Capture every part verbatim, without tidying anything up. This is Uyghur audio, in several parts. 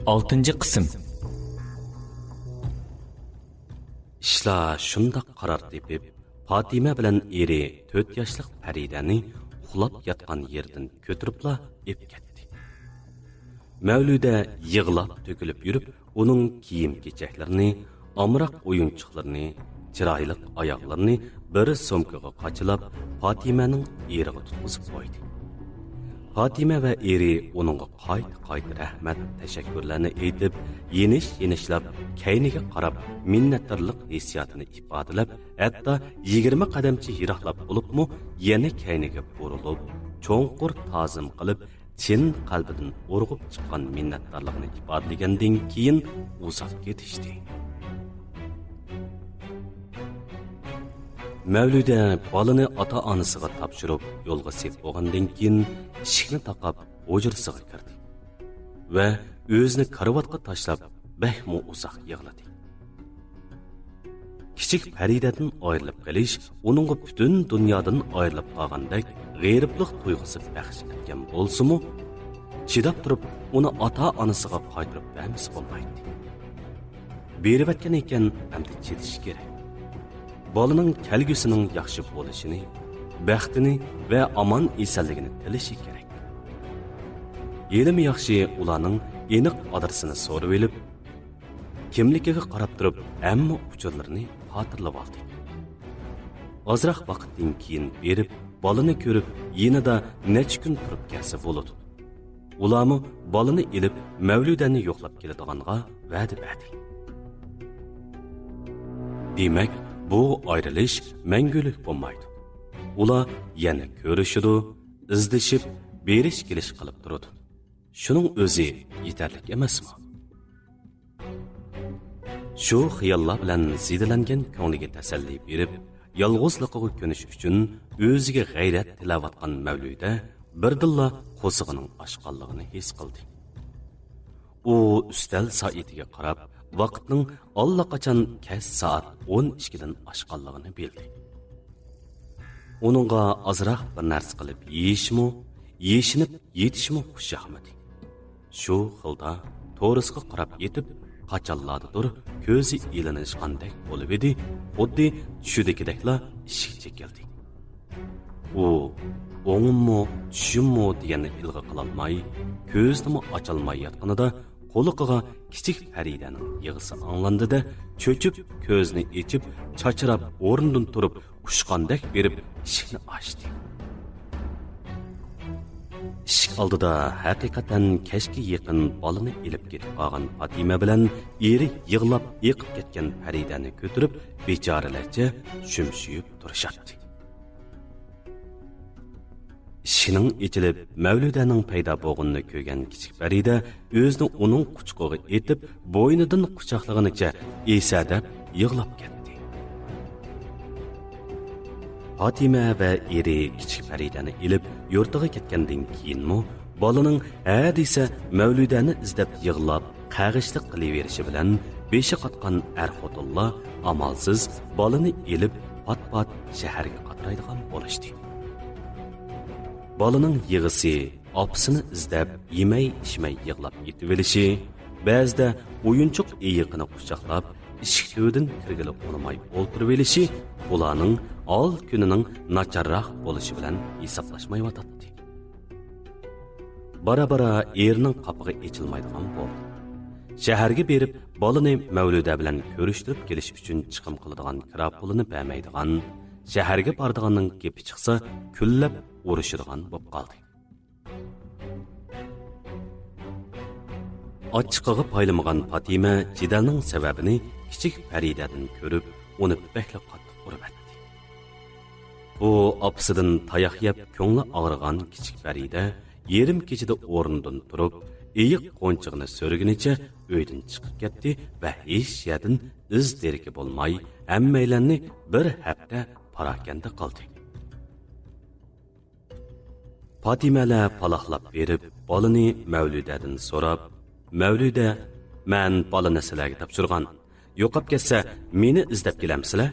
ئالتىنچى قىسىم. ئىشلار شۇنداق قارار تېپىپ، پاتىمە بىلەن ئېرى تۆت ياشلىق پەرىدەنى ئۇخلاپ ياتقان يېرىدىن كۆتۈرۈپلا ئېلىپ كەتتى. مەۋلۇدە يىغلاپ تۆكۈلۈپ يۈرۈپ، ئۇنىڭ كىيىم-كېچەكلىرىنى، ئامراق ئويۇنچۇقلىرىنى، چىرايلىق ئاياغلىرىنى بىر سومكىغا قاچىلاپ، پاتىمەنىڭ ئېرىغا تۇتقۇزۇپ قويدى. پاتىمە ۋە ئېرى ئۇنىڭغا قايتا-قايتا رەھمەت، تەشەككۈرلەرنى ئېيتىپ، يېنىش-يېنىشلاپ، كەينىگە قاراپ مىننەتدارلىق ھېسسىياتىنى ئىپادىلەپ، ھەتتا يىگىرمە قەدەمچە يىراقلاپ بولۇپمۇ يەنە كەينىگە بۇرۇلۇپ، چوڭقۇر تازىم قىلىپ، چىن قەلبىدىن ئۇرغۇپ چىققان مىننەتدارلىقىنى ئىپادىلىگەندىن كېيىن ئۇزاپ كېتىشتى. مەۋلۇدە بالىنى ئاتا-ئانىسىغا تاپشۇرۇپ، يولغا سېلىپ بولغاندىن كېيىن، ئىشىكنى تاقاپ، ھۇجرىسىغا كىردى ۋە ئۆزىنى كارىۋاتقا تاشلاپ، بەكمۇ ئۇزاق يىغلىدى. كىچىك پەرىدەدىن ئايرىلىپ قېلىش ئۇنىڭغا پۈتۈن دۇنيادىن ئايرىلىپ قالغاندەك غېرىبلىق تۇيغۇسى بەخش ئەتكەن بولسىمۇ، چىداپ تۇرۇپ ئۇنى ئاتا-ئانىسىغا قايتۇرۇپ بەرمىسە بولمايتتى. بېرىۋەتكەن ئىكەن، ئەمدى چىدىشى كېرەك. بالىنىڭ كەلگۈسىنىڭ ياخشى بولۇشىنى، بەختىنى ۋە ئامان-ئېسەنلىكىنى تىلىشى كېرەك. ھېلىمۇ ياخشى ئۇلارنىڭ ئېنىق ئادرېسىنى سورىۋېلىپ، كىملىكىگە قاراپ تۇرۇپ ھەممە ئۇچۇرلىرىنى خاتىرىلىۋالدى. ئازراق ۋاقىتتىن كېيىن بېرىپ، بالىنى كۆرۈپ، يېنىدا نەچچە كۈن تۇرۇپ كەلسە بولىدۇ. ئۇلارمۇ بالىنى ئېلىپ، مەۋلۇدەنى يوقلاپ كېلىدىغانغا ۋەدە بەردى. دېمەك، بۇ ئايرىلىش مەڭگۈلۈك بولمايدۇ. ئۇلار يەنە كۆرۈشىدۇ، ئىزدىشىپ، بېرىش-كېلىش قىلىپ تۇرىدۇ. شۇنىڭ ئۆزى يېتەرلىك ئەمەسمۇ؟ شۇ خىياللار بىلەن زېدىلەنگەن كۆڭلىگە تەسەللى بېرىپ، يالغۇزلۇقىغا كۆنۈش ئۈچۈن ئۆزىگە غەيرەت تىلەۋاتقان مەۋلۇدە بىردىنلا قورسىقىنىڭ ئاچقانلىقىنى ھېس قىلدى. ئۇ ئۈستەل سائىتىگە قاراپ، ۋاقىتنىڭ ئاللىقاچان كەچ سائەت ئون ئىككىدىن ئاشقانلىقىنى بىلدى. ئۇنىڭغا ئازراق بىر نەرسە قىلىپ يېيىشمۇ، يېشىنىپ يېتىشمۇ خۇش ياقمىدى. شۇ خىلدا تورۇسقا قاراپ يېتىپ، قاچانلاردىدۇر كۆزى ئىلىنىشقاندەك بولۇۋىدى، خۇددى چۈشىدىكىدەكلا ئىشىك چېكىلدى. ئۇ ئوڭۇممۇ، چۈشۈممۇ دېگەننى ئىلغا قىلالماي، كۆزىنىمۇ ئاچالماي ياتقىنىدا، قۇلىقىغا كىچىك پەرىدەنىڭ يىغىسى ئاڭلاندى-دە، چۆچۈپ، كۆزىنى ئېچىپ، چاچراپ، ئورنىدىن تۇرۇپ، ئۇچقاندەك بېرىپ ئىشىكنى ئاچتى. ئىشىك ئالدىدا ھەقىقەتەن كەچكە يېقىن بالىنى ئېلىپ كېتىپ قالغان پاتىمە بىلەن ئېرى يىغلاپ ئېقىپ كەتكەن پەرىدەنى كۆتۈرۈپ، بىچارىلەرچە شۈمشىيىپ تۇرۇشاتتى. ئىشىكنىڭ ئېچىلىپ، مەۋلۇدەنىڭ پەيدا بولغىنىنى كۆرگەن كىچىك پەرىدە ئۆزىنى ئۇنىڭ قۇچىقىغا ئېتىپ، بوينىدىن قۇچاقلىغىنىچە ئېسەدەپ يىغلاپ كەتتى. پاتىمە ۋە ئېرى كىچىك پەرىدەنى ئېلىپ، يۇرتىغا كەتكەندىن كېيىنمۇ بالىنىڭ ھە دېسە مەۋلۇدەنى ئىزدەپ يىغلاپ، قەغىشلىق قىلىۋېرىشى بىلەن، بېشى قاتقان ئەر-خوتۇنلار ئامالسىز بالىنى ئېلىپ، پات-پات شەھەرگە قاترايدىغان بولۇشتى. بالىنىڭ يىغىسى، ئاپىسىنى ئىزدەپ، يېمەي-ئىچمەي يىغلاپ يېتىۋېلىشى، بەزىدە ئويۇنچۇق ئېيىقىنى قۇچاقلاپ، ئىشىك تۈۋىدىن كىرگىلى ئۇنىماي ئولتۇرۇۋېلىشى ئۇلارنىڭ ھال-كۈنىنىڭ ناچارراق بولۇشى بىلەن ھېسابلاشمايۋاتاتتى. بارا-بارا ئېرىنىڭ قاپىقى ئېچىلمايدىغان بولدى. شەھەرگە بېرىپ، بالىنى مەۋلۇدە بىلەن كۆرۈشتۈرۈپ كېلىش ئۈچۈن چىقىم قىلىدىغان كىرا پۇلىنى بەرمەيدىغان، شەھەرگە بارىدىغاننىڭ گېپى چىقسا، كۈنلەپ ئۇرۇشىدىغان بولۇپ قالدى. ئاچچىقىغا پايلىمىغان پاتىمە جېدەلنىڭ سەۋەبىنى كىچىك پەرىدەدىن كۆرۈپ، ئۇنى بەكلا قاتتىق ئۇرۇۋەتتى. بۇ ئاپىسىدىن تاياق يەپ كۆڭلى ئاغرىغان كىچىك پەرىدە يېرىم كېچىدە ئورنىدىن تۇرۇپ، ئېيىق قونچىقىنى سۆرىگىنىچە ئۆيدىن چىقىپ كەتتى ۋە ھېچ يەردىن ئىز دېرىكى بولماي، ھەممەيلەننى بىر ھەپتە پاراكەندە قىلدى. پاتىمەلەر پالاقلاپ بېرىپ، بالىنى مەۋلۇدەدىن سوراپ، مەۋلۇدە، «مەن بالىنى سىلەرگە تاپشۇرغان، يوقاپ كەتسە، مېنى ئىزدەپ كېلەمسىلەر؟»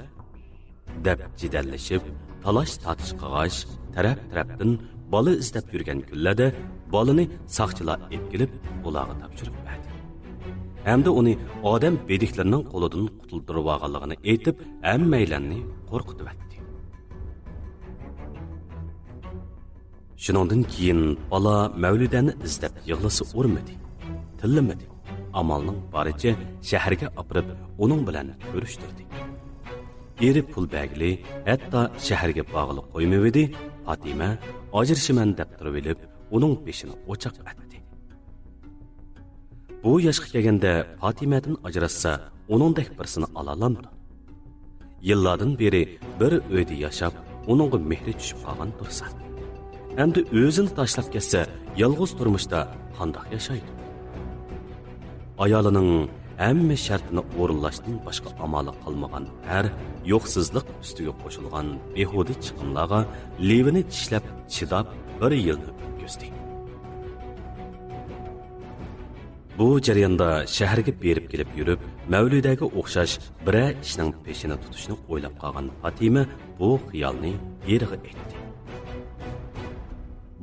دەپ جېدەللىشىپ، تالاش-تارتىش قىلغاچ، تەرەپ-تەرەپتىن بالا ئىزدەپ يۈرگەن كۈنلەردە بالىنى ساقچىلار ئېلىپ كېلىپ، ئۇلارغا تاپشۇرۇپ بەردى. ھەمدە ئۇنى ئادەم بېدىكلىرىنىڭ قولىدىن قۇتۇلدۇرۇۋالغانلىقىنى ئېيتىپ، ھەممەيلەننى قورقۇتۇۋەتتى. شۇنىڭدىن كېيىن بالا مەۋلۇدەنى ئىزدەپ يىغلىسا ئۇرمىدى، تىللىمىدى. ئامالنىڭ بارىچە شەھەرگە ئاپىرىپ، ئۇنىڭ بىلەن كۆرۈشتۈردى. ئېرى پۇل بەرگىلى، ھەتتا شەھەرگە بارغىلى قويمىۋىدى. پاتىمە ئاجرىشىمەن دەپ تۇرۇۋېلىپ، ئۇنىڭ بېشىنى ئوچاق ئەتتى. بۇ ياشقا كەلگەندە پاتىمەدىن ئاجراشسا، ئۇنىڭدەك بىرسىنى ئالالامدۇ؟ يىللاردىن بېرى بىر ئۆيدە ياشاپ، ئۇنىڭغا مېھرى چۈشۈپ قالغان تۇرسا، ئەمدى ئۆزىنى تاشلاپ كەتسە، يالغۇز تۇرمۇشتا قانداق ياشايدۇ؟ ئايالىنىڭ ھەممە شەرتىنى ئورۇنلاشتىن باشقا ئامالى قالمىغان ئەر يوقسۇزلۇق ئۈستىگە قوشۇلغان بىھۇدە چىقىملارغا لېۋىنى چىشلەپ چىداپ بىر يىلنى ئۆتكۈزدى. بۇ جەرياندا شەھەرگە بېرىپ كېلىپ يۈرۈپ، مەۋلۇدەگە ئوخشاش بىرەر ئىشنىڭ پېشىنى تۇتۇشنى ئويلاپ قالغان پاتىمە بۇ خىيالنى ئېرىغا ئېيتتى.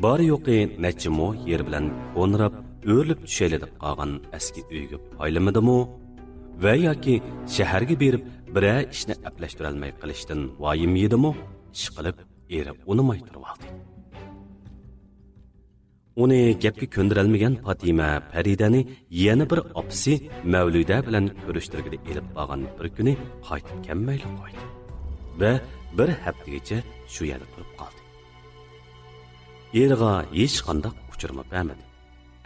بار-يوقى نەچچە مو يېرى بىلەن كونىراپ، ئۆرۈلۈپ چۈشەيلى دەپ قالغان ئەسكى ئۆيىگە پايلىمىدىمۇ؟ ۋە ياكى شەھەرگە بېرىپ بىرەر ئىشنى ئەپلەشتۈرەلمەي قېلىشتىن ۋايىم يېدىمۇ؟ ئىشقىلىپ، ئېرى ئۇنىماي تۇرۇۋالدى. ئۇنى گەپكە كۆندۈرەلمىگەن پاتىمە پەرىدەنى يەنە بىر ئاپىسى مەۋلۇدە بىلەن كۆرۈشتۈرگىلى ئېلىپ بارغان بىر كۈنى قايتىپ كەلمەيلا قويدى ۋە بىر ھەپتىگىچە شۇ يەردە تۇرۇپ قالدى. ئېرىغا ھېچقانداق ئۇچۇرمۇ بەرمىدى،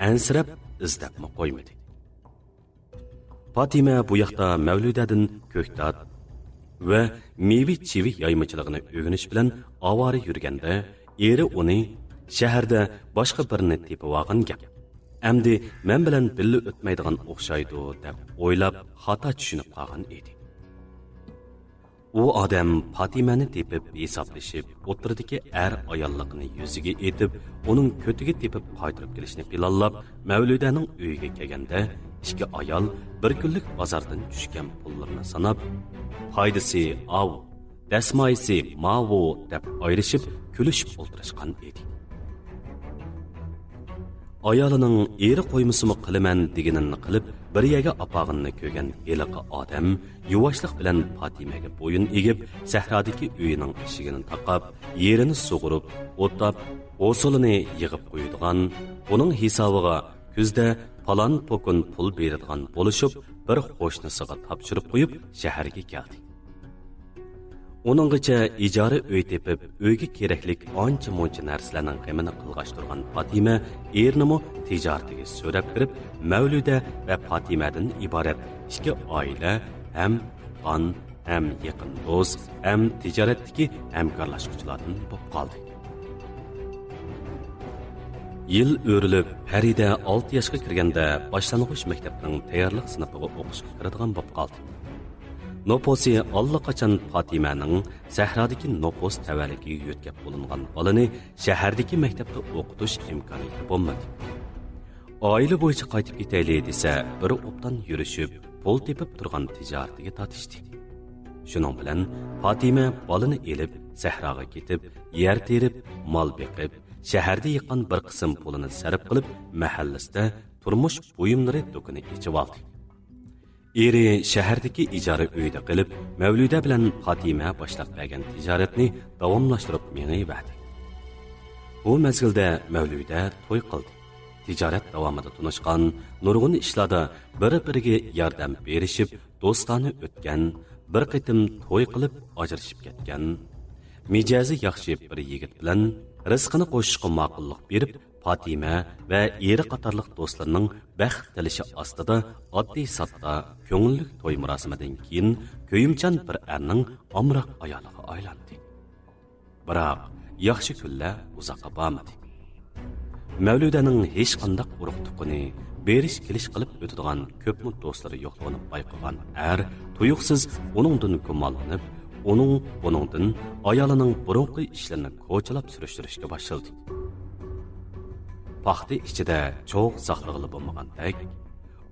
ئەنسىرەپ ئىزدەپمۇ قويمىدى. پاتىمە بۇ ياقتا مەۋلۇدەدىن كۆكتات ۋە مېۋە-چېۋە يايمىچىلىقىنى ئۆگىنىش بىلەن ئاۋارە يۈرگەندە، ئېرى ئۇنى شەھەردە باشقا بىرنى تېپىۋالغان گەپ. ئەمدى مەن بىلەن بىللە ئۆتمەيدىغان ئوخشايدۇ دەپ ئويلاپ، خاتا چۈشىنىپ قالغان ئىدى. ئۇ ئادەم پاتىمەنى تېپىپ ھېسابلىشىپ، ئوتتۇرىدىكى ئەر ئاياللىقىنى يۈزىگە ئېيتىپ، ئۇنىڭ كۆتىگە تېپىپ قايتۇرۇپ كېلىشنى پىلانلاپ، مەۋلۇدەنىڭ ئۆيىگە كەلگەندە، ئىككى ئايال بىر كۈنلۈك بازاردىن چۈشكەن پۇللىرىنى ساناپ، پايدىسى ئاۋۇ، دەسمايىسى ماۋۇ دەپ ئايرىشىپ، كۈلۈشۈپ ئولتۇرۇشقان ئىدى. ئايالىنىڭ ئېرى قويمىسىمۇ قىلىمەن دېگىنىنى قىلىپ، بىر يەرگە ئاپارغىنىنى كۆرگەن ھېلىقى ئادەم يۇۋاشلىق بىلەن پاتىمەگە بويۇن ئېگىپ، سەھرادىكى ئۆيىنىڭ ئىشىكىنى تاقاپ، يېرىنى سۇغۇرۇپ، ئوتلاپ، ھوسۇلىنى يىغىپ قويىدىغان، بۇنىڭ ھېسابىغا كۈزدە پالان پوكۇن پۇل بېرىدىغان بولۇشۇپ، بىر قوشنىسىغا تاپشۇرۇپ قويۇپ، شەھەرگە كەلدى. ئۇنىڭغىچە ئىجارە ئۆي تېپىپ، ئۆيگە كېرەكلىك ئانچە-مۇنچە نەرسىلەرنىڭ غېمىنى قىلغاچ تۇرغان پاتىمە ئېرىنىمۇ تىجارىتىگە سۆرەپ كىرىپ، مەۋلۇدە ۋە پاتىمەدىن ئىبارەت ئىككى ئائىلە ھەم تۇغقان، ھەم يېقىن دوست، ھەم تىجارەتتىكى ھەمكارلاشقۇچىلاردىن بولۇپ قالدى. يىل ئۆرۈلۈپ، پەرىدە ئالتە ياشقا كىرگەندە، باشلانغۇچ مەكتەپنىڭ تەييارلىق سىنىپىغا ئوقۇشقا كىرىدىغان بولۇپ قالدى. نوپۇسى ئاللىقاچان پاتىمەنىڭ سەھرادىكى نوپۇس تەۋەلىكىگە يۆتكەپ بولۇنغان بالىنى شەھەردىكى مەكتەپتە ئوقۇتۇش ئىمكانىيىتى بولمىدى. ئائىلە بويىچە قايتىپ كېتەيلى دېسە، بىر ئوبدان يۈرۈشۈپ، پۇل تېپىپ تۇرغان تىجارىتىگە تارتىشتى. شۇنىڭ بىلەن پاتىمە بالىنى ئېلىپ، سەھراغا كېتىپ، يەر تېرىپ، مال بېقىپ، شەھەردە يىغقان بىر قىسىم پۇلىنى سەرپ قىلىپ، مەھەللىسىدە تۇرمۇش بۇيۇملىرى دۇكىنى ئېچىۋالدى. ئېرى شەھەردىكى ئىجارە ئۆيدە قېلىپ، مەۋلۇدە بىلەن پاتىمە باشلاپ بەرگەن تىجارەتنى داۋاملاشتۇرۇپ مېڭىۋەردى. بۇ مەزگىلدە مەۋلۇدە توي قىلدى. تىجارەت داۋامىدا تونۇشقان، نۇرغۇن ئىشلاردا بىر-بىرىگە ياردەم بېرىشىپ، دوستانە ئۆتكەن، بىر قېتىم توي قىلىپ ئاجرىشىپ كەتكەن، مىجەزى ياخشى بىر يىگىت بىلەن رىزقىنى قوشۇشقا ماقۇللۇق بېرىپ، پاتىمە ۋە ئېرى قاتارلىق دوستلىرىنىڭ بەخت تىلىشى ئاستىدا ئاددىي-ساددا، كۆڭۈللۈك توي مۇراسىمىدىن كېيىن كۆيۈمچان بىر ئەرنىڭ ئامراق ئايالىغا ئايلاندى. بىراق، ياخشى كۈنلەر ئۇزاققا بارمىدى. مەۋلۇدەنىڭ ھېچقانداق ئۇرۇق-تۇغقىنى، بېرىش-كېلىش قىلىپ ئۆتىدىغان كۆپمۇ دوستلىرى يوقلۇقىنى بايقىغان ئەر تۇيۇقسىز ئۇنىڭدىن گۇمانلىنىپ، ئۇنىڭ بۇنىڭدىن ئايالىنىڭ بۇرۇنقى ئىشلىرىنى كوچىلاپ سۈرۈشتۈرۈشكە باشلىدى. پاختا ئىچىدە چوغ ساقلىغىلى بولمىغاندەك،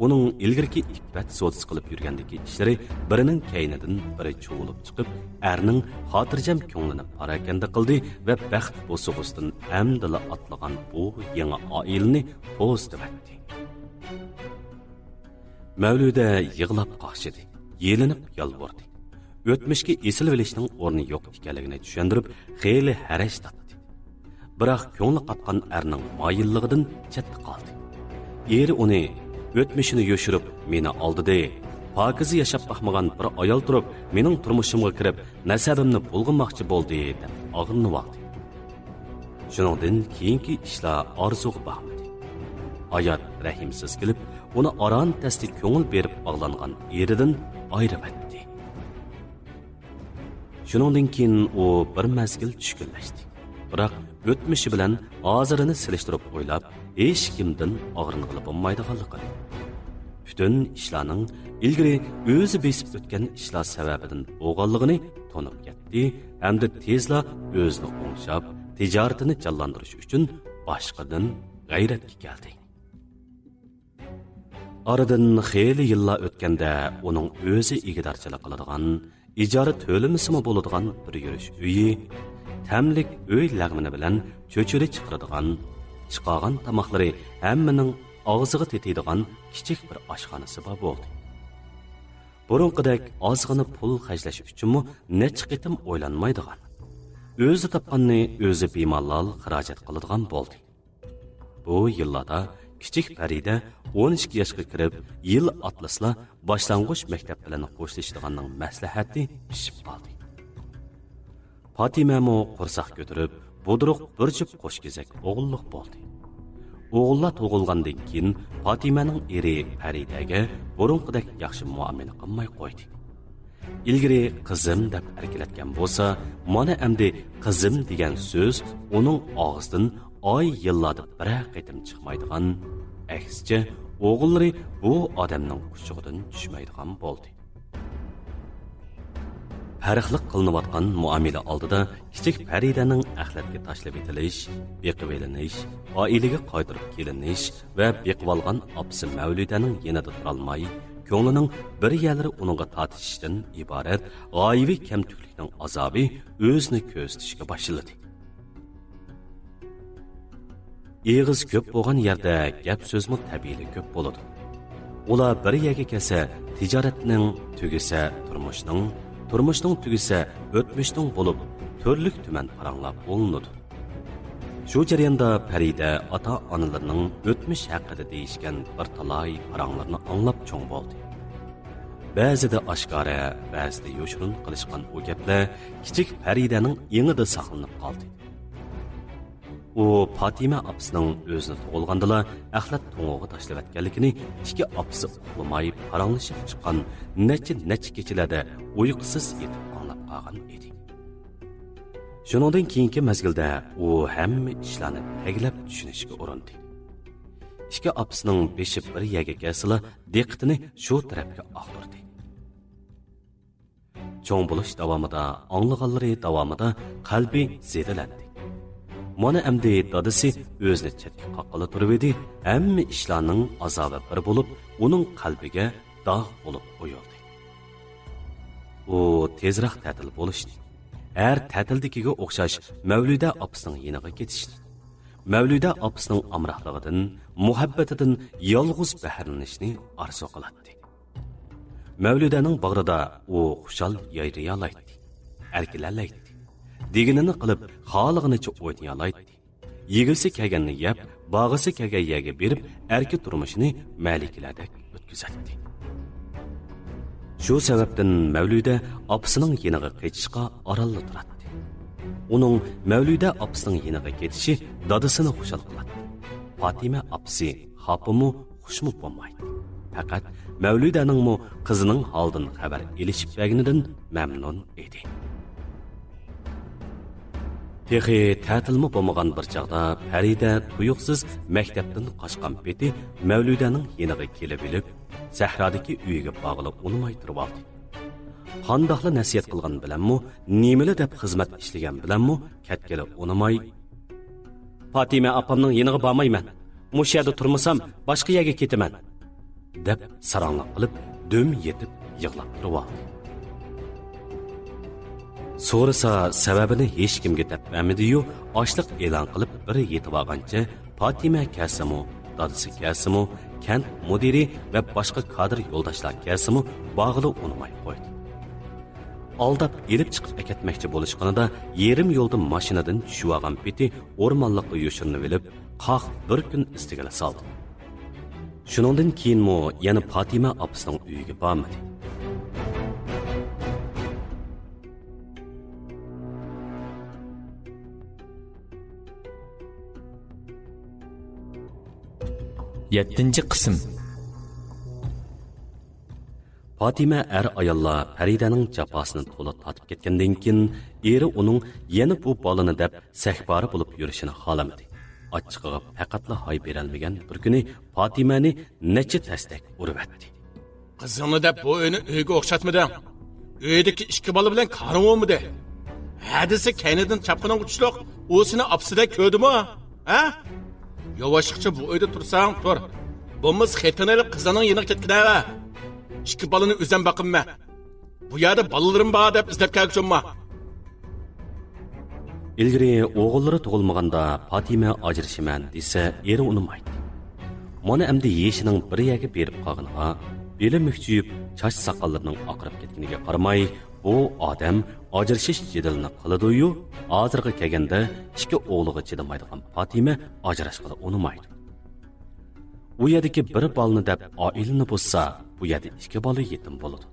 ئۇنىڭ ئىلگىرىكى ئىپپەت سودىسى قىلىپ يۈرگەندىكى ئىشلىرى بىرىنىڭ كەينىدىن بىرى چۇۋۇلۇپ چىقىپ، ئەرنىڭ خاتىرجەم كۆڭلىنى پاراكەندە قىلدى ۋە بەخت بوسۇغىسىدىن ئەمدىلا ئاتلىغان بۇ يېڭى ئائىلىنى توزۇتۇۋەتتى. مەۋلۇدە يىغلاپ قاقشىدى، يېلىنىپ يالۋۇردى. ئۆتمۈشكە ئېسىلىۋېلىشنىڭ ئورنى يوق ئىكەنلىكىنى چۈشەندۈرۈپ، خېلى ھەرەج تارتتى. بىراق كۆڭلى قاتقان ئەرنىڭ مايىللىقىدىن چەتتە قالدى. ئېرى ئۇنى، ئۆتمۈشىنى يوشۇرۇپ، مېنى ئالدىدى. پاكىزە ياشاپ باقمىغان بىر ئايال تۇرۇپ، مېنىڭ تۇرمۇشۇمغا كىرىپ، نەسەبىمنى بۇلغىماقچى بولدى، دەپ ئاغرىنىۋالدى. شۇنىڭدىن كېيىنكى ئىشلار ئارزۇغا باقمىدى. ھايات رەھىمسىز كېلىپ، ئۇنى ئاران-تەستە كۆڭۈل بېرىپ باغلانغان ئېرىدىن ئايرىۋەتتى. شۇنىڭدىن كېيىن ئۇ بىر مەزگىل چۈشكۈنلەشتى. بىراق ئۆتمۈشى بىلەن ھازىرىنى سېلىشتۇرۇپ ئويلاپ، ھېچكىمدىن ئاغرىنغىلى بولمايدىغانلىقىنى، پۈتۈن ئىشلارنىڭ ئىلگىرى ئۆزى بېسىپ ئۆتكەن ئىشلار سەۋەبىدىن بولغانلىقىنى تونۇپ يەتتى ھەمدە تېزلا ئۆزىنى ئوڭشاپ، تىجارىتىنى جانلاندۇرۇش ئۈچۈن باشقىدىن غەيرەتكە كەلدى. ئارىدىن خېلى يىللار ئۆتكەندە، ئۇنىڭ ئۆزى ئىگىدارچىلىق قىلىدىغان، ئىجارە تۆلىمىسىمۇ بولىدىغان بىر يۈرۈش ئۆيى، تەملىك ئۆي لەغمىنى بىلەن چۆچۈرە چىقىرىدىغان، چىقارغان تاماقلىرى ھەممىنىڭ ئاغزىغا تېتىيدىغان كىچىك بىر ئاشخانىسى بار بولدى. بۇرۇنقىدەك ئازغىنە پۇل خەجلەش ئۈچۈنمۇ نەچچە قېتىم ئويلانمايدىغان، ئۆزى تاپقاننى ئۆزى بىمالال خىراجەت قىلىدىغان بولدى. بۇ يىللاردا كىچىك پەرىدە ئون ئىككى ياشقا كىرىپ، يىل ئاتلىسىلا باشلانغۇچ مەكتەپ بىلەن خوشلىشىدىغاننىڭ مەسلىھەتى پىشىپ قالدى. پاتىمەمۇ قورساق كۆتۈرۈپ، بۇدرۇق بىر جۈپ قوشكېزەك ئوغۇللۇق بولدى. ئوغۇللار تۇغۇلغاندىن كېيىن، پاتىمەنىڭ ئېرى پەرىدەگە بۇرۇنقىدەك ياخشى مۇئامىلە قىلماي قويدى. ئىلگىرى قىزىم دەپ ئەركىلەتكەن بولسا، مانا ئەمدى قىزىم دېگەن سۆز ئۇنىڭ ئاغزىدىن ئاي يىللاردا بىرەر قېتىم چىقمايدىغان، ئەكسىچە، ئوغۇللىرى بۇ ئادەمنىڭ قۇچىقىدىن چۈشمەيدىغان بولدى. پەرقلىق قىلىنىۋاتقان مۇئامىلە ئالدىدا كىچىك پەرىدەنىڭ ئەخلەتكە تاشلىۋېتىلىش، بېقىۋېلىنىش، ئائىلىگە قايتۇرۇپ كېلىنىش ۋە بېقىۋالغان ئاپىسى مەۋلىدەنىڭ يېنىدا تۇرالماي، كۆڭلىنىڭ بىر يەرلىرى ئۇنىڭغا تارتىشىشتىن ئىبارەت غايىۋى كەمتۈكلۈكنىڭ ئازابى ئۆزىنى كۆرسىتىشكە باشلىدى. ئېغىز كۆپ بولغان يەردە گەپ سۆزمۇ تەبىئىيلا كۆپ بولىدۇ. ئۇلار بىر يەرگە كەلسە، تىجارەتنىڭ، تۈگىسە تۇرمۇشنىڭ، تۇرمۇشنىڭ تۈگىسە ئۆتمۈشنىڭ بولۇپ، تۈرلۈك تۈمەن پاراڭلار بولۇنىدۇ. شۇ جەرياندا پەرىدە ئاتا-ئانىلىرىنىڭ ئۆتمۈش ھەققىدە دېيىشكەن بىر تالاي پاراڭلىرىنى ئاڭلاپ چوڭ بولدى. بەزىدە ئاشكارا، بەزىدە يوشۇرۇن قىلىشقان ئۇ گەپلەر كىچىك پەرىدەنىڭ ئېڭىدا ساقلىنىپ قالدى. ئۇ پاتىمە ئاپىسىنىڭ ئۆزىنى تۇغۇلغاندىلا ئەخلەت تۇڭىغا تاشلىۋەتكەنلىكىنى ئىككى ئاپىسى ئۇخلىماي پاراڭلىشىپ چىققان نەچچە، نەچچە كېچىلەردە ئۇيقۇسىز يېتىپ ئاڭلاپ قالغان ئىدى. شۇنىڭدىن كېيىنكى مەزگىلدە ئۇ ھەممە ئىشلارنى تەگلەپ چۈشىنىشكە ئۇرۇندى. ئىككى ئاپىسىنىڭ بېشى بىر يەرگە كەلسىلا، دىققىتىنى شۇ تەرەپكە ئاغدۇردى. چوڭ بولۇش داۋامىدا، ئاڭلىغانلىرى داۋامىدا قەلبى زېدىلەندى. مانا ئەمدى دادىسى ئۆزىنى چەتكە قاققىلى تۇرۇۋىدى، ھەممە ئىشلارنىڭ ئازابى بىر بولۇپ، ئۇنىڭ قەلبىگە داغ بولۇپ ئويۇلدى. ئۇ تېزراق تەتىل بولۇشنى، ھەر تەتىلدىكىگە ئوخشاش مەۋلۇدە ئاپىسىنىڭ يېنىغا كېتىشنى، مەۋلۇدە ئاپىسىنىڭ ئامراقلىقىدىن، مۇھەببىتىدىن يالغۇز بەھرىلىنىشنى ئارزۇ قىلاتتى. مەۋلۇدەنىڭ باغرىدا ئۇ خۇشال يايرىيالايتتى، ئەركىلەنەلەيتتى. دېگىنىنى قىلىپ، خالىغىنىچە ئوينىيالايتتى. يېگۈسى كەلگەننى يەپ، بارغۇسى كەلگەن يەرگە بېرىپ، ئەركە تۇرمۇشىنى مەلىكىلەردەك ئۆتكۈزەتتى. شۇ سەۋەبتىن مەۋلۇدە ئاپىسىنىڭ يېنىغا قېچىشقا ئارانلا تۇراتتى. ئۇنىڭ مەۋلۇدە ئاپىسىنىڭ يېنىغا كېتىشى دادىسىنى خۇشال قىلاتتى. پاتىمە ئاپىسى خاپىمۇ، خۇشمۇ بولمايتتى. پەقەت مەۋلۇدەنىڭمۇ قىزىنىڭ ھالىدىن خەۋەر ئېلىشىپ بەرگىنىدىن مەمنۇن ئىدى. تېخى تەتىلمۇ بولمىغان بىر چاغدا پەرىدە تۇيۇقسىز مەكتەپتىن قاچقان پېتى مەۋلۇدەنىڭ يېنىغا كېلىۋېلىپ، سەھرادىكى ئۆيىگە بارغىلى ئۇنىماي تۇرۇۋالدى. قانداقلا نەسىھەت قىلغان بىلەنمۇ، نېمىلا دەپ خىزمەت ئىشلىگەن بىلەنمۇ كەتكىلى ئۇنىماي، «پاتىمە ئاپامنىڭ يېنىغا بارمايمەن. مۇشۇ يەردە تۇرمىسام، باشقا يەرگە كېتىمەن.» دەپ ساراڭلىق قىلىپ، دۈم يېتىپ يىغلاپ تۇرۇۋالدى. سورىسا، سەۋەبىنى ھېچكىمگە دەپ بەرمىدى-يۇ، ئاچلىق ئېلان قىلىپ بىر يېتىۋالغانچە، پاتىمە كەلسىمۇ، دادىسى كەلسىمۇ، كەنت مۇدىرى ۋە باشقا كادىر يولداشلار كەلسىمۇ، بارغىلى ئۇنىماي قويدى. ئالداپ ئېلىپ چىقىپ ئەكەتمەكچى بولۇشقىنىدا، يېرىم يولدا ماشىنىدىن چۈشۈۋالغان پېتى ئورمانلىققا يوشۇرۇنۇۋېلىپ، قاق بىر كۈن ئىزدىگىلى سالدى. شۇنىڭدىن كېيىنمۇ يەنە پاتىمە ئاپىسىنىڭ ئۆيىگە بارمىدى. يەتتىنچى قىسىم. پاتىمە ئەر-ئاياللار پەرىدەنىڭ جاپاسىنى تولا تارتىپ كەتكەندىن كېيىن، ئېرى ئۇنىڭ يەنە بۇ بالىنى دەپ سەھپارى بولۇپ يۈرۈشىنى خالىمىدى. ئاچچىقىغا پەقەتلا ھاي بېرەلمىگەن بىر كۈنى پاتىمەنى نەچچە تەستەك ئۇرۇۋەتتى. قىزىڭنى دەپ بۇ ئۆينى ئۆيگە ئوخشاتمىدىڭ. ئۆيدىكى ئىككى بالا بىلەن كارىڭ بولمىدى. ھە دېسە كەينىدىن چاپقىنىڭغا چۈشلۈق، ئۇ سېنى ئاپىسىدەك كۆردىمۇ؟ ھە؟ ياۋاشلىقچە بۇ ئۆيدە تۇرساڭ تۇر. بولمىسا خېتىنى ئېلىپ قىزىڭنىڭ يېنىغا كەتكىنەۋە. ئىككى بالىنى ئۆزۈم باقىمەن. بۇ يەردە بالىلىرىم بار دەپ ئىزدەپ كەلگۈچى بولما. ئىلگىرى ئوغۇللىرى تۇغۇلمىغاندا پاتىمە ئاجرىشىمەن دېسە، ئېرى ئۇنىمايتتى. مانا ئەمدى يېشىنىڭ بىر يەرگە بېرىپ قالغىنىغا، بېلى مۈكچىيىپ، چاچ ساقاللىرىنىڭ ئاقىرىپ كەتكىنىگە قارىماي، بۇ ئادەم ئاجرىشىش جېدىلىنى قىلىدۇيۇ، ھازىرغا كەلگەندە ئىككى ئوغلىغا چىدىمايدىغان پاتىمە ئاجراشقىلى ئۇنىمايدۇ. ئۇ يەردىكى بىر بالىنى دەپ ئائىلىنى بۇزسا، بۇ يەردە ئىككى بالا يېتىم بولىدۇ.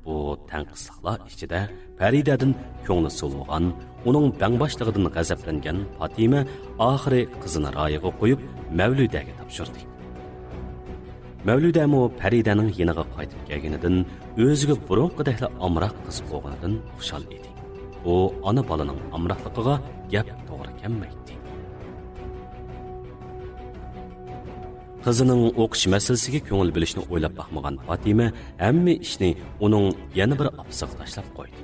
بۇ تەڭقىسلىقلار ئىچىدە پەرىدەدىن كۆڭلى سولىمىغان، ئۇنىڭ بەڭباشلىقىدىن غەزەپلەنگەن پاتىمە ئاخىرى قىزىنى رايىغا قويۇپ، مەۋلۇدەگە تاپشۇردى. مەۋلۇدەمۇ پەرىدەنىڭ يېنىغا قايتىپ كەلگىنىدىن ئۆزىگە بۇرۇنقىدەكلا ئامراق قىز بولغىنىدىن خۇشال ئىدى. ئۇ ئانا بالىنىڭ ئامراقلىقىغا گەپ توغرا كەلمەيتتى. قىزىنىڭ ئوقۇش مەسىلىسىگە كۆڭۈل بۆلۈشنى ئويلاپ باقمىغان پاتىمە ھەممە ئىشنى ئۇنىڭ يەنە بىر ئاپىسىغا تاشلاپ قويدى.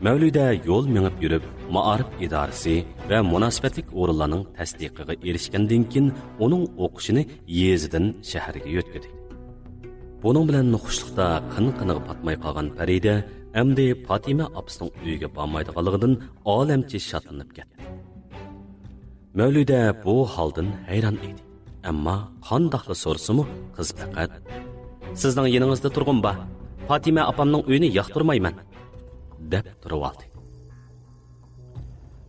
مەۋلۇدە يول مېڭىپ يۈرۈپ، مائارىپ ئىدارىسى ۋە مۇناسىۋەتلىك ئورۇنلارنىڭ تەستىقىغا ئېرىشكەندىن كېيىن، ئۇنىڭ ئوقۇشىنى يېزىدىن شەھەرگە يۆتكىدى. بۇنىڭ بىلەن خۇشلۇقتا قىن-قىنىغا پاتماي قالغان پەرىدە ئەمدى پاتىمە ئاپىسىنىڭ ئۆيىگە بارمايدىغانلىقىدىن ئالەمچە شادلىنىپ كەتتى. مەۋلۇدە بۇ ھالدىن ھەيران ئىدى. ئەمما قانداقلا سورىسىمۇ، قىز پەقەت، «سىزنىڭ يېنىڭىزدا تۇرغۇم بار. پاتىمە ئاپامنىڭ ئۆيىنى ياقتۇرمايمەن» دەپ تۇرۇۋالدى.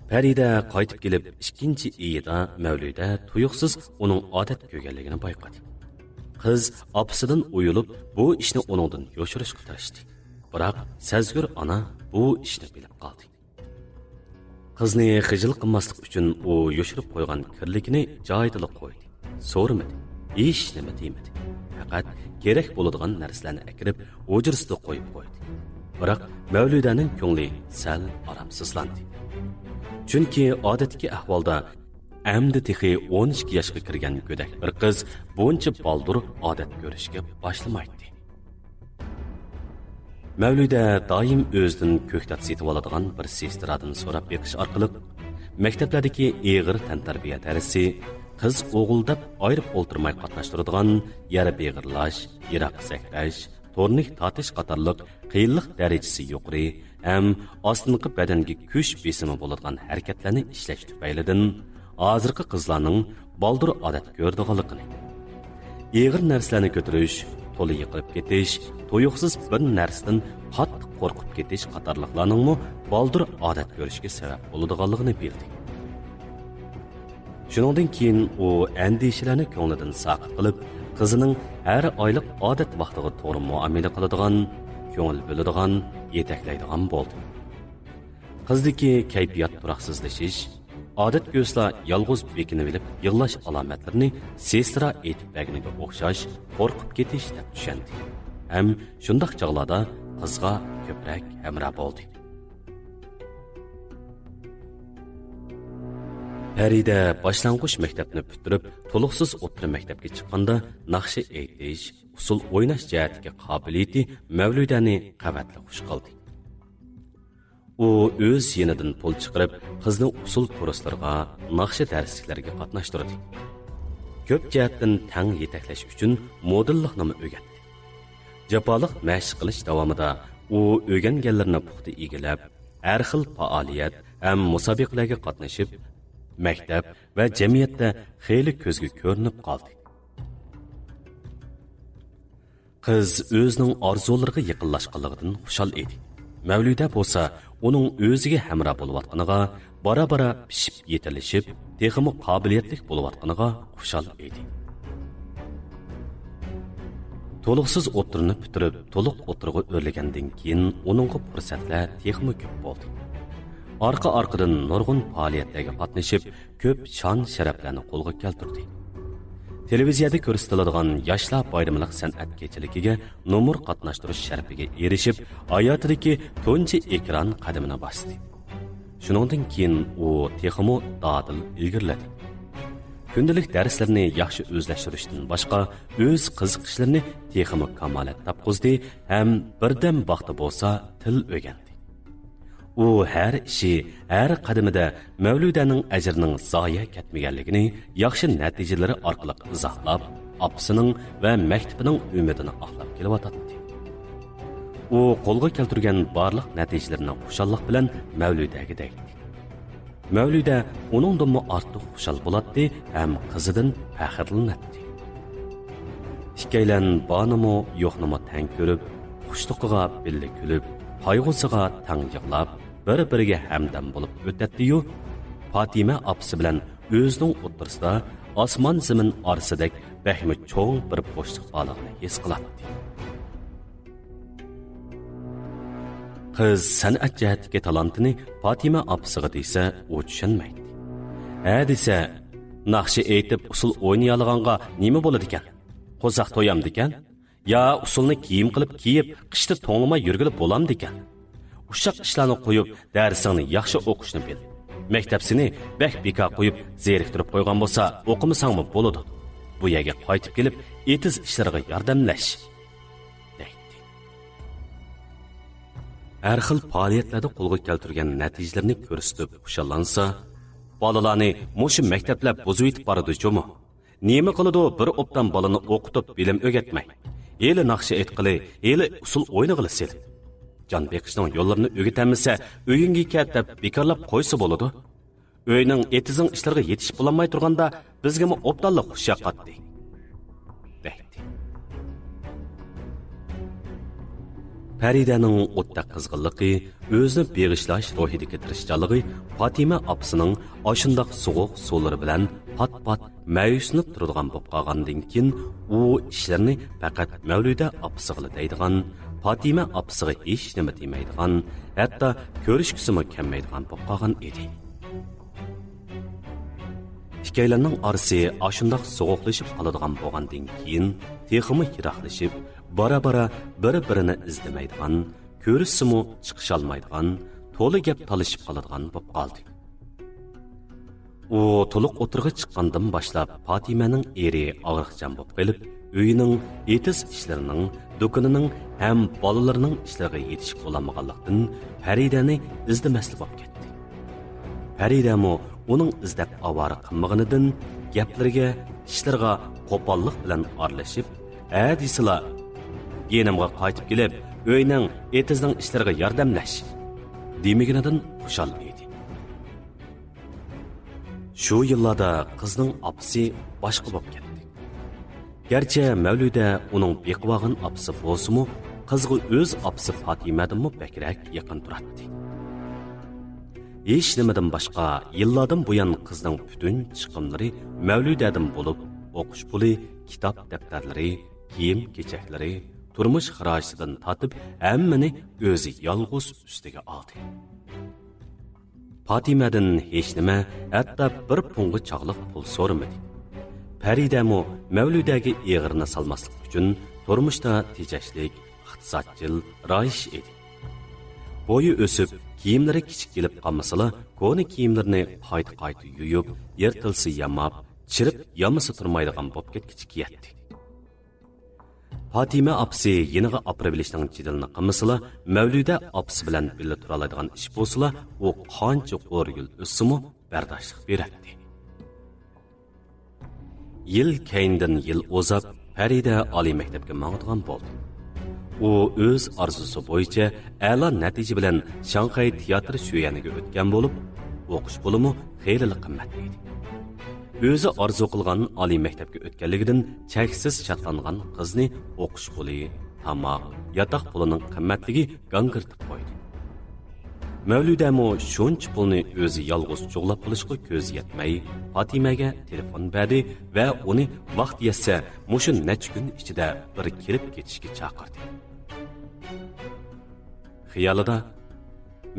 پەرىدە قايتىپ كېلىپ ئىككىنچى ئېيىدا مەۋلۇدە تۇيۇقسىز ئۇنىڭ ئادەت كۆرگەنلىكىنى بايقىدى. قىز ئاپىسىدىن ئۇيىلىپ، بۇ ئىشنى ئۇنىڭدىن يوشۇرۇشقا تىرىشتى. بىراق سەزگۈر ئانا بۇ ئىشنى بىلىپ قالدى. قىزنى خىجىل قىلماسلىق ئۈچۈن ئۇ يوشۇرۇپ قويغان كىرلىكىنى جايىدىلا قويدى. سورىمىدى، ھېچ نېمە دېمىدى. پەقەت كېرەك بولىدىغان نەرسىلەرنى ئەكىرىپ، ھۇجرىسىدا قويۇپ قويدى. بىراق مەۋلۇدەنىڭ كۆڭلى سەل ئارامسىزلاندى. چۈنكى ئادەتتىكى ئەھۋالدا ئەمدى تېخى ئون ئىككى ياشقا كىرگەن گۆدەك بىر قىز بۇنچە بالدۇر ئادەت كۆرۈشكە باشلىمايتتى. مەۋلۇدە دائىم ئۆزىدىن كۆكتات سېتىۋالىدىغان بىر سېسترادىن سوراپ بېقىش ئارقىلىق، مەكتەپلەردىكى ئېغىر تەنتەربىيە دەرسى، قىز-ئوغۇل دەپ ئايرىپ ئولتۇرماي قاتناشتۇرىدىغان يەر بېغىرلاش، يىراق سەكرەش، تورنىك تارتىش قاتارلىق قىيىنلىق دەرىجىسى يۇقىرى ھەم ئاستىنقى بەدەنگە كۈچ بېسىمى بولىدىغان ھەرىكەتلەرنى ئىشلەش تۈپەيلىدىن، ھازىرقى قىزلارنىڭ بالدۇر ئادەت كۆرىدىغانلىقىنى، ئېغىر نەرسىلەرنى كۆتۈرۈش، تولا يىقىلىپ كېتىش، تۇيۇقسىز بىر نەرسىدىن قاتتىق قورقۇپ كېتىش قاتارلىقلارنىڭمۇ بالدۇر ئادەت كۆرۈشكە سەۋەب بولىدىغانلىقىنى بىلدى. شۇنىڭدىن كېيىن ئۇ ئەندىشىلەرنى كۆڭلىدىن ساقىت قىلىپ، قىزىنىڭ ھەر ئايلىق ئادەت ۋاقتىغا توغرا مۇئامىلە قىلىدىغان، كۆڭۈل بۆلىدىغان، يېتەكلەيدىغان بولدى. قىزدىكى كەيپىيات تۇراقسىزلىشىش، ئادەتكە كۆرسىلا يالغۇز بېكىنىۋېلىپ يىغلاش ئالامەتلىرىنى سېسترا ئېيتىپ بەرگىنىگە ئوخشاش قورقۇپ كېتىش دەپ چۈشەندى ھەم شۇنداق چاغلاردا قىزغا كۆپرەك ھەمراھ بولدى. پەرىدە باشلانغۇچ مەكتەپنى پۈتتۈرۈپ، تولۇقسىز ئوتتۇرا مەكتەپكە چىققاندا، ناخشا ئېيتىش، ئۇسسۇل ئويناش جەھەتتىكى قابىلىيىتى مەۋلۇدەنى قەۋەتلا خۇش قىلدى. ئۇ ئۆز يېنىدىن پۇل چىقىرىپ، قىزنى ئۇسسۇل كۇرسلىرىغا، ناخشا دەرسلىكلىرىگە قاتناشتۇردى. كۆپ جەھەتتىن تەڭ يېتەكلەش ئۈچۈن مودېللىقنىمۇ ئۆگەتتى. جاپالىق مەشىق قىلىش داۋامىدا ئۇ ئۆگەنگەنلىرىنى پۇختا ئىگىلەپ، ھەر خىل پائالىيەت ھەم مۇسابىقىلەرگە قاتنىشىپ، مەكتەپ ۋە جەمئىيەتتە خېلى كۆزگە كۆرۈنۈپ قالدى. قىز ئۆزىنىڭ ئارزۇلىرىغا يېقىنلاشقانلىقىدىن خۇشال ئىدى. مەۋلىدە بولسا ئۇنىڭ ئۆزىگە ھەمراھ بولۇۋاتقىنىغا، بارا-بارا پىشىپ يېتىلىشىپ، تېخىمۇ قابىلىيەتلىك بولۇۋاتقىنىغا خۇشال ئىدى. تولۇقسىز ئوتتۇرىنى پۈتتۈرۈپ، تولۇق ئوتتۇرىغا ئۆرلىگەندىن كېيىن، ئۇنىڭغا پۇرسەتلەر تېخىمۇ كۆپ بولدى. ئارقا-ئارقىدىن نۇرغۇن پائالىيەتلەرگە قاتنىشىپ، كۆپ شان-شەرەپلەرنى قولغا كەلتۈردى. تېلېۋىزىيەدە كۆرسىتىلىدىغان ياشلار بايرىملىق سەنئەت كېچىلىكىگە نومۇر قاتناشتۇرۇش شەرىپىگە ئېرىشىپ، ھاياتىدىكى تۇنجى ئېكران قەدىمىنى باستى. شۇنىڭدىن كېيىن ئۇ تېخىمۇ دادىل ئىلگىرىلىدى. كۈندىلىك دەرسلىرىنى ياخشى ئۆزلەشتۈرۈشتىن باشقا، ئۆز قىزىقىشلىرىنى تېخىمۇ كامالەت تاپقۇزدى ھەم بىردەم ۋاقتى بولسا تىل ئۆگەندى. ئۇ ھەر ئىشى، ھەر قەدىمىدە مەۋلۇدەنىڭ ئەجرىنىڭ زايە كەتمىگەنلىكىنى ياخشى نەتىجىلىرى ئارقىلىق ئىزاھلاپ، ئاپىسىنىڭ ۋە مەكتىپىنىڭ ئۈمىدىنى ئاقلاپ كېلىۋاتاتتى. ئۇ قولغا كەلتۈرگەن بارلىق نەتىجىلىرىنى خۇشاللىق بىلەن مەۋلۇدەگە دەيتتى. مەۋلۇدە ئۇنىڭدىنمۇ ئارتۇق خۇشال بولاتتى ھەم قىزىدىن پەخىرلىنەتتى. ئىككىيلەن بارنىمۇ يوقنىمۇ تەڭ كۆرۈپ، خۇشلۇقىغا بىللە كۈلۈپ، قايغۇسىغا تەڭ يىغلاپ، بىر-بىرىگە ھەمدەم بولۇپ ئۆتەتتىيۇ، پاتىمە ئاپىسى بىلەن ئۆزىنىڭ ئوتتۇرىسىدا ئاسمان-زېمىن ئارىسىدەك بەكمۇ چوڭ بىر بوشلۇق بارلىقىنى ھېس قىلاتتى. قىز سەنئەت جەھەتتىكى تالانتىنى پاتىمە ئاپىسىغا دېسە، ئۇ چۈشەنمەيتتى. ھە دېسە، ناخشا ئېيتىپ، ئۇسسۇل ئوينىيالىغانغا نېمە بولىدىكەن؟ قورساق تويامدىكەن؟ يا ئۇسسۇلنى كىيىم قىلىپ كىيىپ، قىشتا توڭلىماي يۈرگىلى بولامدىكەن؟ ئۇششاق ئىشلارنى قويۇپ، دەرسىڭنى ياخشى ئوقۇشنى بىل. مەكتەپ سېنى بەك بىكار قويۇپ، زېرىكتۈرۈپ قويغان بولسا، ئوقۇمىساڭمۇ بولىدۇ. بۇ يەرگە قايتىپ كېلىپ، ئېتىز ئىشلىرىغا ياردەملەش، دەيتتى. ھەر خىل پائالىيەتلەردە قولغا كەلتۈرگەن نەتىجىلىرىنى كۆرسىتىپ خۇشاللانسا، بالىلارنى مۇشۇ مەكتەپلەر بۇزۇۋېتىپ بارىدۇ جۇمۇ. نېمە قىلىدۇ بىر ئوبدان بالىنى ئوقۇتۇپ بىلىم ئۆگەتمەي؟ ھېلى ناخشا ئېيتقىلى، ھېلى ئۇسسۇل ئوينىغىلى سېلىپ. جان بېقىشنىڭ يوللىرىنى ئۆگىتەلمىسە، ئۆيۈڭگە كەت دەپ بىكارلاپ قويسا بولىدۇ. ئۆينىڭ ئېتىزنىڭ ئىشلىرىغا يېتىشىپ بولالماي تۇرغاندا، بىزگىمۇ ئوبدانلا خۇش ياقاتتى، دەيتتى. پەرىدەنىڭ ئوتتەك قىزغىنلىقى، ئۆزىنى بېغىشلاش روھىدىكى تىرىشچانلىقى پاتىمە ئاپىسىنىڭ ئاشۇنداق سوغۇق سولىرى بىلەن پات-پات مەيۈسلىنىپ تۇرىدىغان بولۇپ قالغاندىن كېيىن، ئۇ ئىشلىرىنى پەقەت مەۋلۇدە ئاپىسىغىلا دەيدىغان، پاتىمە ئاپىسىغا ھېچنېمە دېمەيدىغان، ھەتتا كۆرۈشكۈسىمۇ كەلمەيدىغان بولۇپ قالغان ئىدى. ئىككىيلەننىڭ ئارىسى ئاشۇنداق سوغۇقلىشىپ قالىدىغان بولغاندىن كېيىن، تېخىمۇ يىراقلىشىپ، بارا-بارا بىر-بىرىنى ئىزدىمەيدىغان، كۆرۈشسىمۇ چىقىشالمايدىغان، تولا گەپ تالىشىپ قالىدىغان بولۇپ قالدى. ئۇ تولۇق ئوتتۇرىغا چىققاندىن باشلاپ، پاتىمەنىڭ ئېرى ئاغرىقچان بولۇپ قېلىپ، ئۆيىنىڭ، ئېتىز ئىشلىرىنىڭ، دۇكىنىنىڭ ھەم بالىلىرىنىڭ ئىشلىرىغا يېتىشىپ بولالمىغانلىقتىن، پەرىدەنى ئىزدىمەسلا بولۇپ كەتتى. پەرىدەمۇ ئۇنىڭ ئىزدەپ ئاۋارە قىلمىغىنىدىن، گەپلىرىگە، ئىشلىرىغا قوپاللىق بىلەن ئارىلىشىپ، ھە دېسىلا، يېنىمغا قايتىپ كېلىپ، ئۆينىڭ، ئېتىزنىڭ ئىشلىرىغا ياردەملەش، دېمىگىنىدىن خۇشال ئىدى. شۇ يىللاردا قىزنىڭ ئاپىسى باشقا بولۇپ كەتتى. گەرچە مەۋلۇدە ئۇنىڭ بېقىۋالغان ئاپىسى بولسىمۇ، قىزغا ئۆز ئاپىسى پاتىمەدىنمۇ بەكرەك يېقىن تۇراتتى. ھېچنېمىدىن باشقا، يىللاردىن بۇيان قىزنىڭ پۈتۈن چىقىملىرى مەۋلۇدەدىن بولۇپ، ئوقۇش پۇلى، كىتاب دەپتەرلىرى، كىيىم-كېچەكلىرى، تۇرمۇش خىراجىتىدىن تارتىپ ھەممىنى ئۆزى يالغۇز ئۈستىگە ئالدى. پاتىمەدىن ھېچنېمە، ھەتتا بىر پۇڭغا چاغلىق پۇل سورىمىدى. پەرىدەمۇ مەۋلۇدەگە ئېغىرنى سالماسلىق ئۈچۈن تۇرمۇشتا تېجەشلىك، ئىقتىسادچىل، رايىش ئىدى. بويى ئۆسۈپ، كىيىملىرى كىچىك كېلىپ قالمىسىلا، كونا كىيىملىرىنى قايتا-قايتا يۇيۇپ، يىرتىلسا ياماپ، چىرىپ يامىسا تۇرمايدىغان بوپ كەتكۈچە كىيەتتى. پاتىمە ئاپىسى يېنىغا ئاپىرىۋېلىشنىڭ جېدىلىنى قىلمىسىلا، مەۋلۇدە ئاپىسى بىلەن بىللە تۇرالايدىغان ئىش بولسىلا، ئۇ قانچە قورۇ يىل ئۆتسىمۇ بەرداشلىق بېرەتتى. يىل كەينىدىن يىل ئۇزاپ، پەرىدە ئالىي مەكتەپكە ماڭىدىغان بولدى. ئۇ ئۆز ئارزۇسى بويىچە ئەلا نەتىجە بىلەن شاڭخەي تىياتىر شۆيەنىگە ئۆتكەن بولۇپ، ئوقۇش پۇلىمۇ خېلىلا قىممەت ئىدى. ئۆزى ئارزۇ قىلغان ئالىي مەكتەپكە ئۆتكەنلىكىدىن چەكسىز شادلانغان قىزنى ئوقۇش پۇلى، تاماق، ياتاق پۇلىنىڭ قىممەتلىكى گاڭگىرىتىپ قويدى. مەۋلىدەمۇ شۇنچە پۇلنى ئۆزى يالغۇز جۇغلاپ قىلىشقا كۆزى يەتمەي، پاتىمەگە تېلېفون بەردى ۋە ئۇنى ۋاقتى يەتسە، مۇشۇ نەچچە كۈن ئىچىدە بىر كېلىپ كېتىشكە چاقىردى. خىيالىدا،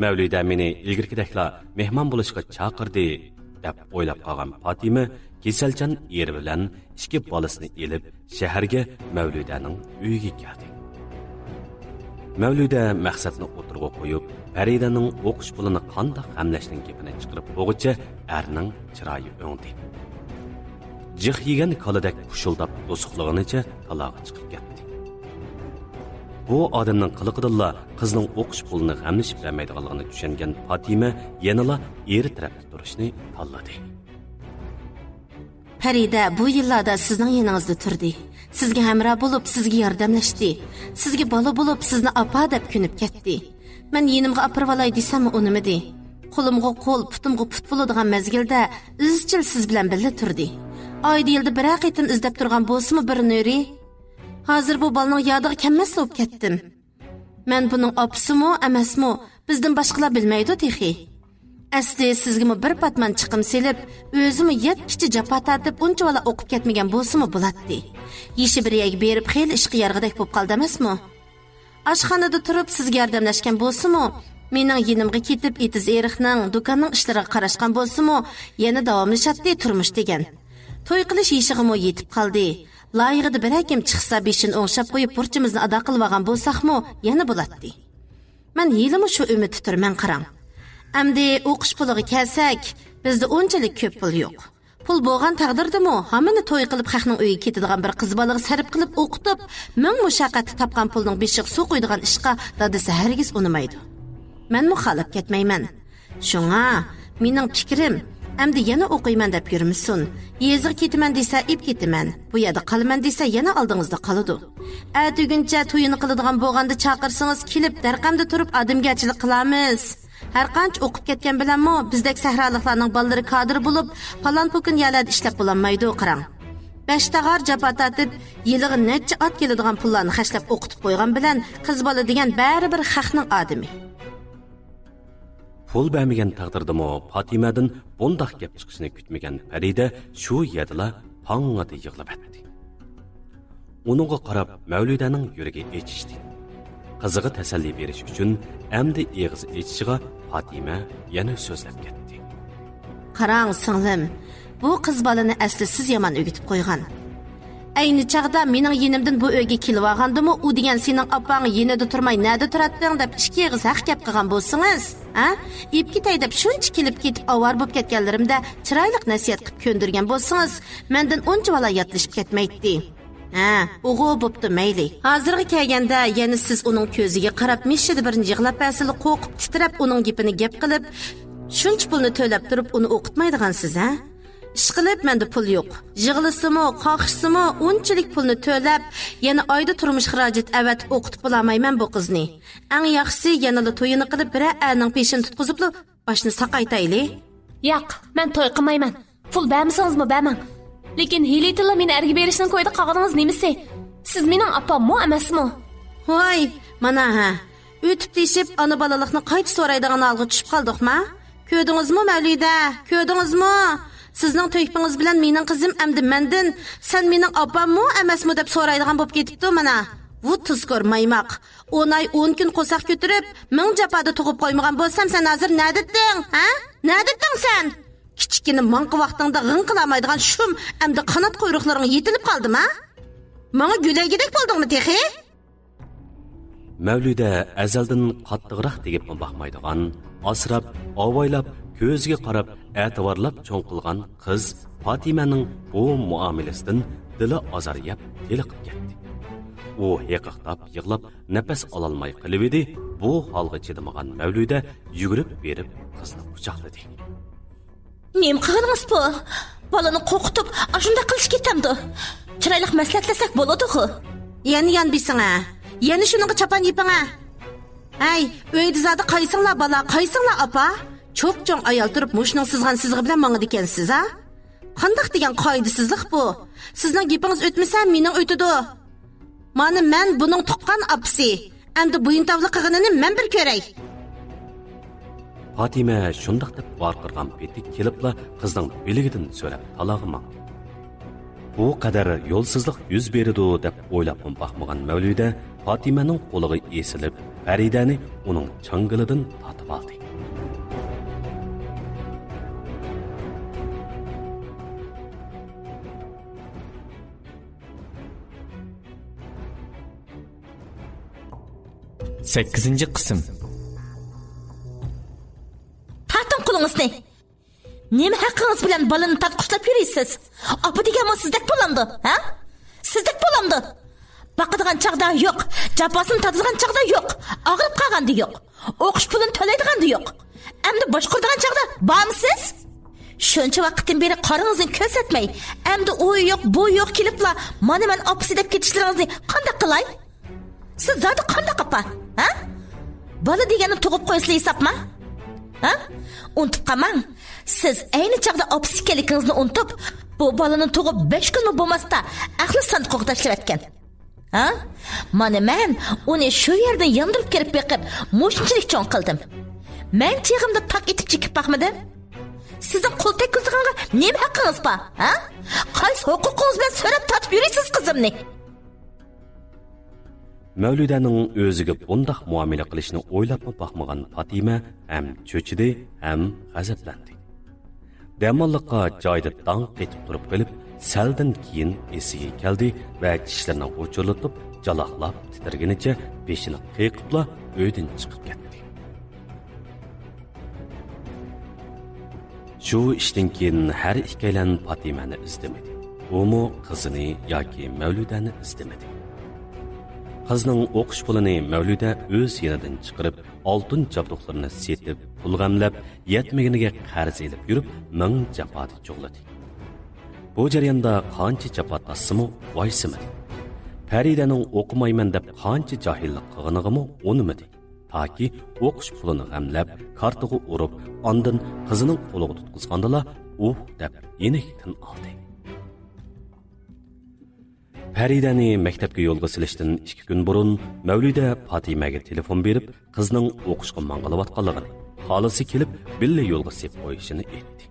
«مەۋلىدە مېنى ئىلگىرىكىدەكلا مېھمان بولۇشقا چاقىردى» دەپ ئويلاپ قالغان پاتىمە كېسەلچان ئېرى بىلەن ئىككى بالىسىنى ئېلىپ، شەھەرگە مەۋلىدەنىڭ ئۆيىگە كەلدى. مەۋلىدە مەقسەتنى ئوتتۇرىغا قويۇپ، پەرىدەنىڭ ئوقۇش پۇلىنى قانداق غەملەشنىڭ گېپىنى چىقىرىپ بولغۇچە ئەرنىڭ چىرايى ئۆڭدى. جىق يېگەن كالىدەك پۇشۇلداپ توسۇقلىغىنىچە تالاغا چىقىپ كەتتى. بۇ ئادەمنىڭ قىلىقىدىنلا قىزنىڭ ئوقۇش پۇلىنى غەملىشىپ بەرمەيدىغانلىقىنى چۈشەنگەن پاتىمە يەنىلا ئېرى تەرەپتە تۇرۇشنى تاللىدى. پەرىدە بۇ يىللاردا سىزنىڭ يېنىڭىزدا تۇردى. سىزگە ھەمراھ بولۇپ، سىزگە ياردەملەشتى. سىزگە بالا بولۇپ، سىزنى ئاپا دەپ كۆنۈپ كەتتى. مەن يېنىمغا ئاپىرىۋالاي دېسەممۇ ئۇنىمىدى. قولۇمغا قول، پۇتۇمغا پۇت بولىدىغان مەزگىلدە ئىزچىل سىز بىلەن بىللە تۇردى. ئايدا يىلدا بىرەر قېتىم ئىزدەپ تۇرغان بولسىمۇ بىر نۆرى، ھازىر بۇ بالىنىڭ يادىغا كەلمەسلا بولۇپ كەتتىم. مەن بۇنىڭ ئاپىسىمۇ ئەمەسمۇ، بىزدىن باشقىلار بىلمەيدۇ تېخى. ئەسلى سىزگىمۇ بىر پاتمان چىقىم سېلىپ، ئۆزىمۇ يەتكىچە جاپا تارتىپ، ئۇنچىۋالا ئوقۇپ كەتمىگەن بولسىمۇ بولاتتى. يېشى بىر يەرگە بېرىپ، خېلى ئىشقا يارىغۇدەك بولۇپ قالدى ئەمەسمۇ؟ ئاشخانىدا تۇرۇپ سىزگە ياردەملەشكەن بولسىمۇ، مېنىڭ يېنىمغا كېتىپ، ئېتىز-ئېرىقنىڭ، دۇكاننىڭ ئىشلىرىغا قاراشقان بولسىمۇ، يەنە داۋاملىشاتتى تۇرمۇش دېگەن. توي قىلىش يېشىغىمۇ يېتىپ قالدى. لايىقىدا بىرەر كىم چىقسا، بېشىنى ئوڭشاپ قويۇپ، بۇرچىمىزنى ئادا قىلىۋالغان بولساقمۇ، يەنە بولاتتى. مەن ھېلىمۇ شۇ ئۈمىدتە تۇرىمەن، قاراڭ. ئەمدى ئوقۇش پۇلىغا كەلسەك، بىزدە ئۇنچىلىك كۆپ پۇل يوق. پۇل بولغان تەقدىردىمۇ، ھامىنى توي قىلىپ، خەقنىڭ ئۆيىگە كېتىدىغان بىر قىز بالىغا سەرپ قىلىپ ئوقۇتۇپ، مىڭ مۇشەققەتتە تاپقان پۇلنىڭ بېشىغا سۇ قۇيىدىغان ئىشقا دادىسى ھەرگىز ئۇنىمايدۇ. مەنمۇ خالاپ كەتمەيمەن. شۇڭا، مېنىڭ پىكرىم، ئەمدى يەنە ئوقۇيمەن دەپ يۈرمىسۇن. يېزىغا كېتىمەن دېسە، ئېپ كېتىمەن. بۇ يەردە قالىمەن دېسە، يەنە ئالدىڭىزدا قالىدۇ. ئەتىگۈنچە تويىنى قىلىدىغان بولغاندا چاقىرسىڭىز، كېلىپ، دەرقەمدە تۇرۇپ ئادەمگەرچىلىك قىلارمىز. ھەرقانچە ئوقۇپ كەتكەن بىلەنمۇ، بىزدەك سەھرالىقلارنىڭ بالىلىرى كادىر بولۇپ، پالان-پوكۇن يەرلەردە ئىشلەپ بولالمايدۇ، قاراڭ. بەش تاغار جاپا تارتىپ، يىلىغا نەچچە ئات كېلىدىغان پۇللارنى خەجلەپ ئوقۇتۇپ قويغان بىلەن، قىز بالا دېگەن بەرىبىر خەقنىڭ ئادىمى. پۇل بەرمىگەن تەقدىردىمۇ پاتىمەدىن بۇنداق گەپ چىقىشىنى كۈتمىگەن پەرىدە شۇ يەردىلا پاڭڭىدە يىغلىۋەتتى. ئۇنىڭغا قاراپ مەۋلىدەنىڭ يۈرىكى ئېچىشتى. قىزىغا تەسەللى بېرىش ئۈچۈن ئەمدى ئېغىز ئېچىشىغا پاتىمە يەنە سۆزلەپ كەتتى. قاراڭ، سىڭلىم، بۇ قىز بالىنى ئەسلى سىز يامان ئۆگىتىپ قويغان. ئەينى چاغدا مېنىڭ يېنىمدىن بۇ ئۆيگە كېلىۋالغاندىمۇ، ئۇ دېگەن سېنىڭ ئاپاڭ يېنىدا تۇرماي نەدە تۇراتتىڭ دەپ ئىككى ئېغىز ھەق گەپ قىلغان بولسىڭىز، ھە؟ ئېپ كېتەي دەپ شۇنچە كېلىپ كېتىپ ئاۋارە بولۇپ كەتكەنلىرىمدە چىرايلىق نەسىھەت قىلىپ كۆندۈرگەن بولسىڭىز، مەندىن ئۇنچىۋالا ياتلىشىپ كەتمەيتتى. ھە، ئۇغۇ بوپتۇ، مەيلى. ھازىرغا كەلگەندە يەنە سىز ئۇنىڭ كۆزىگە قاراپ، مىششىدە بىرنى يىغلاپ بەرسىلا، قورقۇپ تىترەپ ئۇنىڭ گېپىنى گەپ قىلىپ، شۇنچە پۇلنى تۆلەپ تۇرۇپ ئۇنى ئوقۇتمايدىغانسىز، ھە؟ ئىشقىلىپ مەندە پۇل يوق. يىغلىسىمۇ، قاقشىسىمۇ ئۇنچىلىك پۇلنى تۆلەپ، يەنە ئايدا تۇرمۇش خىراجىتى ئەۋەتىپ ئوقۇتۇپ بولالمايمەن بۇ قىزنى. ئەڭ ياخشىسى يەنىلا تويىنى قىلىپ بىرەر ئەرنىڭ پېشىنى تۇتقۇزۇپلا باشنى ساقايتايلى. ياق، مەن توي قىلمايمەن. پۇل بەرمىسىڭىزمۇ بەرمەڭ. لېكىن ھېلىتىنلا مېنى ئەرگە بېرىشنىڭ كويىدا قالغىنىڭىز نېمىسى؟ سىز مېنىڭ ئاپاممۇ ئەمەسمۇ؟ ۋاي، مانا ھە. ئۆتۈپ تېشىپ ئانا بالىلىقنى قايتا سورايدىغان ھالغا چۈشۈپ قالدۇقما؟ كۆردىڭىزمۇ، مەۋلىدە؟ كۆردىڭىزمۇ؟ سىزنىڭ تۆھپىڭىز بىلەن مېنىڭ قىزىم ئەمدى مەندىن، سەن مېنىڭ ئاپاممۇ ئەمەسمۇ دەپ سورايدىغان بولۇپ كېتىپتۇ مانا. ۋۇ تۇزكور مايماق. ئون ئاي، ئون كۈن قورساق كۆتۈرۈپ، مىڭ جاپادا تۇغۇپ قويمىغان بولسام، سەن ھازىر نەدىتتىڭ، ھە؟ نەدىتتىڭ سەن؟ كىچىككىنە ماڭقا ۋاقتىڭدا غىڭ قىلالمايدىغان شۇم، ئەمدى قانات قۇيرۇقلىرىڭ يېتىلىپ قالدىما؟ ماڭا گۈلەيگۈدەك بولدۇڭمۇ تېخى؟ مەۋلىدە ئەزەلدىن قاتتىقراق تېگىپمۇ باقمايدىغان، ئاسراپ، ئاۋايلاپ، كۆزىگە قاراپ، ئەتىۋارلاپ چوڭ قىلغان قىز پاتىمەنىڭ بۇ مۇئامىلىسىدىن دىلى ئازار يەپ تېلىقىپ كەتتى. ئۇ ھېقىقلاپ يىغلاپ نەپەس ئالالماي قېلىۋىدى. بۇ ھالغا چىدىمىغان مەۋلىدە يۈگۈرۈپ بېرىپ قىزنى قۇچاقلىدى. نېمە قىلغىنىڭىز بۇ؟ بالىنى قورقۇتۇپ، ئاشۇنداق قىلىش كېتەمدۇ؟ چىرايلىق مەسلىھەتلەشسەك بولىدىغۇ. يەنە يان بېسىڭە. يەنە شۇنىڭغا چاپان يېپىڭە. ھەي، ئۆيدە زادى قايسىڭلار بالا، قايسىڭلار ئاپا؟ چوپچوڭ ئايال تۇرۇپ مۇشۇنىڭ سىزغان سىزىقى بىلەن ماڭىدىكەنسىز ھا؟ قانداق دېگەن قائىدىسىزلىق بۇ؟ سىزنىڭ گېپىڭىز ئۆتمىسە، مېنىڭ ئۆتىدۇ. مانا مەن بۇنىڭ تۇغقان ئاپىسى. ئەمدى بويۇنتاۋلىق قىلغىنىنى مەن بىر كۆرەي. پاتىمە شۇنداق دەپ ۋارقىرىغان پېتى كېلىپلا قىزنىڭ بىلىكىدىن سۆرەپ تالاغا ماڭدى. بۇ قەدەر يولسىزلىق يۈز بېرىدۇ دەپ ئويلاپمۇ باقمىغان مەۋلىدە پاتىمەنىڭ قولىغا ئېسىلىپ، پەرىدەنى ئۇنىڭ چاڭگىلىدىن تارتىۋالدى. سەككىزىنچى قىسىم. تارتىڭ قولىڭىزنى! نېمە ھەققىڭىز بىلەن بالىنى تارتقۇچىلاپ يۈرىسىز؟ ئاپا دېگەنمۇ سىزدەك بولامدۇ، ھە؟ سىزدەك بولامدۇ؟ باقىدىغان چاغدا يوق، جاپاسىنى تارتىدىغان چاغدا يوق، ئاغرىپ قالغاندا يوق، ئوقۇش پۇلىنى تۆلەيدىغاندا يوق. ئەمدى باشقۇرىدىغان چاغدا بارمۇسىز؟ شۇنچە ۋاقىتتىن بېرى قارىڭىزنى كۆرسەتمەي، ئەمدى ئۇ يوق، بۇ يوق كېلىپلا، مانا مەن ئاپىسى دەپ كېتىشلىرىڭىزنى قانداق قىلاي؟ سىز زادى قانداق ئاپا، ھە؟ بالا دېگەننى تۇغۇپ قويسىلا ھېسابما؟ ھە؟ ئۇنتۇپ قالماڭ. سىز ئەينى چاغدا ئاپىسى ئىكەنلىكىڭىزنى ئۇنتۇپ، بۇ بالىنى تۇغۇپ بەش كۈنمۇ بولماستا ئەخلەت ساندۇقىغا تاشلىۋەتكەن. ھە؟ مانا مەن ئۇنى شۇ يەردىن ياندۇرۇپ كىرىپ بېقىپ، مۇشۇنچىلىك چوڭ قىلدىم. مەن چېغىمدا تاق ئېتىپ چېكىپ باقمىدىم. سىزنىڭ قول تەگكۈزىدىغانغا نېمە ھەققىڭىز بار، ھە؟ قايسى ھوقۇقىڭىز بىلەن سۆرەپ تارتىپ يۈرىسىز قىزىمنى؟ مەۋلىدەنىڭ ئۆزىگە بۇنداق مۇئامىلە قىلىشىنى ئويلاپمۇ باقمىغان پاتىمە ھەم چۆچۈدى، ھەم غەزەپلەندى. دەماللىققا جايىدا داڭ قېتىپ تۇرۇپ قېلىپ، سەلدىن كېيىن ئېسىگە كەلدى ۋە چىشلىرىنى غۇچۇرلىتىپ، جالاقلاپ تىترىگىنىچە بېشىنى قېقىپلا ئۆيدىن چىقىپ كەتتى. شۇ ئىشتىن كېيىن ھەر ئىككىيلەن پاتىمەنى ئىزدىمىدى. ئۇمۇ قىزىنى ياكى مەۋلىدەنى ئىزدىمىدى. قىزنىڭ ئوقۇش پۇلىنى مەۋلىدە ئۆز يېنىدىن چىقىرىپ، ئالتۇن جابدۇقلىرىنى سېتىپ، پۇل غەملەپ، يەتمىگىنىگە قەرز ئېلىپ يۈرۈپ، مىڭ جاپادا جۇغلىدى. بۇ جەرياندا قانچە جاپا تارتسىمۇ ۋايسىمىدى. پەرىدەنىڭ ئوقۇمايمەن دەپ قانچە جاھىللىق قىلغىنىغىمۇ ئۇنىمىدى. تاكى ئوقۇش پۇلىنى غەملەپ، كارتىغا ئۇرۇپ، ئاندىن قىزىنىڭ قولىغا تۇتقۇزغاندىلا، ئۇھ دەپ يېنىك تىن ئالدى. پەرىدەنى مەكتەپكە يولغا سېلىشتىن ئىككى كۈن بۇرۇن مەۋلىدە پاتىمەگە تېلېفون بېرىپ، قىزنىڭ ئوقۇشقا ماڭغىلىۋاتقانلىقىنى، خالىسى كېلىپ، بىللە يولغا سېلىپ قويۇشىنى ئېيتتى.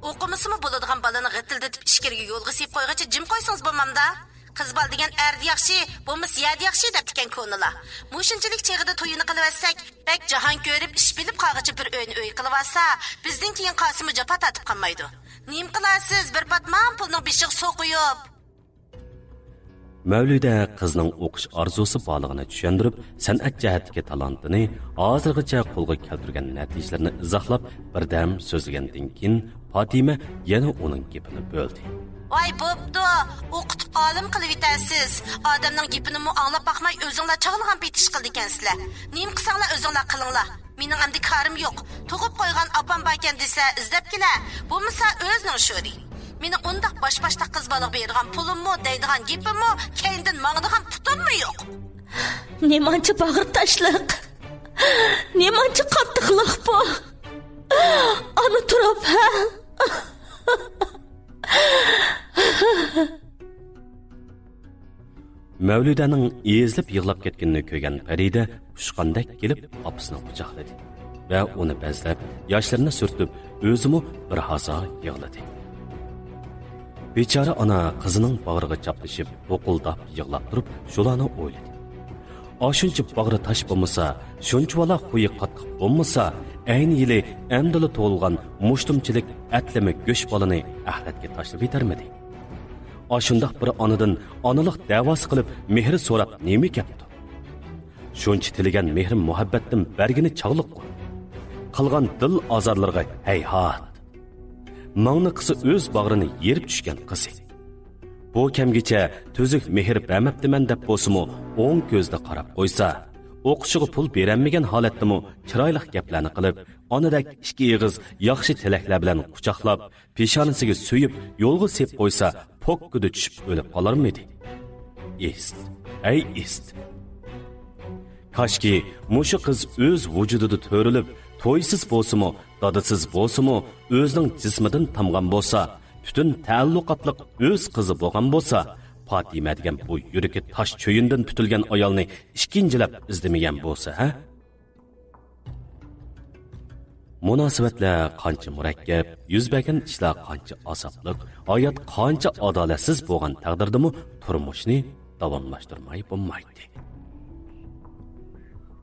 ئوقۇمىسىمۇ بولىدىغان بالىنى غىتىلدىتىپ ئىچكىرىگە يولغا سېلىپ قويغىچە جىم قويسىڭىز بولمامدا؟ قىز بالا دېگەن ئەردە ياخشى، بولمىسا يەردە ياخشى دەپتىكەن كونىلار. مۇشۇنچىلىك چېغىدا تويىنى قىلىۋەتسەك، بەك جاھان كۆرۈپ، ئىش بىلىپ قالغىچە بىر ئۆينى ئۆي قىلىۋالسا، بىزدىن كېيىن قاسىمۇ جاپا تارتىپ قالمايدۇ. نېمە قىلارسىز، بىر پاتمان پۇلنىڭ بېشىغا سۇ قۇيۇپ؟ مەۋلىدە قىزنىڭ ئوقۇش ئارزۇسى بارلىقىنى چۈشەندۈرۈپ، سەنئەت جەھەتتىكى تالانتىنى ھازىرغىچە قولغا كەلتۈرگەن نەتىجىلىرىنى ئىزاھلاپ، بىردەم سۆزلىگەندىن كېيىن، پاتىمە يەنە ئۇنىڭ گېپىنى بۆلدى. ۋاي، بوپتۇ، ئوقۇتۇپ ئالىم قىلىۋېتەرسىز. ئادەمنىڭ گېپىنىمۇ ئاڭلاپ باقماي، ئۆزۈڭلار چاغلىغان پېتى ئىش قىلىدىكەنسىلەر. نېمە قىلساڭلار ئۆزۈڭلار قىلىڭلار. مېنىڭ ئەمدى كارىم يوق. تۇغۇپ قويغان ئاپام باركەن دېسە، ئىزدەپ كېلە. بولمىسا ئۆزىنىڭ شورى. مېنىڭ ئۇنداق باش-باشتاق قىز بالىغا بېرىدىغان پۇلۇممۇ، دەيدىغان گېپىممۇ، كەينىدىن ماڭىدىغان پۇتۇممۇ يوق. نېمانچە باغرى تاشلىق، نېمانچە قاتتىقلىق بۇ. ئانا تۇرۇپ، ھە؟ مەۋلىدەنىڭ ئېزىلىپ يىغلاپ كەتكىنىنى كۆرگەن پەرىدە ئۇچقاندەك كېلىپ ئاپىسىنى قۇچاقلىدى ۋە ئۇنى بەزلەپ، ياشلىرىنى سۈرتۈپ، ئۆزىمۇ بىر ھازا يىغلىدى. بىچارە ئانا قىزىنىڭ باغرىغا چاپلىشىپ، ھوقۇلداپ يىغلاپ تۇرۇپ، شۇلارنى ئويلىدى. ئاشۇنچە باغرى تاش بولمىسا، شۇنچىۋالا خۇيى قاتتىق بولمىسا، ئەينى يىلى ئەمدىلا تۇغۇلغان مۇشتۇمچىلىك ئەتلىمە گۆش بالىنى ئەخلەتكە تاشلىۋېتەرمىدى؟ ئاشۇنداق بىر ئانىدىن ئانىلىق دەۋاسى قىلىپ، مېھىر سوراپ نېمە كەپتۇ؟ شۇنچە تىلىگەن مېھرىم مۇھەببەتتىن بەرگىنى چاغلىققۇ. قىلغان دىل ئازارلىرىغا ھەيھات. ماڭنى قىسا ئۆز باغرىنى يېرىپ چۈشكەن قىزى. بۇ كەمگىچە تۈزۈك مېھىر بەرمەپتىمەن دەپ بولسىمۇ ئوڭ كۆزدە قاراپ قويسا، ئوقۇشىغا پۇل بېرەلمىگەن ھالەتتىمۇ چىرايلىق گەپلەرنى قىلىپ، ئانىدەك ئىككى ئېغىز ياخشى تىلەكلەر بىلەن قۇچاقلاپ، پېشانىسىگە سۆيۈپ، يولغا سېلىپ قويسا، پوككىدە چۈشۈپ ئۆلۈپ قالارمىدى؟ ئىست، ھەي ئىست! كاشكى، مۇشۇ قىز ئۆز ۋۇجۇدىدا تۆرىلىپ، تويسىز بولسىمۇ، دادىسىز بولسىمۇ، ئۆزىنىڭ جىسمىدىن تامغان بولسا، پۈتۈن تەئەللۇقاتلىق ئۆز قىزى بولغان بولسا، پاتىمە دېگەن بۇ يۈرىكى تاش چۆيۈندىن پۈتۈلگەن ئايالنى ئىككىنچىلەپ ئىزدىمىگەن بولسا، ھە؟ مۇناسىۋەتلەر قانچە مۇرەككەپ، يۈز بەرگەن ئىشلار قانچە ئازابلىق، ھايات قانچە ئادالەتسىز بولغان تەقدىردىمۇ تۇرمۇشنى داۋاملاشتۇرماي بولمايتتى.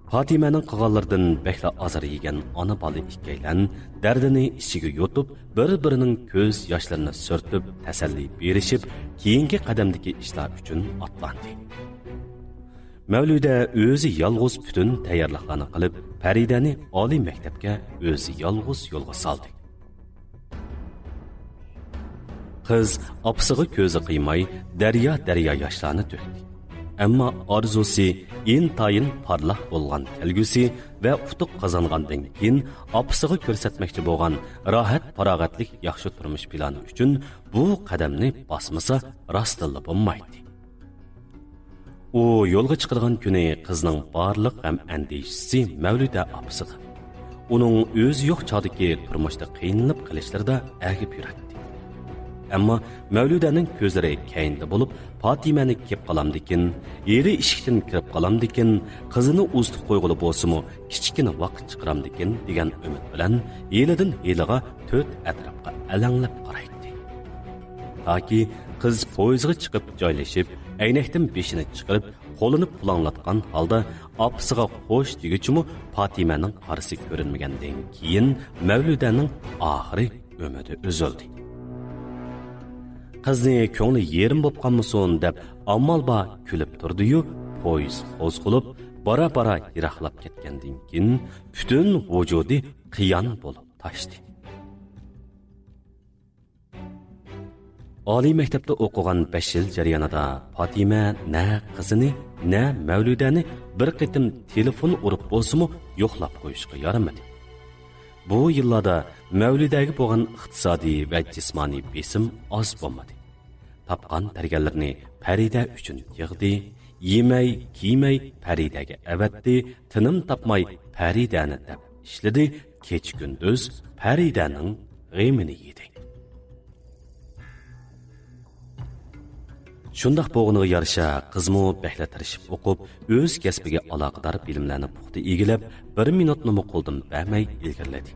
پاتىمەنىڭ قىلغانلىرىدىن بەكلا ئازار يېگەن ئانا-بالا ئىككىيلەن دەردىنى ئىچىگە يۇتۇپ، بىر-بىرىنىڭ كۆز ياشلىرىنى سۈرتۈپ، تەسەللى بېرىشىپ، كېيىنكى قەدەمدىكى ئىشلار ئۈچۈن ئاتلاندى. مەۋلۇدە ئۆزى يالغۇز پۈتۈن تەييارلىقلارنى قىلىپ، پەرىدەنى ئالىي مەكتەپكە ئۆزى يالغۇز يولغا سالدى. قىز ئاپىسىغا كۆزى قىيماي، دەريا-دەريا ياشلارنى تۆكتى. ئەمما ئارزۇسى ئىنتايىن پارلاق بولغان كەلگۈسى ۋە ئۇتۇق قازانغاندىن كېيىن ئاپىسىغا كۆرسەتمەكچى بولغان راھەت-پاراغەتلىك ياخشى تۇرمۇش پىلانى ئۈچۈن بۇ قەدەمنى باسمىسا، راستتىنلا بولمايتتى. ئۇ يولغا چىقىدىغان كۈنى قىزنىڭ بارلىق غەم-ئەندىشىسى مەۋلۇدە ئاپىسىدا. ئۇنىڭ ئۆزى يوق چاغدىكى تۇرمۇشتا قىينىلىپ قېلىشلىرىدا ئەگىپ يۈرەتتى. ئەمما مەۋلۇدەنىڭ كۆزلىرى كەينىدە بولۇپ، پاتىمەنى كېپ قالامدىكىن، ھېلى ئىشىكتىن كىرىپ قالامدىكىن، قىزىنى ئۇزىتىپ قويغىلى بولسىمۇ، كىچىككىنە ۋاقىت چىقىرامدىكىن دېگەن ئۈمىد بىلەن ھېلىدىن ھېلىغا تۆت ئەتراپقا ئەلەڭلەپ قارايتتى. تاكى قىز پويىزغا چىقىپ جايلىشىپ، ئەينەكتىن بېشىنى چىقىرىپ، قولىنى پۇلاڭلاتقان ھالدا ئاپىسىغا خوش دېگۈچىمۇ پاتىمەنىڭ قارىسى كۆرۈنمىگەندىن كېيىن مەۋلۇدەنىڭ ئاخىرى ئۈمىدى ئۈزۈلدى. قىزنى كۆڭلى يېرىم بوپ قالمىسۇن دەپ ئامال بار كۈلۈپ تۇردى-يۇ، پويىز قوزغىلىپ، بارا-بارا يىراقلاپ كەتكەندىن كېيىن پۈتۈن ۋۇجۇدى قىيان بولۇپ تاشتى. ئالىي مەكتەپتە ئوقۇغان بەش يىل جەريانىدا پاتىمە نە قىزىنى، نە مەۋلۇدەنى بىر قېتىم تېلېفون ئۇرۇپ بولسىمۇ يوقلاپ قويۇشقا يارىمىدى. بۇ يىللاردا مەۋلۇدەگە بولغان ئىقتىسادىي ۋە جىسمانىي بېسىم ئاز بولمىدى. تاپقان بەرگەنلىرىنى پەرىدە ئۈچۈن يىغدى، يېمەي، كىيمەي پەرىدەگە ئەۋەتتى، تىنىم تاپماي پەرىدەنى دەپ ئىشلىدى، كېچە-كۈندۈز پەرىدەنىڭ غېمىنى يېدى. شۇنداق بولغىنىغا يارىشا، قىزمۇ بەكلا تىرىشىپ ئوقۇپ، ئۆز كەسپىگە ئالاقىدار بىلىملەرنى پۇختا ئىگىلەپ، بىر مىنۇتنىمۇ قولدىن بەرمەي ئىلگىرىلىدى.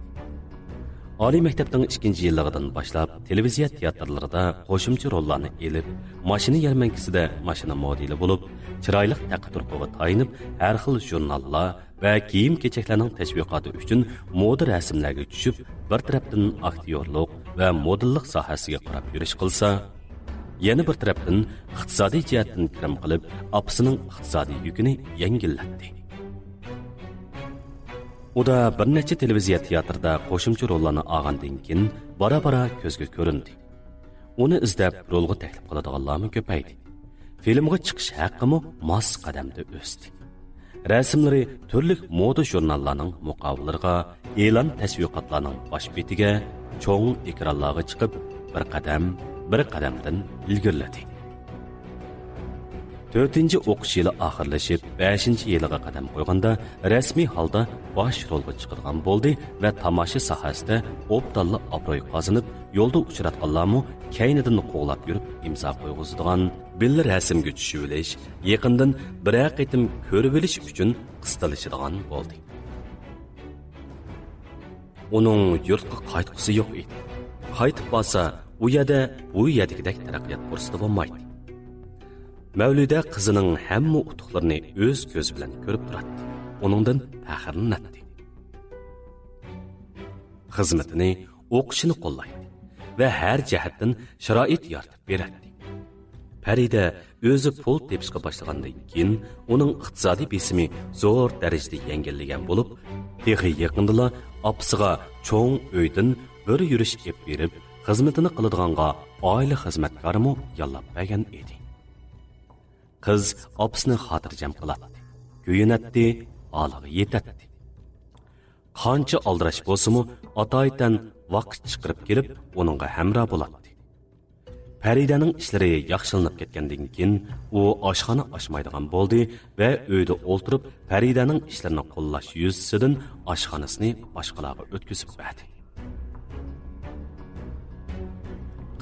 ئالىي مەكتەپنىڭ ئىككىنچى يىللىقىدىن باشلاپ، تېلېۋىزىيە تىياتىرلىرىدا قوشۇمچە روللارنى ئېلىپ، ماشىنا يەرمەنكىسىدە ماشىنا مودېلى بولۇپ، چىرايلىق تەقى-تۇرقىغا تايىنىپ، ھەر خىل ژۇرناللار، ۋە كىيىم-كېچەكلەرنىڭ تەشۋىقاتى ئۈچۈن مودا رەسىملەرگە چۈشۈپ، بىر تەرەپتىن ئاكتيورلۇق ۋە مودېللىق ساھەسىگە قاراپ يۈرۈش قىلسا، يەنە بىر تەرەپتىن ئىقتىسادىي جەھەتتىن كىرىم قىلىپ، ئاپىسىنىڭ ئىقتىسادىي يۈكىنى يەڭگىللەتتى. ئۇدا بىر نەچچە تېلېۋىزىيە تىياتىردا قوشۇمچە روللارنى ئالغاندىن كېيىن، بارا-بارا كۆزگە كۆرۈندى. ئۇنى ئىزدەپ رولغا تەكلىپ قىلىدىغانلارمۇ كۆپەيدى. فىلىمغا چىقىش ھەققىمۇ ماس قەدەمدە ئۆستى. رەسىملىرى تۈرلۈك مودا ژۇرناللارنىڭ مۇقاۋىلىرىغا، ئېلان تەشۋىقاتلارنىڭ باش بېتىگە، چوڭ ئېكرانلارغا چىقىپ، بىر قەدەم، بىر قەدەمدىن ئىلگىرىلىدى. تۆتىنچى ئوقۇش يىلى ئاخىرلىشىپ، بەشىنچى يىلىغا قەدەم قويغاندا، رەسمىي ھالدا باش رولغا چىقىدىغان بولدى ۋە تاماشا ساھەسىدە ئوبدانلا ئابرۇي قازىنىپ، يولدا ئۇچراتقانلارمۇ كەينىدىن قوغلاپ يۈرۈپ ئىمزا قويغۇزىدىغان، بىللە رەسىمگە چۈشۈۋېلىش، يېقىندىن بىرەر قېتىم كۆرۈۋېلىش ئۈچۈن قىستىلىشىدىغان بولدى. ئۇنىڭ يۇرتقا قايتقۇسى يوق ئىدى. قايتىپ بارسا، ئۇ يەردە بۇ يەردىكىدەك تەرەققىيات پۇرسىتى بولمايتتى. مەۋلۇدە قىزىنىڭ ھەممە ئۇتۇقلىرىنى ئۆز كۆزى بىلەن كۆرۈپ تۇراتتى. ئۇنىڭدىن پەخىرلىنەتتى. خىزمىتىنى، ئوقۇشىنى قوللايتتى ۋە ھەر جەھەتتىن شارائىت يارىتىپ بېرەتتى. پەرىدە ئۆزى پۇل تېپىشقا باشلىغاندىن كېيىن، ئۇنىڭ ئىقتىسادىي بېسىمى زور دەرىجىدە يەڭگىللىگەن بولۇپ، تېخى يېقىندىلا ئاپىسىغا چوڭ ئۆيدىن بىر يۈرۈش ئېلىپ بېرىپ، خىزمىتىنى قىلىدىغانغا ئائىلە خىزمەتكارىمۇ ياللاپ بەرگەن ئىدى. قىز ئاپىسىنى خاتىرجەم قىلاتتى، كۆيۈنەتتى، ھالىغا يېتەتتى. قانچە ئالدىراش بولسىمۇ، ئاتايىتەن ۋاقىت چىقىرىپ كېلىپ، ئۇنىڭغا ھەمراھ بولاتتى. پەرىدەنىڭ ئىشلىرى ياخشىلىنىپ كەتكەندىن كېيىن، ئۇ ئاشخانا ئاچمايدىغان بولدى ۋە ئۆيدە ئولتۇرۇپ، پەرىدەنىڭ ئىشلىرىنى قوللاش يۈزىسىدىن ئاشخانىسىنى باشقىلارغا ئۆتكۈزۈپ بەردى.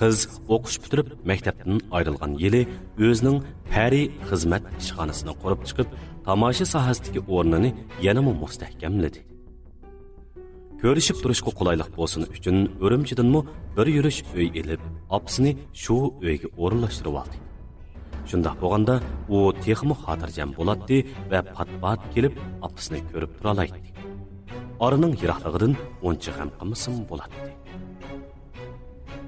قىز ئوقۇش پۈتتۈرۈپ مەكتەپتىن ئايرىلغان يىلى ئۆزىنىڭ پەرى خىزمەت ئىشخانىسىنى قۇرۇپ چىقىپ، تاماشا ساھەسىدىكى ئورنىنى يەنىمۇ مۇستەھكەملىدى. كۆرۈشۈپ تۇرۇشقا قولايلىق بولسۇن ئۈچۈن ئۈرۈمچىدىنمۇ بىر يۈرۈش ئۆي ئېلىپ، ئاپىسىنى شۇ ئۆيگە ئورۇنلاشتۇرۇۋالدى. شۇنداق بولغاندا ئۇ تېخىمۇ خاتىرجەم بولاتتى ۋە پات-پات كېلىپ ئاپىسىنى كۆرۈپ تۇرالايتتى. ئارىنىڭ يىراقلىقىدىن ئۇنچە غەم قىلمىسىمۇ بولاتتى.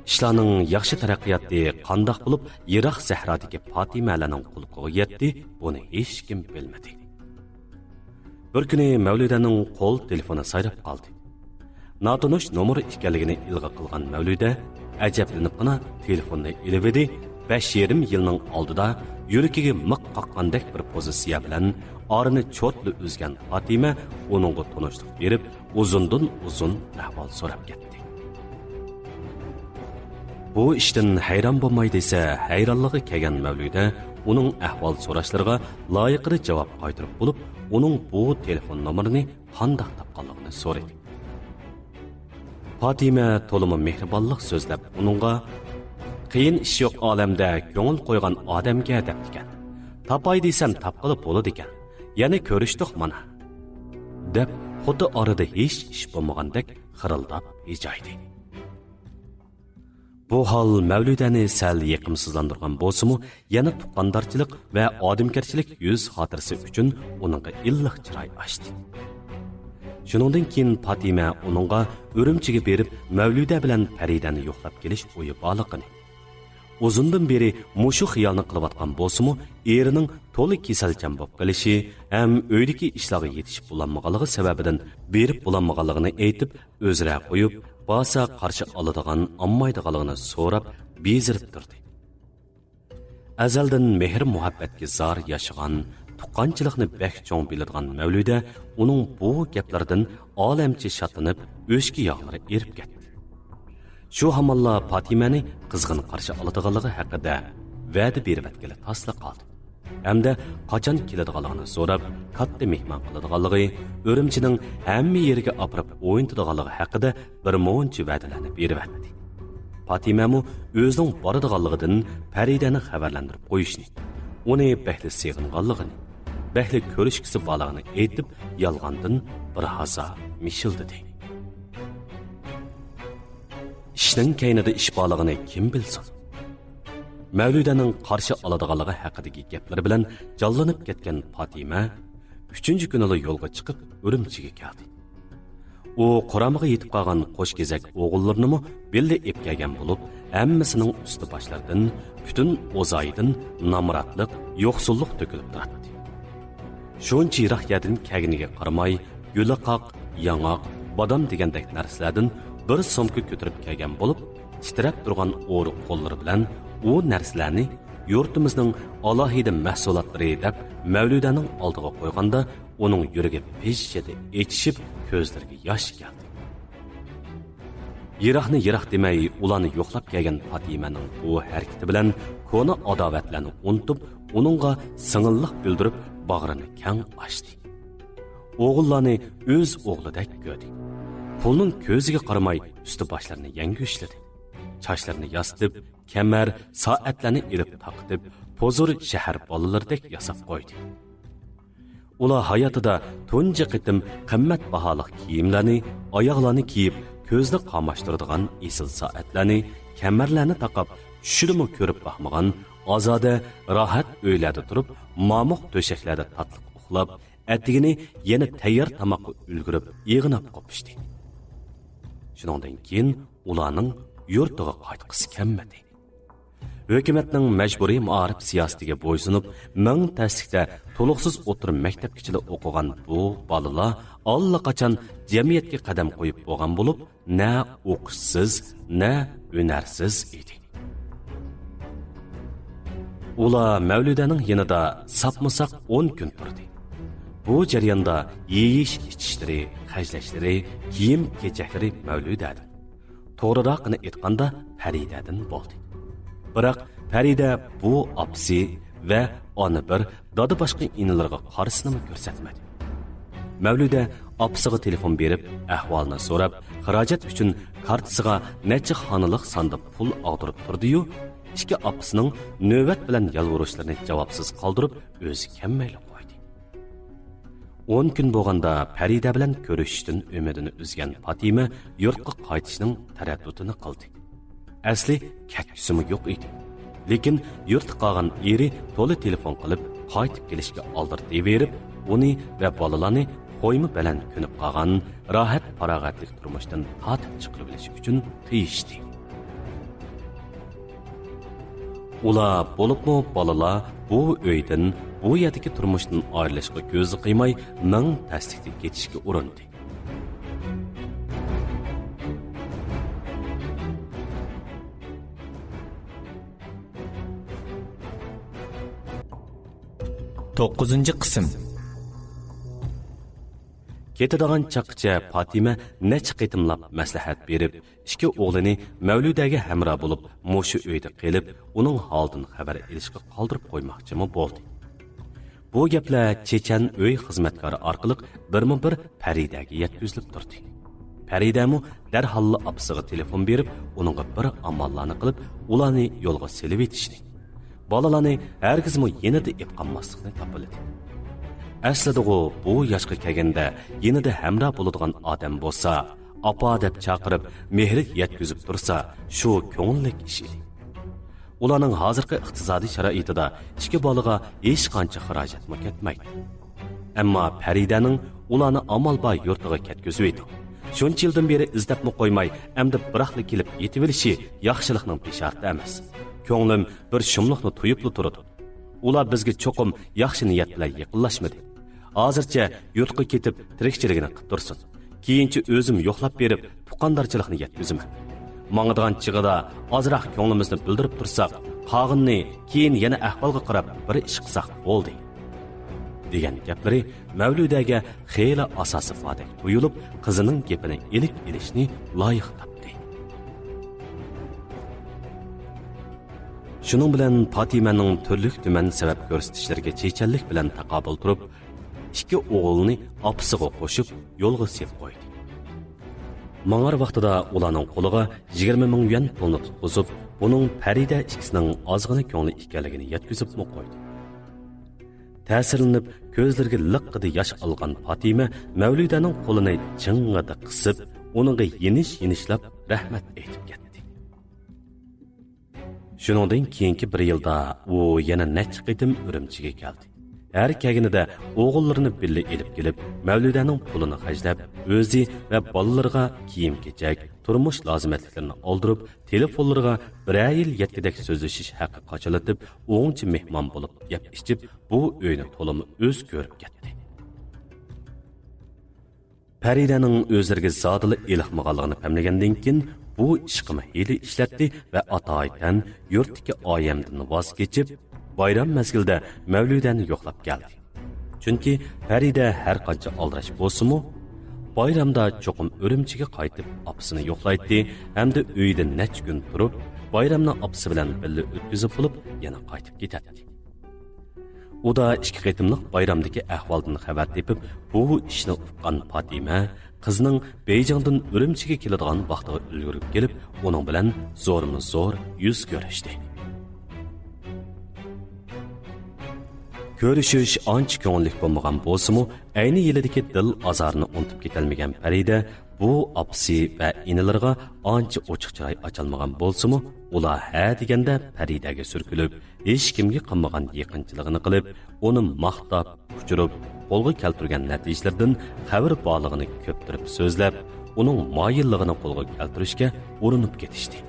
ئىشلارنىڭ ياخشى تەرەققىياتى قانداق بولۇپ يىراق سەھرادىكى پاتىمەلەرنىڭ قۇلىقىغا يەتتى، بۇنى ھېچكىم بىلمىدى. بىر كۈنى مەۋلىدەنىڭ قول تېلېفونى سايراپ قالدى. ناتونۇش نومۇر ئىكەنلىكىنى ئىلغا قىلغان مەۋلىدە ئەجەبلىنىپلا تېلېفوننى ئېلىۋىدى. بەش يېرىم يىلنىڭ ئالدىدا يۈرىكىگە مىخ قاققاندەك بىر پوزىتسىيە بىلەن ئارىنى چوتلا ئۈزگەن پاتىمە ئۇنىڭغا تونۇشلۇق بېرىپ، ئۇزۇندىن ئۇزۇن ئەھۋال سوراپ كەتتى. بۇ ئىشتىن ھەيران بولماي دېسە، ھەيرانلىقى كەلگەن مەۋلىدە ئۇنىڭ ئەھۋال سوراشلىرىغا لايىقىدا جاۋاب قايتۇرۇپ بولۇپ، ئۇنىڭ بۇ تېلېفون نومۇرىنى قانداق تاپقانلىقىنى سورىدى. پاتىمە تولىمۇ مېھرىبانلىق سۆزلەپ ئۇنىڭغا، «قىيىن ئىش يوق ئالەمدە كۆڭۈل قويغان ئادەمگە» دەپتىكەن. «تاپاي دېسەم تاپقىلى بولىدىكەن. يەنە كۆرۈشتۇق مانا» دەپ، خۇددى ئارىدا ھېچ ئىش بولمىغاندەك خىرىلداپ ھىجايدى. بۇ ھال مەۋلىدەنى سەل يېقىمسىزلاندۇرغان بولسىمۇ، يەنە تۇغقاندارچىلىق ۋە ئادەمگەرچىلىك يۈز خاتىرىسى ئۈچۈن ئۇنىڭغا ئىللىق چىراي ئاچتى. شۇنىڭدىن كېيىن پاتىمە ئۇنىڭغا ئۈرۈمچىگە بېرىپ، مەۋلىدە بىلەن پەرىدەنى يوقلاپ كېلىش ئويى بارلىقىنى، ئۇزۇندىن بېرى مۇشۇ خىيالنى قىلىۋاتقان بولسىمۇ، ئېرىنىڭ تولا كېسەلچان بولۇپ قېلىشى ھەم ئۆيدىكى ئىشلارغا يېتىشىپ بولالمىغانلىقى سەۋەبىدىن بېرىپ بولالمىغانلىقىنى ئېيتىپ، ئۆزرە قويۇپ، بارسا قارشى ئالىدىغان، ئالمايدىغانلىقىنى سوراپ بېزىرىپ تۇردى. ئەزەلدىن مېھىر-مۇھەببەتكە زار ياشىغان، تۇغقانچىلىقنى بەك چوڭ بىلىدىغان مەۋلىدە ئۇنىڭ بۇ گەپلىرىدىن ئالەمچە شادلىنىپ، ئۆچكە ياغلىرى ئېرىپ كەتتى. شۇ ھامانلا پاتىمەنى قىزغىن قارشى ئالىدىغانلىقى ھەققىدە ۋەدە بېرىۋەتكىلى تاسلا قالدى. ھەمدە قاچان كېلىدىغانلىقىنى سوراپ، كاتتا مېھمان قىلىدىغانلىقى، ئۈرۈمچىنىڭ ھەممە يېرىگە ئاپىرىپ ئوينىتىدىغانلىقى ھەققىدە بىر مۇنچە ۋەدىلەرنى بېرىۋەتتى. پاتىمەمۇ ئۆزىنىڭ بارىدىغانلىقىدىن پەرىدەنى خەۋەرلەندۈرۈپ قويۇشنى، ئۇنى بەكلا سېغىنغانلىقىنى، بەكلا كۆرۈشكۈسى بارلىقىنى ئېيتىپ، يالغاندىن بىر ھازا مىشىلدىدى. ئىشنىڭ كەينىدە ئىش بارلىقىنى كىم بىلسۇن؟ مەۋلىدەنىڭ قارشى ئالىدىغانلىقى ھەققىدىكى گەپلىرى بىلەن جانلىنىپ كەتكەن پاتىمە ئۈچىنچى كۈنىلا يولغا چىقىپ، ئۈرۈمچىگە كەلدى. ئۇ قورامىغا يېتىپ قالغان قوش كېزەك ئوغۇللىرىنىمۇ بىللە ئېلىپ كەلگەن بولۇپ، ھەممىسىنىڭ ئۈستى باشلىرىدىن، پۈتۈن ئوزايىدىن نامراتلىق، يوقسۇللۇق تۆكۈلۈپ تۇراتتى. شۇنچە يىراق يەردىن كەلگىنىگە قارىماي، يۇلىقاق، ياڭاق، بادام دېگەندەك نەرسىلەردىن بىر سومكا كۆتۈرۈپ كەلگەن بولۇپ، تىترەپ تۇرغان ئورۇق قوللىرى بىلەن ئۇ نەرسىلەرنى يۇرتىمىزنىڭ ئالاھىدە مەھسۇلاتلىرى دەپ مەۋلىدەنىڭ ئالدىغا قويغاندا، ئۇنىڭ يۈرىكى پىژژىدە ئېچىشىپ، كۆزلىرىگە ياش كەلدى. يىراقنى يىراق دېمەي، ئۇلارنى يوقلاپ كەلگەن پاتىمەنىڭ بۇ ھەرىكىتى بىلەن كونا ئاداۋەتلەرنى ئۇنتۇپ، ئۇنىڭغا سىڭىللىق بىلدۈرۈپ، باغرىنى كەڭ ئاچتى. ئوغۇللارنى ئۆز ئوغلىدەك كۆردى. پۇلنىڭ كۆزىگە قارىماي، ئۈستى باشلىرىنى يەڭگۈشلىدى. چاچلىرىنى ياسىتىپ، كەمەر، سائەتلەرنى ئېلىپ تاقىتىپ، پۇزۇر شەھەر بالىلىرىدەك ياساپ قويدى. ئۇلار ھاياتىدا تۇنجى قېتىم قىممەت باھالىق كىيىملەرنى، ئاياغلارنى كىيىپ، كۆزنى قاماشتۇرىدىغان ئېسىل سائەتلەرنى، كەمەرلەرنى تاقاپ، چۈشىدىمۇ كۆرۈپ باقمىغان ئازادە، راھەت ئۆيلەردە تۇرۇپ، مامۇق تۆشەكلەردە تاتلىق ئۇخلاپ، ئەتىگىنى يەنە تەييار تاماققا ئۈلگۈرۈپ، ئېغىناپ قوپۇشتى. شۇنىڭدىن كېيىن ئۇلارنىڭ يۇرتىغا قايتقۇسى كەلمىدى. ھۆكۈمەتنىڭ مەجبۇرىي مائارىپ سىياسىتىگە بويسۇنۇپ، مىڭ تەسلىكتە تولۇقسىز ئوتتۇرا مەكتەپكىچىلا ئوقۇغان بۇ بالىلار ئاللىقاچان جەمئىيەتكە قەدەم قويۇپ بولغان بولۇپ، نە ئوقۇشسىز، نە ھۈنەرسىز ئىدى. ئۇلار مەۋلىدەنىڭ يېنىدا ساپمۇساق ئون كۈن تۇردى. بۇ جەرياندا يېيىش-ئىچىشلىرى، خەجلەشلىرى، كىيىم-كېچەكلىرى مەۋلىدەدىن، توغرىراقىنى ئېيتقاندا، پەرىدەدىن بولدى. بىراق پەرىدە بۇ ئاپىسى ۋە ئانا بىر، دادا باشقا ئىنىلىرىغا قارىسىنىمۇ كۆرسەتمىدى. مەۋلىدە ئاپىسىغا تېلېفون بېرىپ، ئەھۋالىنى سوراپ، خىراجەت ئۈچۈن كارتىسىغا نەچچە خانىلىق ساندا پۇل ئاغدۇرۇپ تۇردى-يۇ، ئىككى ئاپىسىنىڭ نۆۋەت بىلەن يالۋۇرۇشلىرىنى جاۋابسىز قالدۇرۇپ، ئۆزى كەلمەيلا قويدى. ئون كۈن بولغاندا پەرىدە بىلەن كۆرۈشۈشتىن ئۈمىدىنى ئۈزگەن پاتىمە يۇرتقا قايتىشنىڭ تەرەددۇتىنى قىلدى. ئەسلى كەتكۈسىمۇ يوق ئىدى. لېكىن يۇرتتا قالغان ئېرى تولا تېلېفون قىلىپ، قايتىپ كېلىشكە ئالدىرىتىۋېرىپ، ئۇنى ۋە بالىلارنى قويما بەلەن كۆنۈپ قالغان راھەت-پاراغەتلىك تۇرمۇشتىن تارتىپ چىقىرىۋېلىش ئۈچۈن تىيىشتى. ئۇلار، بولۇپمۇ بالىلار بۇ ئۆيدىن، بۇ يەردىكى تۇرمۇشتىن ئايرىلىشقا كۆزى قىيماي، مىڭ تەسلىكتە كېتىشكە ئۇرۇندى. توققۇزىنچى قىسىم. كېتىدىغان چاغقىچە پاتىمە نەچچە قېتىملاپ مەسلىھەت بېرىپ، ئىككى ئوغلىنى مەۋلۇدەگە ھەمراھ بولۇپ، مۇشۇ ئۆيدە قېلىپ، ئۇنىڭ ھالىدىن خەۋەر ئېلىشقا قالدۇرۇپ قويماقچىمۇ بولدى. بۇ گەپلەر چېچەن ئۆي خىزمەتكارى ئارقىلىق بىرمۇبىر پەرىدەگە يەتكۈزۈلۈپ تۇردى. پەرىدەمۇ دەرھاللا ئاپىسىغا تېلېفون بېرىپ، ئۇنىڭغا بىر ئاماللارنى قىلىپ، ئۇلارنى يولغا سېلىۋېتىشنى، بالىلارنى ھەرگىزمۇ يېنىدا ئېلىپ قالماسلىقنى تاپىلىدى. ئەسلىدىغۇ، بۇ ياشقا كەلگەندە يېنىدا ھەمراھ بولىدىغان ئادەم بولسا، ئاپا دەپ چاقىرىپ، مېھرى يەتكۈزۈپ تۇرسا، شۇ كۆڭۈللۈك ئىش ئىدى. ئۇلارنىڭ ھازىرقى ئىقتىسادىي شارائىتىدا ئىككى بالىغا ھېچقانچە خىراجەتمۇ كەتمەيتتى. ئەمما پەرىدەنىڭ ئۇلارنى ئامال بار يۇرتىغا كەتكۈزۈۋېتىڭ، شۇنچە يىلدىن بېرى ئىزدەپمۇ قويماي، ئەمدى بىراقلا كېلىپ يېتىۋېلىشى ياخشىلىقنىڭ بېشارىتى ئەمەس. كۆڭلۈم بىر شۇملۇقنى تۇيۇپلا تۇرىدۇ. ئۇلار بىزگە چوقۇم ياخشى نىيەت بىلەن يېقىنلاشمىدى. ھازىرچە يۇرتقا كېتىپ تىرىكچىلىكىنى قىپ تۇرسۇن. كېيىنچە ئۆزۈم يوقلاپ بېرىپ، تۇغقاندارچىلىقنى يەتكۈزىمەن. ماڭىدىغان چېغىدا ئازراق كۆڭلىمىزنى بىلدۈرۈپ تۇرساق، قالغىنىنى كېيىن يەنە ئەھۋالغا قاراپ بىر ئىش قىلساق بولدى، دېگەن گەپلىرى مەۋلۇدەگە خېلى ئاساسى باردەك تۇيۇلۇپ، قىزىنىڭ گېپىنى ئىلىك ئېلىشنى لايىق تاپتى. شۇنىڭ بىلەن پاتىمەنىڭ تۈرلۈك-تۈمەن سەۋەب كۆرسىتىشلىرىگە چېچەنلىك بىلەن تاقابىل تۇرۇپ، ئىككى ئوغلىنى ئاپىسىغا قوشۇپ، يولغا سېلىپ قويدى. ماڭار ۋاقتىدا ئۇلارنىڭ قولىغا يىگىرمە مىڭ يۈەن پۇلنى تۇتقۇزۇپ، بۇنىڭ پەرىدە ئىككىسىنىڭ ئازغىنە كۆڭلى ئىكەنلىكىنى يەتكۈزۈپمۇ قويدى. تەسىرلىنىپ، كۆزلىرىگە لىققىدە ياش ئالغان پاتىمە مەۋلۇدەنىڭ قولىنى چىڭڭىدە قىسىپ، ئۇنىڭغا يېنىش-يېنىشلاپ رەھمەت ئېيتىپ كەتتى. شۇنىڭدىن كېيىنكى بىر يىلدا ئۇ يەنە نەچچە قېتىم ئۈرۈمچىگە كەلدى. ھەر كەلگىنىدە ئوغۇللىرىنى بىللە ئېلىپ كېلىپ، مەۋلۇدەنىڭ پۇلىنى خەجلەپ، ئۆزى ۋە بالىلىرىغا كىيىم-كېچەك، تۇرمۇش لازىمەتلىكلىرىنى ئالدۇرۇپ، تېلېفونلىرىغا بىرەر يىل يەتكۈدەك سۆزلىشىش ھەققى قاچىلىتىپ، ئوڭچە مېھمان بولۇپ يەپ-ئىچىپ، بۇ ئۆينى تولىمۇ ئۆز كۆرۈپ كەتتى. پەرىدەنىڭ ئۆزلىرىگە زادىلا ئېلىقمىغانلىقىنى پەملىگەندىن كېيىن، بۇ ئىشقىمۇ ھىيلە ئىشلەتتى ۋە ئاتايىتەن يۇرتتىكى ئائىلىدىن ۋاز كېچىپ، بايرام مەزگىلىدە مەۋلۇدەنى يوقلاپ كەلدى. چۈنكى پەرىدە ھەر قانچە ئالدىراش بولسىمۇ، بايرامدا چوقۇم ئۈرۈمچىگە قايتىپ ئاپىسىنى يوقلايتتى ھەمدە ئۆيىدە نەچچە كۈن تۇرۇپ، بايرامنى ئاپىسى بىلەن بىللە ئۆتكۈزۈپ بولۇپ، يەنە قايتىپ كېتەتتى. ئۇدا ئىككى قېتىملىق بايرامدىكى ئەھۋالدىن خەۋەر تېپىپ، بۇ ئىشنى ئۇققان پاتىمە قىزنىڭ بېيجىڭدىن ئۈرۈمچىگە كېلىدىغان ۋاقتىغا ئۈلگۈرۈپ كېلىپ، ئۇنىڭ بىلەن زورمۇ زور يۈز كۆرۈشتى. كۆرۈشۈش ئانچە كۆڭۈللۈك بولمىغان بولسىمۇ، ئەينى يىلىدىكى دىل ئازارىنى ئۇنتۇپ كېتەلمىگەن پەرىدە بۇ ئاپىسى ۋە ئىنىلىرىغا ئانچە ئوچۇق چىراي ئاچالمىغان بولسىمۇ، ئۇلار ھە دېگەندە پەرىدەگە سۈركىلىپ، ھېچكىمگە قىلمىغان يېقىنچىلىقىنى قىلىپ، ئۇنى ماختاپ، ئۇچۇرۇپ، قولغا كەلتۈرگەن نەتىجىلىرىدىن خەۋىرى بارلىقىنى كۆپتۈرۈپ سۆزلەپ، ئۇنىڭ مايىللىقىنى قولغا كەلتۈرۈشكە ئۇرۇنۇپ كېتىشتى.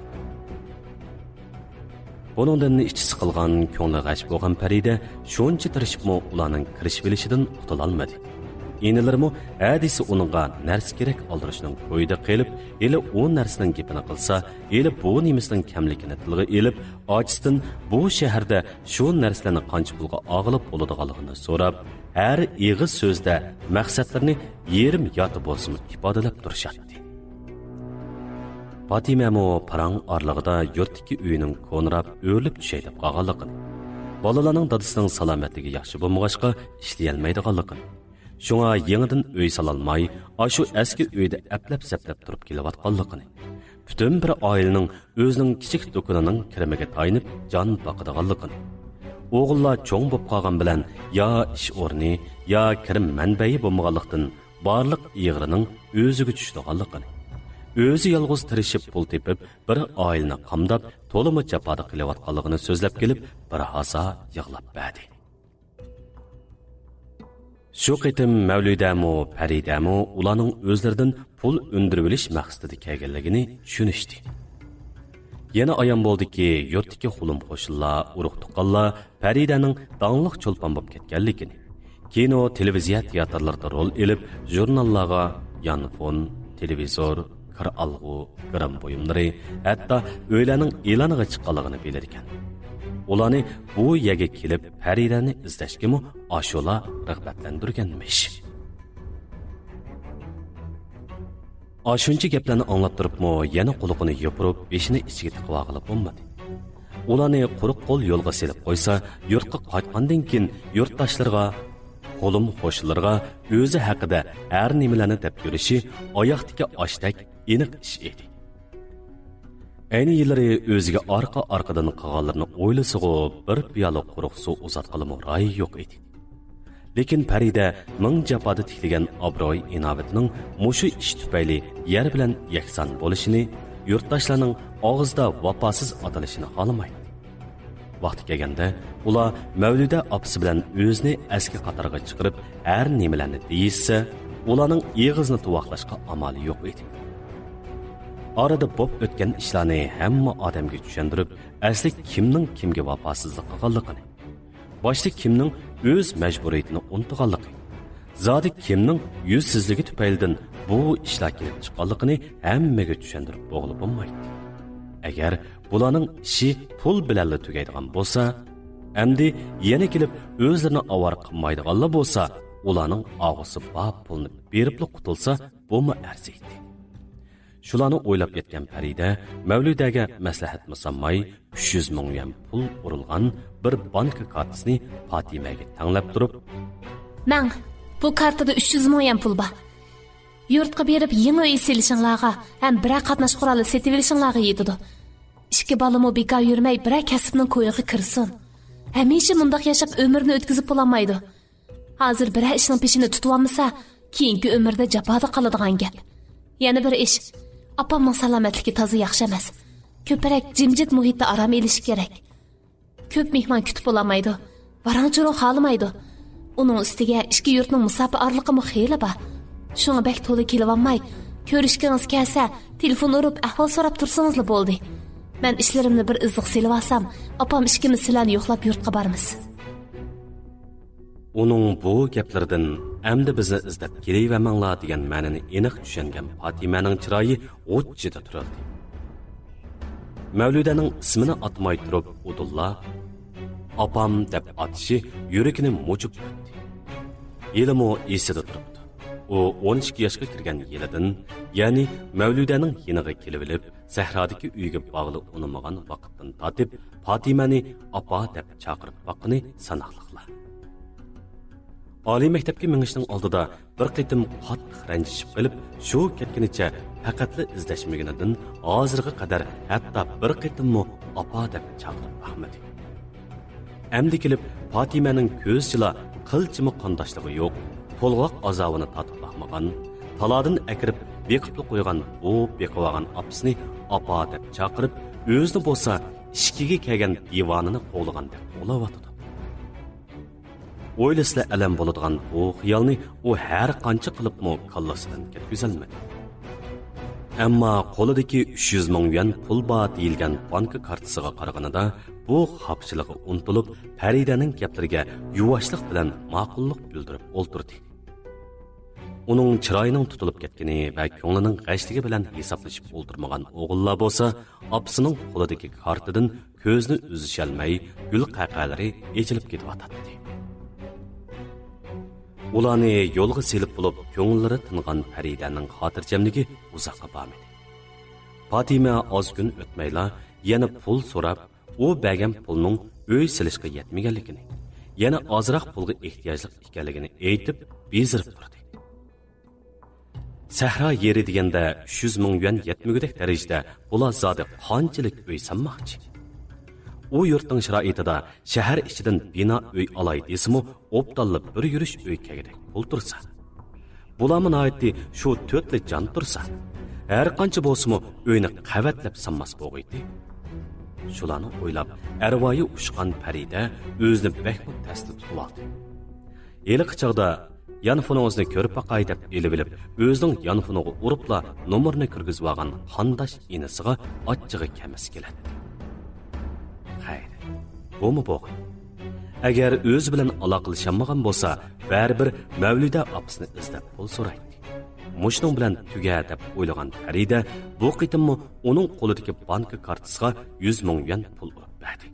بۇنىڭدىن ئىچى سىقىلغان، كۆڭلى غەش بولغان پەرىدە شۇنچە تىرىشىپمۇ ئۇلارنىڭ كىرىشىۋېلىشىدىن قۇتۇلالمىدى. ئىنىلىرىمۇ ھە دېسە ئۇنىڭغا نەرسە كېرەك ئالدۇرۇشنىڭ كويىدا قېلىپ، ھېلى ئۇ نەرسىنىڭ گېپىنى قىلسا، ھېلى بۇ نېمىسىنىڭ كەملىكىنى تىلغا ئېلىپ، ئاچىسىدىن بۇ شەھەردە شۇ نەرسىلەرنى قانچە پۇلغا ئالغىلى بولىدىغانلىقىنى سوراپ، ھەر ئېغىز سۆزدە مەقسەتلىرىنى يېرىم يارتى بولسىمۇ ئىپادىلەپ تۇرۇشاتتى. پاتىمەمۇ پاراڭ ئارىلىقىدا يۇرتتىكى ئۆيىنىڭ كونىراپ ئۆرۈلۈپ چۈشەي دەپ قالغانلىقىنى، بالىلارنىڭ دادىسىنىڭ سالامەتلىكى ياخشى بولمىغاچقا ئىشلىيەلمەيدىغانلىقىنى، شۇڭا يېڭىدىن ئۆي سالالماي، ئاشۇ ئەسكى ئۆيدە ئەپلەپ-سەپلەپ تۇرۇپ كېلىۋاتقانلىقىنى، پۈتۈن بىر ئائىلىنىڭ ئۆزىنىڭ كىچىك دۇكىنىنىڭ كىرىمىگە تايىنىپ جان باقىدىغانلىقىنى، ئوغۇللار چوڭ بولۇپ قالغان بىلەن يا ئىش ئورنى، يا كىرىم مەنبەيى بولمىغانلىقتىن، بارلىق ئېغىرىنىڭ ئۆزىگە چۈشىدىغانلىقىنى، ئۆزى يالغۇز تىرىشىپ پۇل تېپىپ، بىر ئائىلىنى قامداپ، تولىمۇ جاپادا قېلىۋاتقانلىقىنى سۆزلەپ كېلىپ، بىر ھازا يىغلاپ بەردى. شۇ قېتىم مەۋلىدەمۇ، پەرىدەمۇ ئۇلارنىڭ ئۆزلىرىدىن پۇل ئۈندۈرۈۋېلىش مەقسىتىدە كەلگەنلىكىنى چۈشىنىشتى. يەنە ئايان بولدىكى، يۇرتتىكى قولۇم-قوشنىلار، ئۇرۇق-تۇغقانلار پەرىدەنىڭ داڭلىق چولپان بولۇپ كەتكەنلىكىنى، كىنو، تېلېۋىزىيە تىياتىرلىرىدا رول ئېلىپ، ژۇرناللارغا يانفون، تېلېۋىزور، كىر ئالغۇ، گىرىم بۇيۇملىرى، ھەتتا ئۆيلەرنىڭ ئېلانىغا چىققانلىقىنى بىلىدىكەن. ئۇلارنى بۇ يەرگە كېلىپ پەرىدەنى ئىزدەشكىمۇ ئاشۇلار رىغبەتلەندۈرگەنمىش. ئاشۇنچە گەپلەرنى ئاڭلاپ تۇرۇپمۇ يەنە قۇلىقىنى يوپۇرۇپ، بېشىنى ئىچىگە تىقىۋالغىلى بولمىدى. ئۇلارنى قۇرۇق قول يولغا سېلىپ قويسا، يۇرتقا قايتقاندىن كېيىن يۇرتداشلىرىغا، قولۇم-قوشنىلىرىغا ئۆزى ھەققىدە ھەر نېمىلەرنى دەپ يۈرۈشى ئاياقتىكى ئاشتەك ئېنىق ئىش ئىدى. ئەينى يىللىرى ئۆزىگە ئارقا-ئارقىدىن قىلغانلىرىنى ئويلىسىغۇ، بىر پىيالە قۇرۇق سۇ ئۇزاتقىلىمۇ رايى يوق ئىدى. لېكىن پەرىدە مىڭ جاپادا تىكلىگەن ئابرۇي-ئىناۋىتىنىڭ مۇشۇ ئىش تۈپەيلى يەر بىلەن يەكسان بولۇشىنى، يۇرتداشلارنىڭ ئاغزىدا ۋاپاسىز ئاتىلىشىنى خالىمايتتى. ۋاقتى كەلگەندە، ئۇلار مەۋلىدە ئاپىسى بىلەن ئۆزىنى ئەسكى قاتارغا چىقىرىپ، ھەر نېمىلەرنى دېيىشسە، ئۇلارنىڭ ئېغىزىنى تۇۋاقلاشقا ئامالى يوق ئىدى. ئارىدا بوپ ئۆتكەن ئىشلارنى ھەممە ئادەمگە چۈشەندۈرۈپ، ئەسلى كىمنىڭ كىمگە ۋاپاسىزلىق قىلغانلىقىنى، باشتا كىمنىڭ ئۆز مەجبۇرىيىتىنى ئۇنتۇغانلىقى، زادى كىمنىڭ يۈزسىزلىكى تۈپەيلىدىن بۇ ئىشلار كېلىپ چىققانلىقىنى ھەممىگە چۈشەندۈرۈپ بولغىلى بولمايتتى. ئەگەر بۇلارنىڭ ئىشى پۇل بىلەنلا تۈگەيدىغان بولسا، ئەمدى يەنە كېلىپ ئۆزلىرىنى ئاۋارە قىلمايدىغانلا بولسا، ئۇلارنىڭ ئالغۇسى بار پۇلنى بېرىپلا قۇتۇلسا، بۇمۇ ئەرزىيتتى. شۇلارنى ئويلاپ يەتكەن پەرىدە مەۋلىدەگە مەسلىھەتمۇ سالماي، ئۈچ يۈز مىڭ يۈەن پۇل ئۇرۇلغان بىر بانكا كارتىسىنى پاتىمەگە تەڭلەپ تۇرۇپ، ماڭ، بۇ كارتىدا ئۈچ يۈز مىڭ يۈەن پۇل بار. يۇرتقا بېرىپ يېڭى ئۆي سېلىشىڭلارغا ھەم بىرەر قاتناش قورالى سېتىۋېلىشىڭلارغا يېتىدۇ. ئىككى بالىمۇ بىكار يۈرمەي، بىرەر كەسىپنىڭ كويىغا كىرسۇن. ھەمىشە مۇنداق ياشاپ ئۆمرىنى ئۆتكۈزۈپ بولالمايدۇ. ھازىر بىرەر ئىشنىڭ پېشىنى تۇتۇۋالمىسا، كېيىنكى ئۆمرىدە جاپادا قالىدىغان گەپ. يەنە بىر ئىش، ئاپامنىڭ سالامەتلىكى تازا ياخشى ئەمەس. كۆپرەك جىمجىت مۇھىتتا ئارام ئېلىشى كېرەك. كۆپ مېھمان كۈتۈپ بولالمايدۇ. ۋاراڭ-چۇرۇڭ خالىمايدۇ. ئۇنىڭ ئۈستىگە ئىككى يۇرتنىڭ مۇساپە ئارىلىقىمۇ خېلى بار. شۇڭا بەك تولا كېلىۋالماي، كۆرۈشكىڭىز كەلسە، تېلېفون ئۇرۇپ ئەھۋال سوراپ تۇرسىڭىزلا بولدى. مەن ئىشلىرىمنى بىر ئىززىق سېلىۋالسام، ئاپام ئىككىمىز سىلەرنى يوقلاپ يۇرتقا بارىمىز. ئۇنىڭ بۇ گەپلىرىدىن، «ئەمدى بىزنى ئىزدەپ كېلىۋەرمەڭلار» دېگەن مەنىنى ئېنىق چۈشەنگەن پاتىمەنىڭ چىرايى غۇچچىدە تۇرۇلدى. مەۋلىدەنىڭ ئىسمىنى ئاتىماي تۇرۇپ، ئۇدۇللا «ئاپام» دەپ ئاتىشى يۈرىكىنى مۇجۇپ ئۆتتى. ھېلىمۇ ئېسىدە تۇرۇپتۇ. ئۇ ئون ئىككى ياشقا كىرگەن يىلىدىن، يەنى مەۋلىدەنىڭ يېنىغا كېلىۋېلىپ، سەھرادىكى ئۆيگە بارغىلى ئۇنىمىغان ۋاقىتتىن تارتىپ، پاتىمەنى «ئاپا» دەپ چاقىرىپ باققىنى ساناقلىقلا. ئالىي مەكتەپكە مېڭىشنىڭ ئالدىدا بىر قېتىم قاتتىق رەنجىشىپ قېلىپ، شۇ كەتكىنىچە پەقەتلا ئىزدەشمىگىنىدىن، ھازىرغا قەدەر ھەتتا بىر قېتىممۇ «ئاپا» دەپ چاقىرىپ باقمىدى. ئەمدى كېلىپ پاتىمەنىڭ كۆزىچىلا قىلچىمۇ قانداشلىقى يوق، تولغاق ئازابىنى تارتىپ باقمىغان، تالادىن ئەكىرىپ بېقىپلا قويغان بۇ بېقىۋالغان ئاپىسىنى «ئاپا» دەپ چاقىرىپ، ئۆزىنى بولسا ئىچكىگە كەلگەن دىۋانىنى قوغلىغاندەك قوغلاۋاتىدۇ. ئويلىسىلا ئەلەم بولىدىغان بۇ خىيالنى ئۇ ھەر قانچە قىلىپمۇ كاللىسىدىن كەتكۈزەلمىدى. ئەمما قولىدىكى ئۈچ يۈز مىڭ يۈەن پۇل بار دېيىلگەن بانكا كارتىسىغا قارىغىنىدا، بۇ خاپىچىلىقى ئۇنتۇلۇپ، پەرىدەنىڭ گەپلىرىگە يۇۋاشلىق بىلەن ماقۇللۇق بىلدۈرۈپ ئولتۇردى. ئۇنىڭ چىرايىنىڭ تۇتۇلۇپ كەتكىنى ۋە كۆڭلىنىڭ غەشلىكى بىلەن ھېسابلىشىپ ئولتۇرمىغان ئوغۇللار بولسا، ئاپىسىنىڭ قولىدىكى كارتىدىن كۆزىنى ئۈزۈشەلمەي، گۈل قەقەلىرى ئېچىلىپ كېتىۋاتاتتى. ئۇلارنى يولغا سېلىپ بولۇپ، كۆڭۈللىرى تىنغان پەرىدەنىڭ خاتىرجەملىكى ئۇزاققا بارمىدى. پاتىمە ئاز كۈن ئۆتمەيلا يەنە پۇل سوراپ، ئۇ بەرگەن پۇلنىڭ ئۆي سېلىشقا يەتمىگەنلىكىنى، يەنە ئازراق پۇلغا ئېھتىياجلىق ئىكەنلىكىنى ئېيتىپ، بېزىرىپ تۇردى. سەھرا يېرى دېگەندە ئۈچ يۈز مىڭ يۈەن يەتمىگۈدەك دەرىجىدە بۇلار زادى قانچىلىك ئۆي سالماقچى؟ ئۇ يۇرتنىڭ شارائىتىدا شەھەر ئىچىدىن بىنا ئۆي ئالاي دېسىمۇ، ئوبدانلا بىر يۈرۈش ئۆي كەلگۈدەك پۇل تۇرسا. بۇلارمۇ ناھايىتى شۇ تۆتلا جان تۇرسا، ھەر قانچە بولسىمۇ ئۆينى قەۋەتلەپ سالماس بولغىيتى. شۇلارنى ئويلاپ، ئەرۋايى ئۇچقان پەرىدە ئۆزىنى بەكمۇ تەستە تۇتۇۋالدى. ھېلىقى چاغدا يانفونىڭىزنى كۆرۈپ باقاي دەپ ئېلىۋېلىپ، ئۆزىنىڭ يانفونىغا ئۇرۇپلا نومۇرنى كىرگۈزۈۋالغان قانداش ئىنىسىغا ئاچچىقى كەممىسى كېلەتتى. خەير، بۇمۇ بولغاي. ئەگەر ئۆزى بىلەن ئالاقىلىشالمىغان بولسا، بەرىبىر مەۋلىدە ئاپىسىنى ئىزدەپ پۇل سورايتتى. مۇشۇنىڭ بىلەن تۈگە دەپ ئويلىغان پەرىدە بۇ قېتىممۇ ئۇنىڭ قولىدىكى بانكا كارتىسىغا يۈز مىڭ يۈەن پۇل ئۇرۇپ بەردى.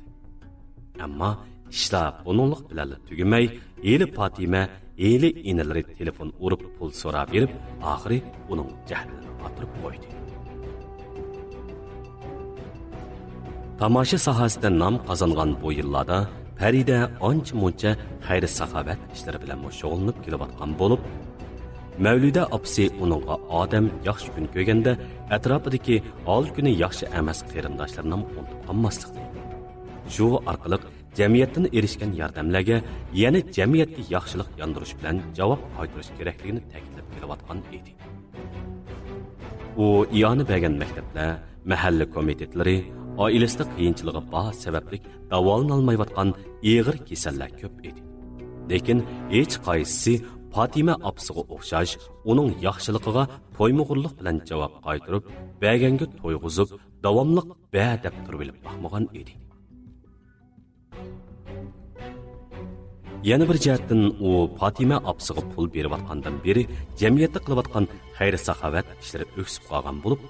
ئەمما ئىشلار بۇنىڭلىق بىلەنلا تۈگىمەي، ھېلى پاتىمە، ھېلى ئىنىلىرى تېلېفون ئۇرۇپ پۇل سوراپ بېرىپ، ئاخىرى ئۇنىڭ جەھلىنى ئاتۇرۇپ قويدى. تاماشا ساھەسىدە نام قازانغان بۇ يىللاردا پەرىدە ئانچە-مۇنچە خەير-ساخاۋەت ئىشلىرى بىلەنمۇ شۇغۇللىنىپ كېلىۋاتقان بولۇپ، مەۋلىدە ئاپىسى ئۇنىڭغا ئادەم ياخشى كۈن كۆرگەندە، ئەتراپىدىكى ھال-كۈنى ياخشى ئەمەس قېرىنداشلىرىنىمۇ ئۇنتۇپ قالماسلىقنى، شۇ ئارقىلىق جەمئىيەتتىن ئېرىشكەن ياردەملەرگە يەنە جەمئىيەتكە ياخشىلىق ياندۇرۇش بىلەن جاۋاب قايتۇرۇش كېرەكلىكىنى تەكىتلەپ كېلىۋاتقان ئىدى. ئۇ ئىئانە بەرگەن مەكتەپلەر، مەھەللە كومىتېتلىرى، ئائىلىسىدە قىيىنچىلىقى بار سەۋەبلىك داۋالىنالمايۋاتقان ئېغىر كېسەللەر كۆپ ئىدى. لېكىن ھېچقايسىسى پاتىمە ئاپىسىغا ئوخشاش ئۇنىڭ ياخشىلىقىغا تويمىغۇرلۇق بىلەن جاۋاب قايتۇرۇپ، بەرگەنگە تويغۇزۇپ، داۋاملىق بەر دەپ تۇرۇۋېلىپ باقمىغان ئىدى. يەنە بىر جەھەتتىن، ئۇ پاتىمە ئاپىسىغا پۇل بېرىۋاتقاندىن بېرى جەمئىيەتتە قىلىۋاتقان خەير-ساخاۋەت ئىشلىرى ئۆكسۈپ قالغان بولۇپ،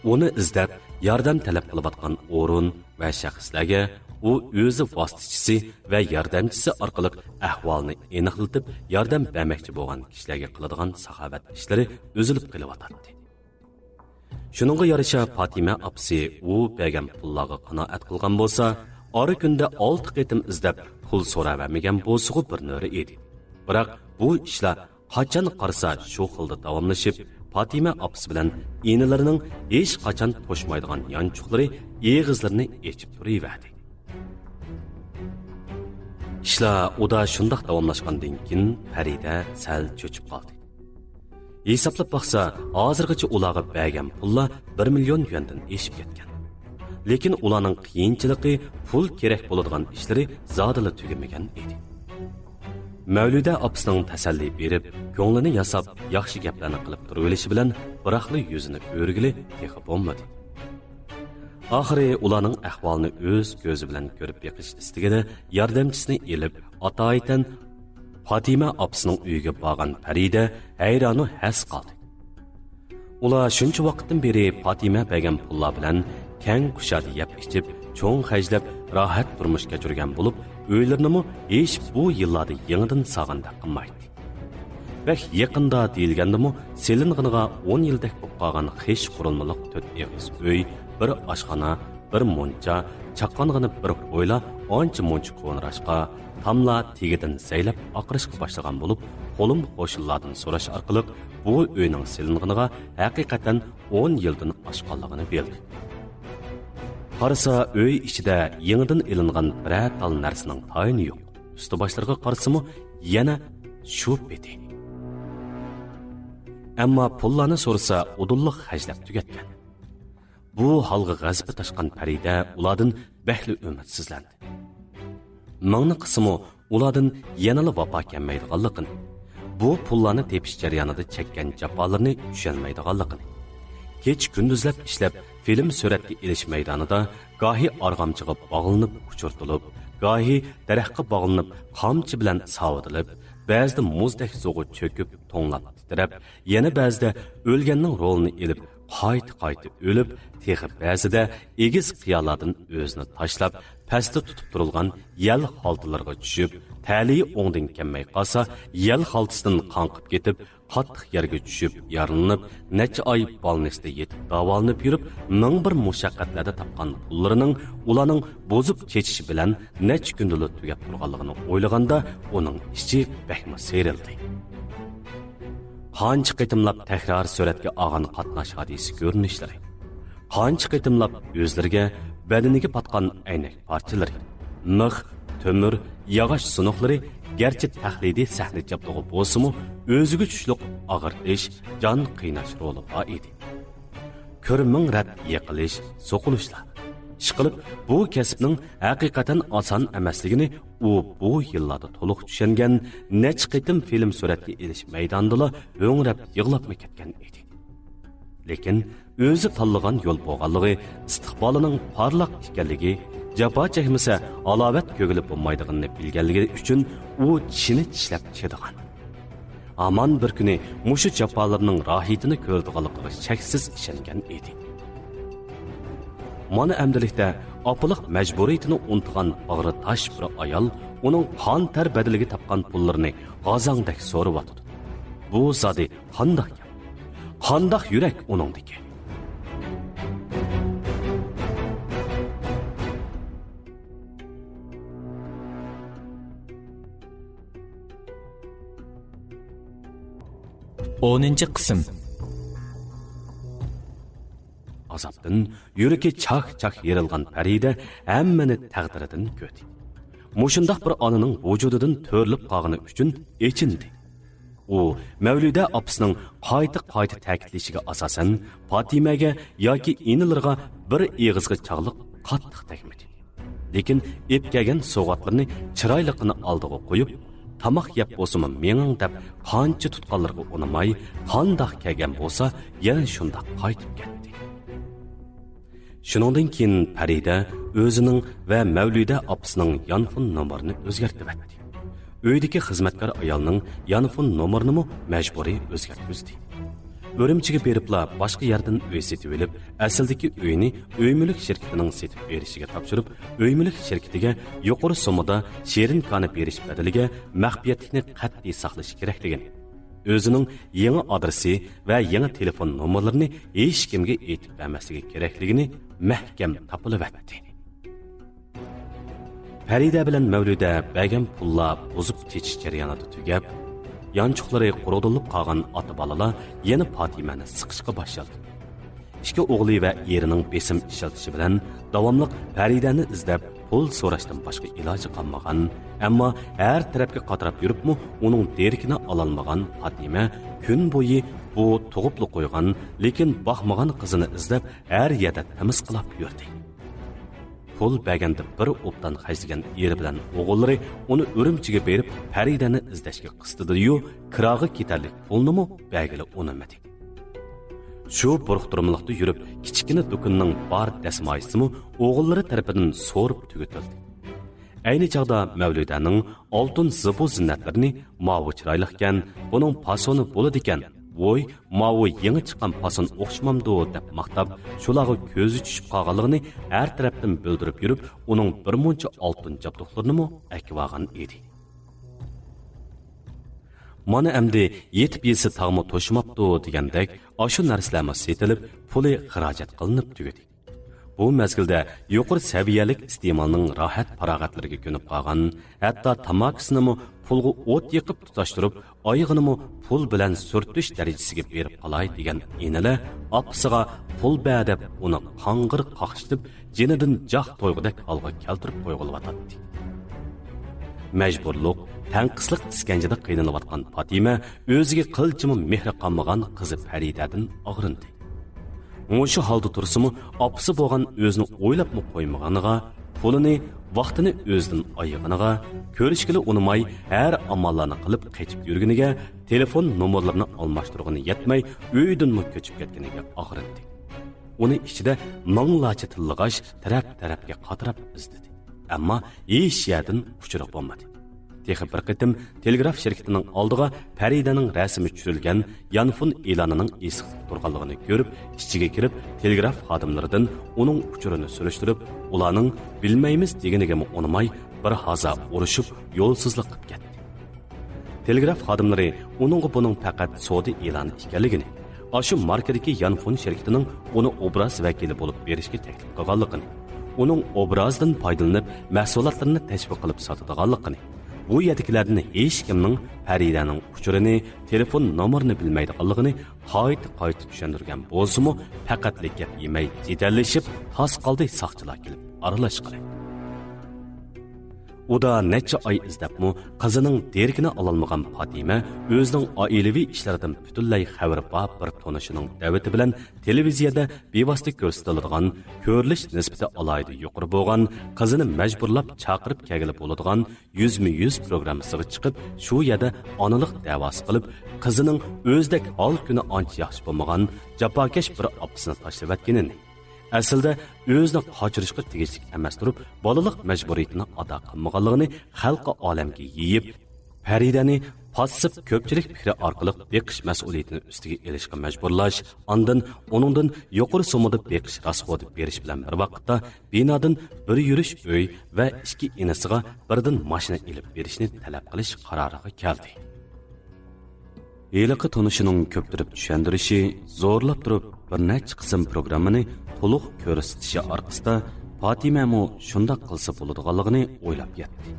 ئۇنى ئىزدەپ، ياردەم تەلەپ قىلىۋاتقان ئورۇن ۋە شەخسلەرگە ئۇ ئۆزى ۋاسىتىچىسى ۋە ياردەمچىسى ئارقىلىق ئەھۋالنى ئېنىقلىتىپ، ياردەم بەرمەكچى بولغان كىشىلەرگە قىلىدىغان ساخاۋەت ئىشلىرى ئۈزۈلۈپ قېلىۋاتاتتى. شۇنىڭغا يارىشا پاتىمە ئاپىسى ئۇ بەرگەن پۇللارغا قانائەت قىلغان بولسا، ئارا كۈندە ئالتە قېتىم ئىزدەپ پۇل سوراۋەرمىگەن بولسىغۇ بىر نۆرە ئىدى. بىراق بۇ ئىشلار قاچان قارىسا شۇ خىلدا داۋاملىشىپ، پاتىمە ئاپىسى بىلەن ئىنىلىرىنىڭ ھېچقاچان توشمايدىغان يانچۇقلىرى ئېغىزلىرىنى ئېچىپ تۇرۇۋەردى. ئىشلار ئۇدا شۇنداق داۋاملاشقاندىن كېيىن پەرىدە سەل چۆچۈپ قالدى. ھېسابلاپ باقسا، ھازىرغىچە ئۇلارغا بەرگەن پۇللار بىر مىليون يۈەندىن ئېشىپ كەتكەن. لېكىن ئۇلارنىڭ قىيىنچىلىقى، پۇل كېرەك بولىدىغان ئىشلىرى زادىلا تۈگىمىگەن ئىدى. مەۋلىدە ئاپىسىنىڭ تەسەللى بېرىپ، كۆڭلىنى ياساپ، ياخشى گەپلەرنى قىلىپ تۇرۇۋېلىشى بىلەن بىراقلا يۈزىنى ئۆرۈگىلى تېخى بولمىدى. ئاخىرى ئۇلارنىڭ ئەھۋالىنى ئۆز كۆزى بىلەن كۆرۈپ بېقىش ئىستىكىدە ياردەمچىسىنى ئېلىپ، ئاتايىتەن پاتىمە ئاپىسىنىڭ ئۆيىگە بارغان پەرىدە ھەيرانۇ ھەس قالدى. ئۇلار شۇنچە ۋاقىتتىن بېرى پاتىمە بەرگەن پۇللار بىلەن كەڭ كۇشادە يەپ ئىچىپ، چوڭ خەجلەپ، راھەت تۇرمۇش كەچۈرگەن بولۇپ، ئۆيلىرىنىمۇ ھېچ بۇ يىللاردا يېڭىدىن سالغاندەك قىلمايتتى. بەك يېقىندا دېيىلگەندىمۇ، سېلىنغىنىغا ئون يىلدەك بولۇپ قالغان خىش قۇرۇلمىلىق تۆت ئېغىز ئۆي، بىر ئاشخانا، بىر مۇنچا، چاققانغىنە بىر ھويلا، ئانچە مۇنچە كونىراشقا، تاملار تېگىدىن زەيلەپ ئاقىرىشقا باشلىغان بولۇپ، قولۇم قوشنىلاردىن سوراش ئارقىلىق بۇ ئۆينىڭ سېلىنغىنىغا ھەقىقەتەن ئون يىلدىن ئاشقانلىقىنى بىلدى. قارىسا، ئۆي ئىچىدە يېڭىدىن ئېلىنغان بىرەر تال نەرسىنىڭ تايىنى يوق. ئۈستى باشلىرىغا قارىسىمۇ، يەنە شۇ پېتى. ئەمما پۇللارنى سورىسا، ئۇدۇللۇق خەجلەپ تۈگەتكەن. بۇ ھالغا غەزىپى تاشقان پەرىدە ئۇلاردىن بەكلا ئۈمىدسىزلەندى. مىڭنى قىلسىمۇ، ئۇلاردىن يەنىلا ۋاپا كەلمەيدىغانلىقىنى، بۇ پۇللارنى تېپىش جەريانىدا چەككەن جاپالىرىنى چۈشەنمەيدىغانلىقىنى، كېچە-كۈندۈزلەپ ئىشلەپ، فىلىم سۈرەتكە ئېلىش مەيدانىدا گاھى ئارغامچىغا باغلىنىپ ئۇچۇرتۇلۇپ، گاھى دەرەخكە باغلىنىپ قامچا بىلەن ساۋۇتۇلۇپ، بەزىدە مۇزدەك سۇغا چۆكۈپ، توڭلاپ تىترەپ، يەنە بەزىدە ئۆلگەننىڭ رولىنى ئېلىپ، قايتا-قايتا ئۆلۈپ، تېخى بەزىدە ئېگىز قىيالاردىن ئۆزىنى تاشلاپ، پەستە تۇتۇپ تۇرۇلغان يەل خالتىلىرىغا چۈشۈپ، تەلىيى ئوڭدىن كەلمەي قالسا، يەل خالتىسىدىن قاڭقىپ كېتىپ، قاتتىق يەرگە چۈشۈپ، يارىلىنىپ، نەچچە ئاي بالنىستا يېتىپ داۋالىنىپ يۈرۈپ، مىڭ بىر مۇشەققەتلەردە تاپقان پۇللىرىنىڭ ئۇلارنىڭ بۇزۇپ چېچىشى بىلەن نەچچە كۈندىلا تۈگەپ تۇرغانلىقىنى ئويلىغاندا، ئۇنىڭ ئىچى بەكمۇ سىيرىلدى. قانچە قېتىملاپ تەكرار سۈرەتكە ئالغان قاتناش ھادىسە كۆرۈنۈشلىرى، قانچە قېتىملاپ ئۆزلىرىگە، بەدىنىگە پاتقان ئەينەك پارچىلىرى، مىخ، تۆمۈر، ياغاچ سۇنۇقلىرى گەرچە تەقلىدىي سەھنە جابدۇقى بولسىمۇ، ئۆزىگە چۈشلۈك ئاغرىتىش، جان قىيناش رولى بار ئىدى. كۆرمىڭ رەت يىقىلىش، سوقۇلۇشلار. ئىشقىلىپ، بۇ كەسىپنىڭ ھەقىقەتەن ئاسان ئەمەسلىكىنى ئۇ بۇ يىللاردا تولۇق چۈشەنگەن، نەچچە قېتىم فىلىم سۈرەتكە ئېلىش مەيدانىدىلا ھۆڭرەپ يىغلاپمۇ كەتكەن ئىدى. لېكىن ئۆزى تاللىغان يول بولغانلىقى، ئىستىقبالىنىڭ پارلاق ئىكەنلىكى، جاپا چەكمىسە ھالاۋەت كۆرگىلى بولمايدىغىنىنى بىلگەنلىكى ئۈچۈن ئۇ چىشىنى چىشلەپ چىدىغان. ھامان بىر كۈنى مۇشۇ جاپالىرىنىڭ راھىتىنى كۆرىدىغانلىقىغا شەكسىز ئىشەنگەن ئىدى. مانا ئەمدىلىكتە ئاپىلىق مەجبۇرىيىتىنى ئۇنتۇغان باغرى تاش بىر ئايال ئۇنىڭ قان تەر بەدىلىگە تاپقان پۇللىرىنى غازاڭدەك سورىۋاتىدۇ. بۇ زادى قانداق گەپ؟ قانداق يۈرەك ئۇنىڭدىكى؟ ئونىنچى قىسىم. ئازابتىن يۈرىكى چاك-چاك يېرىلغان پەرىدە ھەممىنى تەقدىرىدىن كۆردى. مۇشۇنداق بىر ئانىنىڭ ۋۇجۇدىدىن تۆرىلىپ قالغىنى ئۈچۈن ئېچىندى. ئۇ مەۋلۇدە ئاپىسىنىڭ قايتا-قايتا تەكىتلىشىگە ئاساسەن، پاتىمەگە ياكى ئىنىلىرىغا بىر ئېغىزغا چاغلىق قاتتىق تەگمىدى. لېكىن ئېپ كەلگەن سوۋغاتلىرىنى چىرايلىقىنى ئالدىغا قويۇپ، تاماق يەپ بولسىمۇ مېڭىڭ دەپ قانچە تۇتقانلىرىغا ئۇنىماي، قانداق كەلگەن بولسا يەنە شۇنداق قايتىپ كەتتى. شۇنىڭدىن كېيىن پەرىدە ئۆزىنىڭ ۋە مەۋلۇدە ئاپىسىنىڭ يانفون نومۇرىنى ئۆزگەرتىۋەتتى. ئۆيدىكى خىزمەتكار ئايالنىڭ يانفون نومۇرىنىمۇ مەجبۇرىي ئۆزگەرتكۈزدى. ئۈرۈمچىگە بېرىپلا باشقا يەردىن ئۆي سېتىۋېلىپ، ئەسلىدىكى ئۆيىنى ئۆي مۈلۈك شىركىتىنىڭ سېتىپ بېرىشىگە تاپشۇرۇپ، ئۆي مۈلۈك شىركىتىگە يۇقىرى سوممىدا شېرىن كانى بېرىش بەدىلىگە مەخپىيەتلىكنى قەتئىي ساقلىشى كېرەكلىكىنى، ئۆزىنىڭ يېڭى ئادرېسى ۋە يېڭى تېلېفون نومۇرلىرىنى ھېچكىمگە ئېيتىپ بەرمەسلىكى كېرەكلىكىنى مەھكەم تاپىلىۋەتتى. پەرىدە بىلەن مەۋلۇدە بەرگەن پۇللار بۇزۇپ چېچىش جەريانىدا تۈگەپ، يانچۇقلىرى قۇرۇقلىنىپ قالغان ئاتا بالىلار يەنە پاتىمەنى سىقىشقا باشلىدى. ئىككى ئوغلى ۋە ئېرىنىڭ بېسىم ئىشلىتىشى بىلەن داۋاملىق پەرىدەنى ئىزدەپ پۇل سوراشتىن باشقا ئىلاجى قالمىغان، ئەمما ھەر تەرەپكە قاتراپ يۈرۈپمۇ ئۇنىڭ دېرىكىنى ئالالمىغان پاتىمە كۈن بويى بۇ تۇغۇپلا قويغان، لېكىن باقمىغان قىزىنى ئىزدەپ ھەر يەردە تىمىسقىلاپ يۈردى. پۇل بەرگەندە بىر ئوبدان خەجلىگەن ئېرى بىلەن ئوغۇللىرى ئۇنى ئۈرۈمچىگە بېرىپ پەرىدەنى ئىزدەشكە قىستىدىيۇ، كىراغا كېتەرلىك پۇلنىمۇ بەرگىلى ئۇنىمىدى. شۇ بۇرۇقتۇرمىلىقتا يۈرۈپ، كىچىككىنە دۇكىنىنىڭ بار دەسمايىسىمۇ ئوغۇللىرى تەرىپىدىن سورۇپ تۈگىتىلدى. ئەينى چاغدا مەۋلۇدەنىڭ ئالتۇن زىبۇ زىننەتلىرىنى، ماۋۇ چىرايلىقكەن، بۇنىڭ پاسونى بولىدىكەن، ۋوي، ماۋۇ يېڭى چىققان پاسون ئوخشىمامدۇ دەپ ماختاپ، شۇلارغا كۆزى چۈشۈپ قالغانلىقىنى ھەر تەرەپتىن بىلدۈرۈپ يۈرۈپ، ئۇنىڭ بىر مۇنچە ئالتۇن جابدۇقلىرىنىمۇ ئەكىۋالغان ئىدى. مانا ئەمدى يېتىپ يېسە تاغمۇ توشماپتۇ دېگەندەك، ئاشۇ نەرسىلەرمۇ سېتىلىپ، پۇلى خىراجەت قىلىنىپ تۈگىدى. بۇ مەزگىلدە يۇقىرى سەۋىيەلىك ئىستېمالنىڭ راھەت-پاراغەتلىرىگە كۆنۈپ قالغان، ھەتتا تاماكىسىنىمۇ پۇلغا ئوت يېقىپ تۇتاشتۇرۇپ، ئايىغىنىمۇ پۇل بىلەن سۈرتۈش دەرىجىسىگە بېرىپ قالاي دېگەن ئىنىلەر ئاپىسىغا پۇل بەر دەپ ئۇنى قاڭغىر قاقشىتىپ، جېنىدىن جاق تويغۇدەك ھالغا كەلتۈرۈپ قويغىلىۋاتاتتى. مەجبۇرلۇق، تەڭقىسلىق ئىسكەنجىدە قىينىلىۋاتقان پاتىمە ئۆزىگە قىلچىمۇ مېھرى قالمىغان قىزى پەرىدەدىن ئاغرىندى. مۇشۇ ھالدا تۇرسىمۇ، ئاپىسى بولغان ئۆزىنى ئويلاپمۇ قويمىغىنىغا، پۇلىنى، ۋاقتىنى ئۆزىدىن ئايىغىنىغا، كۆرۈشكىلى ئۇنىماي، ھەر ئاماللارنى قىلىپ قېچىپ يۈرگىنىگە، تېلېفون نومۇرلىرىنى ئالماشتۇرغىنى يەتمەي، ئۆيدىنمۇ كۆچۈپ كەتكىنىگە ئاغرىندى. ئۇنى ئىچىدە مىڭلارچە تىللىغاچ، تەرەپ-تەرەپكە قاتراپ ئىزدىدى. ئەمما ھېچ يەردىن ئۇچۇرى بولمىدى. تېخى بىر قېتىم تېلېگراف شىركىتىنىڭ ئالدىغا پەرىدەنىڭ رەسىمى چۈشۈرۈلگەن يانفون ئېلانىنىڭ ئېسىقلىق تۇرغانلىقىنى كۆرۈپ، ئىچىگە كىرىپ، تېلېگراف خادىملىرىدىن ئۇنىڭ ئۇچۇرىنى سۈرۈشتۈرۈپ، ئۇلارنىڭ بىلمەيمىز دېگىنىگىمۇ ئۇنىماي، بىر ھازا ئۇرۇشۇپ، يولسىزلىق قىلىپ كەتتى. تېلېگراف خادىملىرى ئۇنىڭغا بۇنىڭ پەقەت سودا ئېلانى ئىكەنلىكىنى، ئاشۇ ماركىدىكى يانفون شىركىتىنىڭ ئۇنى ئوبراز ۋەكىلى بولۇپ بېرىشكە تەكلىپ قىلغانلىقىنى، ئۇنىڭ ئوبرازىدىن پايدىلىنىپ مەھسۇلاتلىرىنى تەشۋىق قىلىپ ساتىدىغانلىقىنى، بۇ يەردىكىلەردىن ھېچكىمنىڭ پەرىدەنىڭ ئۇچۇرىنى، تېلېفون نومۇرىنى بىلمەيدىغانلىقىنى قايتا-قايتا چۈشەندۈرگەن بولسىمۇ، پەقەتلا گەپ يېمەي، جېدەللىشىپ، تاس قالدى ساقچىلار كېلىپ ئارىلاشقىلى. ئۇدا نەچچە ئاي ئىزدەپمۇ قىزىنىڭ دېرىكىنى ئالالمىغان پاتىمە ئۆزىنىڭ ئائىلىۋى ئىشلىرىدىن پۈتۈنلەي خەۋىرى بار بىر تونۇشىنىڭ دەۋىتى بىلەن تېلېۋىزىيەدە بىۋاسىتە كۆرسىتىلىدىغان، كۆرۈلۈش نىسبىتى ئالاھىدە يۇقىرى بولغان، قىزىنى مەجبۇرلاپ چاقىرىپ كەلگىلى بولىدىغان يۈزمۇ يۈز پروگراممىسىغا چىقىپ، شۇ يەردە ئانىلىق دەۋاسى قىلىپ، قىزىنىڭ ئۆزىدەك ھال-كۈنى ئانچە ياخشى بولمىغان جاپاكەش بىر ئاپىسىنى تاشلىۋەتكىنىنى، ئەسلىدە ئۆزىنى قاچۇرۇشقا تېگىشلىك ئەمەس تۇرۇپ، بالىلىق مەجبۇرىيىتىنى ئادا قىلمىغانلىقىنى خەلقى ئالەمگە يېيىپ، پەرىدەنى پاسسىپ كۆپچىلىك پىكرى ئارقىلىق بېقىش مەسئۇلىيىتىنى ئۈستىگە ئېلىشقا مەجبۇرلاش، ئاندىن ئۇنىڭدىن يۇقىرى سوممىدا بېقىش راسخوتى بېرىش بىلەن بىر ۋاقىتتا، بىنادىن بىر يۈرۈش ئۆي ۋە ئىككى ئىنىسىغا بىردىن ماشىنا ئېلىپ بېرىشنى تەلەپ قىلىش قارارىغا كەلدى. ھېلىقى تونۇشىنىڭ كۆپتۈرۈپ چۈشەندۈرۈشى، زورلاپ تۇرۇپ بىر نەچچە قىسىم پروگراممىنى تولۇق كۆرسىتىشى ئارقىسىدا، پاتىمەمۇ شۇنداق قىلسا بولىدىغانلىقىنى ئويلاپ يەتتى.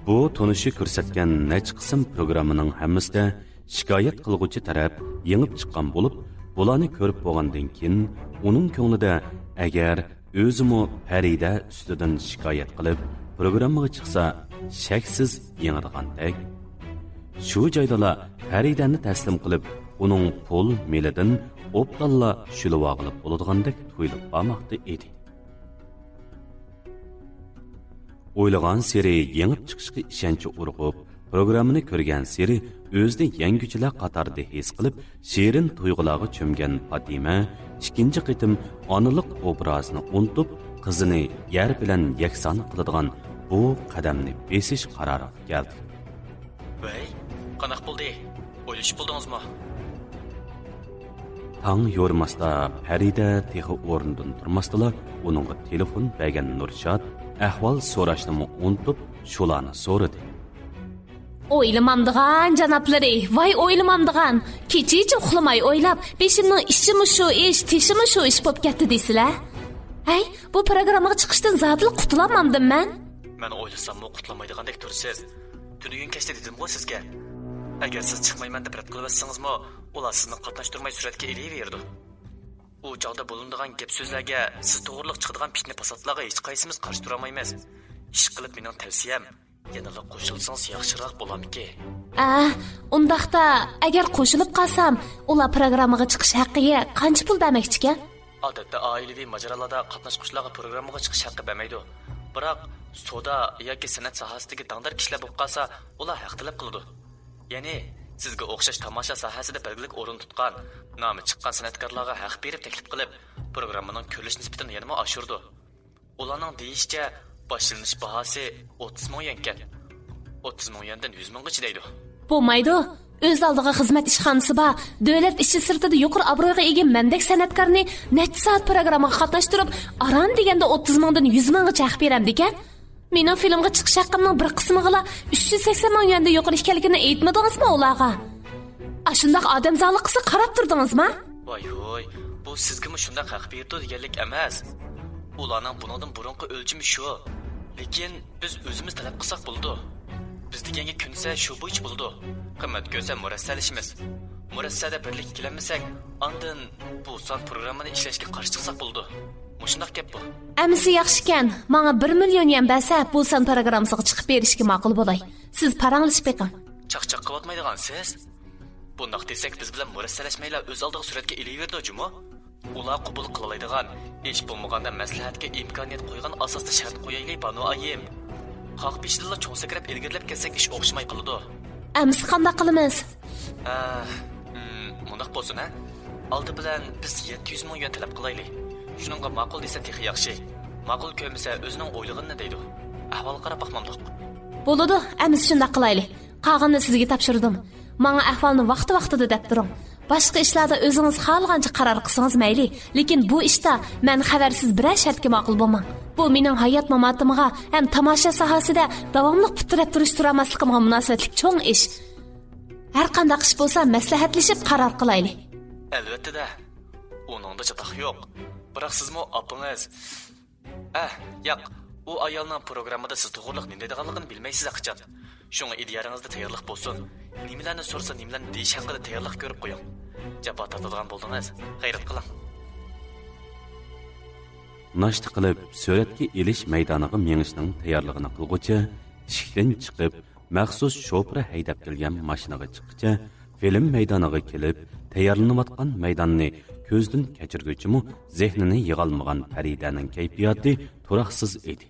بۇ تونۇشى كۆرسەتكەن نەچچە قىسىم پروگراممىنىڭ ھەممىسىدە شىكايەت قىلغۇچى تەرەپ يېڭىپ چىققان بولۇپ، بۇلارنى كۆرۈپ بولغاندىن كېيىن، ئۇنىڭ كۆڭلىدە، ئەگەر ئۆزىمۇ پەرىدە ئۈستىدىن شىكايەت قىلىپ، پروگراممىغا چىقسا، شەكسىز يېڭىدىغاندەك. شۇ جايدىلا پەرىدەنى تەسلىم قىلىپ، ئۇنىڭ پۇل مېلىدىن ئوبدانلا شۈلۈۋالغىلى بولىدىغاندەك تۇيۇلۇپ بارماقتا ئىدى. ئويلىغانسېرى يېڭىپ چىقىشقا ئىشەنچى ئۇرغۇپ، پروگراممىنى كۆرگەنسېرى ئۆزىنى يەڭگۈچىلەر قاتارىدا ھېس قىلىپ، شېرىن تۇيغۇلارغا چۆمگەن پاتىمە ئىككىنچى قېتىم ئانىلىق ئوبرازىنى ئۇنتۇپ، قىزىنى يەر بىلەن يەكسان قىلىدىغان بۇ قەدەمنى بېسىش قارارىغا كەلدى. ۋەي، قانداق بولدى؟ ئويلىشىپ بولدىڭىزمۇ؟ تاڭ يورۇماستا پەرىدە تېخى ئورنىدىن تۇرماستىلا، ئۇنىڭغا تېلېفون بەرگەن نۇرشات ئەھۋال سوراشنىمۇ ئۇنتۇپ، شۇلارنى سورىدى. ئويلىمامدىغان، جانابلىرى، ۋاي ئويلىمامدىغان! كېچىچە ئۇخلىماي ئويلاپ، بېشىمنىڭ ئىچىمۇ شۇ ئىش، تېشىمۇ شۇ ئىش بولۇپ كەتتى دەيسىلە. ھەي، بۇ پروگراممىغا چىقىشتىن زادىلا قۇتۇلالمامدىم مەن. مەن ئويلىساممۇ قۇتۇلالمايدىغاندەك تۇرىسىز. تۈنۈگۈن كەچتە دېدىمغۇ سىزگە. ئەگەر سىز چىقمايمەن دەپ رەت قىلىۋەتسىڭىزمۇ، ئۇلار سىزنى قاتناشتۇرماي سۈرەتكە ئېلىۋېرىدۇ. ئۇ چاغدا بولۇنىدىغان گەپ-سۆزلەرگە، سىز توغرىلىق چىقىدىغان پىتنە-پاساتلارغا ھېچقايسىمىز قارشى تۇرالمايمىز. ئىشقىلىپ مېنىڭ تەۋسىيەم، يەنىلا قوشۇلسىڭىز ياخشىراق بولامىكى؟ ئە، ئۇنداقتا، ئەگەر قوشۇلۇپ قالسام، ئۇلار پروگراممىغا چىقىش ھەققىگە قانچە پۇل بەرمەكچىكەن؟ ئادەتتە ئائىلىۋى ماجىرالاردا قاتناشقۇچىلارغا پروگراممىغا چىقىش ھەققى بەرمەيدۇ. بىراق سودا ياكى سەنئەت ساھەسىدىكى داڭدار كىشىلەر بولۇپ قالسا، ئۇلار ھەق تەلەپ قىلىدۇ. يەنى، سىزگە ئوخشاش تاماشا ساھەسىدە بەلگىلىك ئورۇن تۇتقان، نامى چىققان سەنئەتكارلارغا ھەق بېرىپ تەكلىپ قىلىپ، پروگراممىنىڭ كۆرۈلۈش نىسبىتىنى يەنىمۇ ئاشۇرىدۇ. ئۇلارنىڭ دېيىشىچە، باشلىنىش باھاسى ئوتتۇز مىڭ يۈەنكەن. ئوتتۇز مىڭ يۈەندىن يۈز مىڭغىچە دەيدۇ. بولمايدۇ. ئۆز ئالدىغا خىزمەت ئىشخانىسى بار، دۆلەت ئىچى سىرتىدا يۇقىرى ئابرويغا ئىگە مەندەك سەنئەتكارنى نەچچە سائەت پروگراممىغا قاتناشتۇرۇپ، ئاران دېگەندە ئوتتۇز مىڭدىن يۈز مىڭغىچە ھەق بېرەمدىكەن. مېنىڭ فىلىمغا چىقىش ھەققىمنىڭ بىر قىسمىغىلا ئۈچ يۈز سەكسەن مىڭ يۈەندىن يۇقىرى ئىكەنلىكىنى ئېيتمىدىڭىزمۇ ئۇلارغا؟ ئاشۇنداق ئادەمزالىق قىلسا قاراپ تۇردىڭىزما؟ ۋاي ھوي، بۇ سىزگىمۇ شۇنداق ھەق بېرىدۇ دېگەنلىك ئەمەس. ئۇلارنىڭ بۇنىڭدىن بۇرۇنقى ئۆلچىمى شۇ. لېكىن بىز ئۆزىمىز تەلەپ قىلساق بولىدۇ. بىز دېگەنگە كۆنسە شۇ بويىچە بولىدۇ. قىممەت كۆرسە مۇرەسسەلىشىمىز. مۇرەسسەدە بىرلىككە كېلەلمىسەك، ئاندىن بۇ سان پروگراممىنى ئىشلەشكە قارشى چىقساق بولىدۇ. مۇشۇنداق گەپ بۇ. ئەمىسە ياخشىكەن، ماڭا بىر مىليون يۈەن بەرسە، بۇ سان پروگراممىسىغا چىقىپ بېرىشكە ماقۇل بولاي. سىز پاراڭلىشىپ بېقىڭ. چاقچاق قىلىۋاتمايدىغانسىز؟ بۇنداق دېسەك، بىز بىلەن مۇرەسسەلەشمەيلا ئۆز ئالدىغا سۈرەتكە ئېلىۋېرىدۇ جۇمۇ. ئۇلار قوبۇل قىلالايدىغان، ھېچ بولمىغاندا مەسلىھەتكە ئىمكانىيەت قويغان ئاساستا شەرت قويايلى، بانۇ ئايىم. قاق بېشىدىنلا چوڭ سەكرەپ ئىلگىرىلەپ كەتسەك ئىش ئوخشىماي قالىدۇ. ئەمىسە قانداق قىلىمىز؟ ئە، مم، مۇنداق بولسۇن ھە. ئالدى بىلەن بىز يەتتە يۈز مىڭ يۈەن تەلەپ قىلايلى. شۇنىڭغا ماقۇل دېسە تېخى ياخشى. ماقۇل كۆرمىسە ئۆزىنىڭ ئويلىغىنىنى دەيدۇ. ئەھۋالغا قاراپ باقمامدۇق. بولىدۇ، ئەمىسە شۇنداق قىلايلى. قالغىنىنى سىزگە تاپشۇردۇم. ماڭا ئەھۋالنى ۋاقتى-ۋاقتىدا دەپ تۇرۇڭ. باشقا ئىشلاردا ئۆزىڭىز خالىغانچە قارار قىلسىڭىز مەيلى، لېكىن بۇ ئىشتا مەن خەۋەرسىز بىرەر شەرتكە ماقۇل بولماڭ. بۇ مېنىڭ ھايات-ماماتىمغا ھەم تاماشا ساھەسىدە داۋاملىق پۇت تىرەپ تۇرۇش تۇرالماسلىقىمغا مۇناسىۋەتلىك چوڭ ئىش. ھەر قانداق ئىش بولسا مەسلىھەتلىشىپ قارار قىلايلى. ئەلۋەتتە-دە، ئۇنىڭدا چاتاق يوق. بىراق سىزمۇ ئاپىڭىز، ئەھ، ياق، ئۇ ئايالنىڭ پروگراممىدا سىز توغرىلىق نېمە دەيدىغانلىقىنى بىلمەيسىز ھەقىچان. شۇڭا ئىدىيەلىرىڭىزدە تەييارلىق بولسۇن. نېمىلەرنى سورىسا، نېمىلەرنى دېيىش ھەققىدە تەييارلىق كۆرۈپ قويۇڭ. جاپا تارتىدىغان بولدىڭىز، غەيرەت قىلىڭ. ناشتا قىلىپ، سۈرەتكە ئېلىش مەيدانىغا مېڭىشنىڭ تەييارلىقىنى قىلغۇچە، ئىشىكتىن چىقىپ، مەخسۇس شوپۇرى ھەيدەپ كەلگەن ماشىنىغا چىققىچە، فىلىم مەيدانىغا كېلىپ، تەييارلىنىۋاتقان مەيداننى كۆزدىن كەچۈرگۈچىمۇ زېھنىنى يىغالمىغان پەرىدەنىڭ كەيپىياتى تۇراقسىز ئىدى.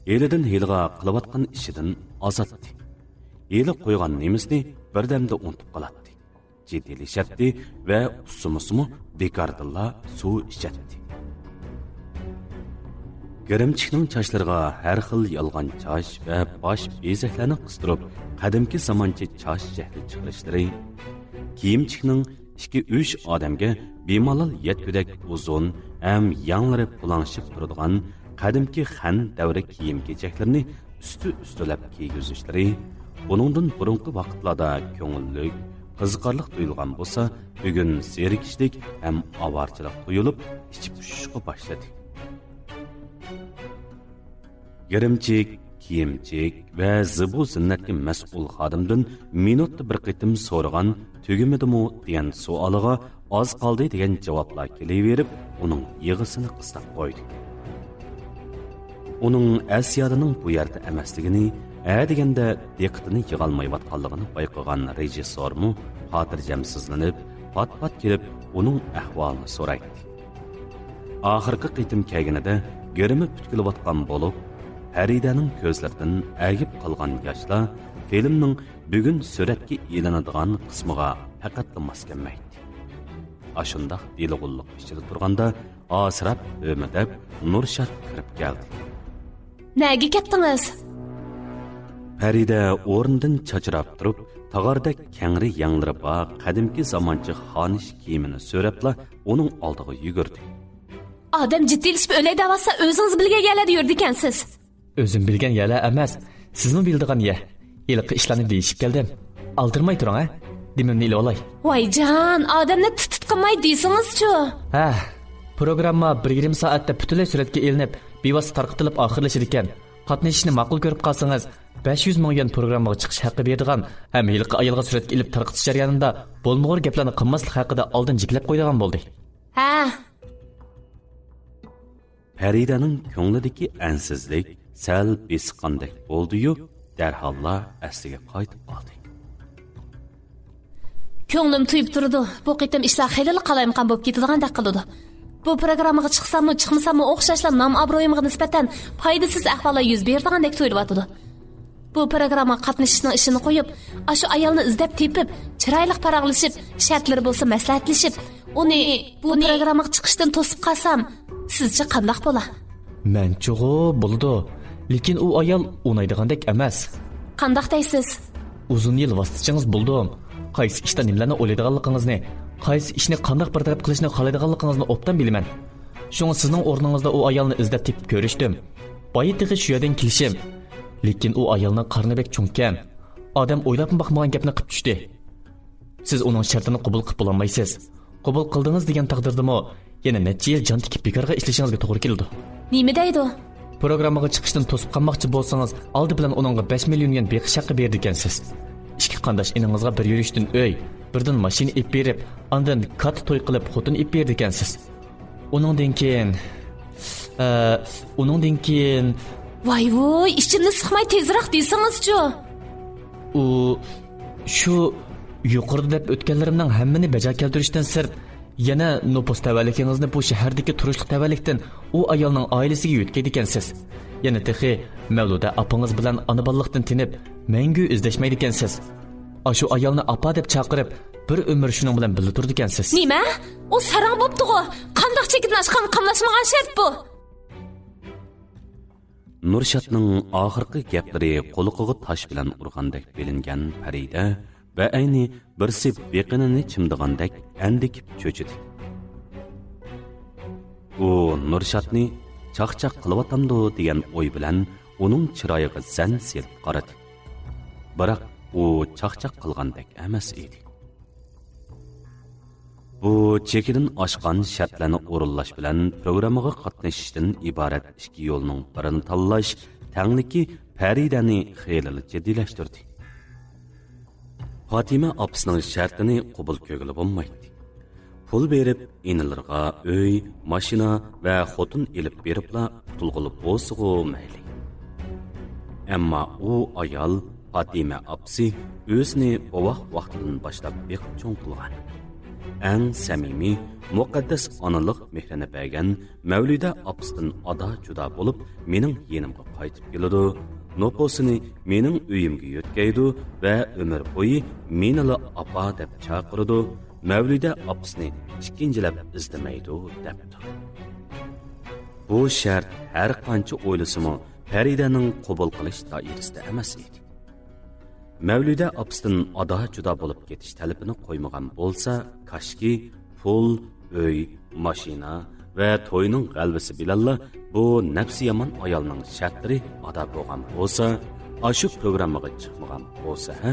ھېلىدىن ھېلىغا قىلىۋاتقان ئىشىدىن ئازاتتى. ھېلى قويغان نېمىسىنى بىردەمدە ئۇنتۇپ قالاتتى. جىددىيلىشەتتى ۋە ئۇسسىمىسىمۇ بىكاردىنلا سۇ ئىچەتتى. گىرىمچىكنىڭ چاچلىرىغا ھەر خىل يالغان چاچ ۋە باش بېزەكلەرنى قىستۇرۇپ، قەدىمكى زامانچە چاچ شەكلى چىقىرىشلىرى، كىيىمچىكنىڭ ئىككى-ئۈچ ئادەمگە بىمالال يەتكۈدەك ئۇزۇن ھەم يەڭلىرى پۇلاڭشىپ تۇرىدىغان قەدىمكى خەن دەۋرى كىيىم-كېچەكلىرىنى ئۈستى-ئۈستىلەپ كىيگۈزۈشلىرى، بۇنىڭدىن بۇرۇنقى ۋاقىتلاردا كۆڭۈللۈك، قىزىقارلىق تۇيۇلغان بولسا، بۈگۈن زېرىكىشلىك ھەم ئاۋارىچىلىك تۇيۇلۇپ، ئىچى پۇشۇشقا باشلىدى. گىرىمچىك، كىيىمچىك ۋە زىبۇ زىننەتكە مەسئۇل خادىمدىن مىنۇتتا بىر قېتىم سورىغان «تۈگىمىدىمۇ؟» دېگەن سوئالىغا «ئاز قالدى» دېگەن جاۋابلار كېلىۋېرىپ، ئۇنىڭ يىغىسىنى قىستاپ قويدى. ئۇنىڭ ئەس-يادىنىڭ بۇ يەردە ئەمەسلىكىنى، ھە دېگەندە دىققىتىنى يىغالمايۋاتقانلىقىنى بايقىغان رېژىسسورمۇ خاتىرجەمسىزلىنىپ، پات-پات كېلىپ ئۇنىڭ ئەھۋالىنى سورايتتى. ئاخىرقى قېتىم كەلگىنىدە گىرىمى پۈتكۈلۈۋاتقان بولۇپ، پەرىدەنىڭ كۆزلىرىدىن ئەگىپ قالغان ياشلار فىلىمنىڭ بۈگۈن سۈرەتكە ئېلىنىدىغان قىسمىغا پەقەتلا ماس كەلمەيتتى. ئاشۇنداق دېلىغۇللۇق ئىچىدە تۇرغاندا، ئاسراپ ھۆمۈدەپ نۇرشات كىرىپ كەلدى. نەگە كەتتىڭىز؟ پەرىدە ئورنىدىن چاچراپ تۇرۇپ، تاغاردەك كەڭرى يەڭلىرى بار قەدىمكى زامانچە خانىش كىيىمىنى سۆرەپلا ئۇنىڭ ئالدىغا يۈگۈردى. ئادەم جىددىيلىشىپ ئۆلەي دەۋاتسا، ئۆزىڭىز بىلگەن يەرلەردە يۈرىدىكەنسىز. ئۆزۈم بىلگەن يەرلەر ئەمەس، سىزمۇ بىلىدىغان يەر. ھېلىقى ئىشلارنى دېيىشىپ كەلدىم. ئالدىرىماي تۇرۇڭ، ھە؟ دېمىمنى ئېلىۋالاي. ۋايجان، ئادەمنى تىت-تىت قىلماي دېسىڭىزچۇ؟ ھە، پروگرامما بىر يېرىم سائەتتە پۈتۈنلەي سۈرەتكە ئېلىنىپ، بىۋاسىتە تارقىتىلىپ ئاخىرلىشىدىكەن. قاتنىشىشنى ماقۇل كۆرۈپ قالسىڭىز، بەش يۈز مىڭ يۈەن پروگراممىغا چىقىش ھەققى بېرىدىغان ھەم ھېلىقى ئايالغا سۈرەتكە ئېلىپ تارقىتىش جەريانىدا بولمىغۇر گەپلەرنى قىلماسلىق ھەققىدە ئالدىن جېكىلەپ قويىدىغان بولدى. ھە. پەرىدەنىڭ كۆڭلىدىكى ئەنسىزلىك سەل بېسىققاندەك بولدى-يۇ، دەرھاللا ئەسلىگە قايتىپ قالدى. كۆڭلۈم تويۇپ تۇرىدۇ، بۇ قېتىم ئىشلار خېلىلا قالايمىقان بولۇپ كېتىدىغاندەك قىلىدۇ. بۇ پروگراممىغا چىقساممۇ، چىقمىساممۇ ئوخشاشلا نام-ئابرۇيۇمغا نىسبەتەن پايدىسىز ئەھۋاللار يۈز بېرىدىغاندەك تۇيۇلۇۋاتىدۇ. بۇ پروگراممىغا قاتنىشىشنىڭ ئىشىنى قويۇپ، ئاشۇ ئايالنى ئىزدەپ تېپىپ، چىرايلىق پاراڭلىشىپ، شەرتلىرى بولسا مەسلىھەتلىشىپ، ئۇنى بۇ پروگراممىغا چىقىشتىن توسۇپ قالسام، سىزچە قانداق بولا؟ مەنچۇغۇ بولىدۇ، لېكىن ئۇ ئايال ئۇنايدىغاندەك ئەمەس. قانداق دەيسىز؟ ئۇزۇن يىل ۋاسىتىچىڭىز بولدۇم. قايسى ئىشتا نېمىلەرنى ئويلايدىغانلىقىڭىزنى، قايسى ئىشنى قانداق بىر تەرەپ قىلىشنى خالايدىغانلىقىڭىزنى ئوبدان بىلىمەن. شۇڭا سىزنىڭ ئورنىڭىزدا ئۇ ئايالنى ئىزدەپ تېپىپ كۆرۈشتۈم. بايا تېخى شۇ يەردىن كېلىشىم. لېكىن ئۇ ئايالنىڭ قارنى بەك چوڭكەن. ئادەم ئويلاپمۇ باقمىغان گەپنى قىپ چۈشتى. سىز ئۇنىڭ شەرتىنى قوبۇل قىپ بولالمايسىز. قوبۇل قىلدىڭىز دېگەن تەقدىردىمۇ يەنە نەچچە يىل جان تىكىپ بىكارغا ئىشلىشىڭىزگە توغرا كېلىدۇ. نېمە دەيدۇ؟ پروگراممىغا چىقىشتىن توسۇپ قالماقچى بولسىڭىز، ئالدى بىلەن ئۇنىڭغا بەش مىليون يۈەن بېقىش ھەققى بېرىدىكەنسىز. ئىككى قانداش ئىنىڭىزغا بىر يۈرۈشتىن ئۆي، بىردىن ماشىنا ئېلىپ بېرىپ، ئاندىن كاتتا توي قىلىپ خوتۇن ئېلىپ بېرىدىكەنسىز. ئۇنىڭدىن كېيىن، ئە، ئۇنىڭدىن كېيىن. ۋاي ۋۇي، ئىچىمنى سىقماي تېزراق دېسىڭىزچۇ؟ ئۇ، شۇ يۇقىرىدا دەپ ئۆتكەنلىرىمنىڭ ھەممىنى بەجا كەلتۈرۈشتىن سىرت، يەنە نوپۇس تەۋەلىكىڭىزنى بۇ شەھەردىكى تۇرۇشلۇق تەۋەلىكتىن ئۇ ئايالنىڭ ئائىلىسىگە يۆتكەيدىكەنسىز. يەنە تېخى مەۋلۇدە ئاپىڭىز بىلەن ئانا بالىلىقتىن تېنىپ، مەڭگۈ ئىزدەشمەيدىكەنسىز. ئاشۇ ئايالنى ئاپا دەپ چاقىرىپ، بىر ئۆمۈر شۇنىڭ بىلەن بىللە تۇرىدىكەنسىز. نېمە؟ ئۇ ساراڭ بوپتىغۇ! قانداق چېكىدىن ئاشقان قاملاشمىغان شەرت بۇ؟ نۇرشاتنىڭ ئاخىرقى گەپلىرى قۇلىقىغا تاش بىلەن ئۇرغاندەك بىلىنگەن پەرىدە بەئەينى بىرسى بېقىنىنى چىمدىغاندەك ئەندىكىپ چۆچۈدى. ئۇ نۇرشاتنى چاقچاق قىلىۋاتامدۇ دېگەن ئوي بىلەن ئۇنىڭ چىرايىغا زەن سېلىپ قارىدى. بىراق ئۇ چاقچاق قىلغاندەك ئەمەس ئىدى. بۇ چېكىدىن ئاشقان شەرتلەرنى ئورۇنلاش بىلەن پروگراممىغا قاتنىشىشتىن ئىبارەت ئىككى يولنىڭ بىرىنى تاللاش تەڭلىكى پەرىدەنى خېلىلا جىددىيلەشتۈردى. پاتىمە ئاپىسىنىڭ شەرتىنى قوبۇل كۆرگىلى بولمايتتى. پۇل بېرىپ، ئىنىلىرىغا ئۆي، ماشىنا ۋە خوتۇن ئېلىپ بېرىپلا قۇتۇلغىلى بولسىغۇ مەيلى. ئەمما ئۇ ئايال پاتىمە ئاپىسى ئۆزىنى بوۋاق ۋاقتىدىن باشلاپ بېقىپ چوڭ قىلغان. ئەڭ سەمىمىي، مۇقەددەس ئانىلىق مېھرىنى بەرگەن مەۋلىدە ئاپىسىدىن ئادا-جۇدا بولۇپ، مېنىڭ يېنىمغا قايتىپ كېلىدۇ. نوپۇسىنى مېنىڭ ئۆيۈمگە يۆتكەيدۇ ۋە ئۆمۈر بويى مېنىلا ئاپا دەپ چاقىرىدۇ. مەۋلىدە ئاپىسىنى ئىككىنچىلەپ ئىزدىمەيدۇ، دەپتۇ. بۇ شەرت ھەر قانچە ئويلىسىمۇ، پەرىدەنىڭ قوبۇل قىلىش دائىرىسىدە ئەمەس ئىدى. مەۋلىدە ئاپىسىدىن ئادا-جۇدا بولۇپ كېتىش تەلىپىنى قويمىغان بولسا، كاشكى، پۇل، ئۆي، ماشىنا ۋە توينىڭ غەلىبىسى بىلەنلا بۇ نەپسى يامان ئايالنىڭ شەرتلىرى ئادا بولغان بولسا، ئاشۇ پروگراممىغا چىقمىغان بولسا ھە،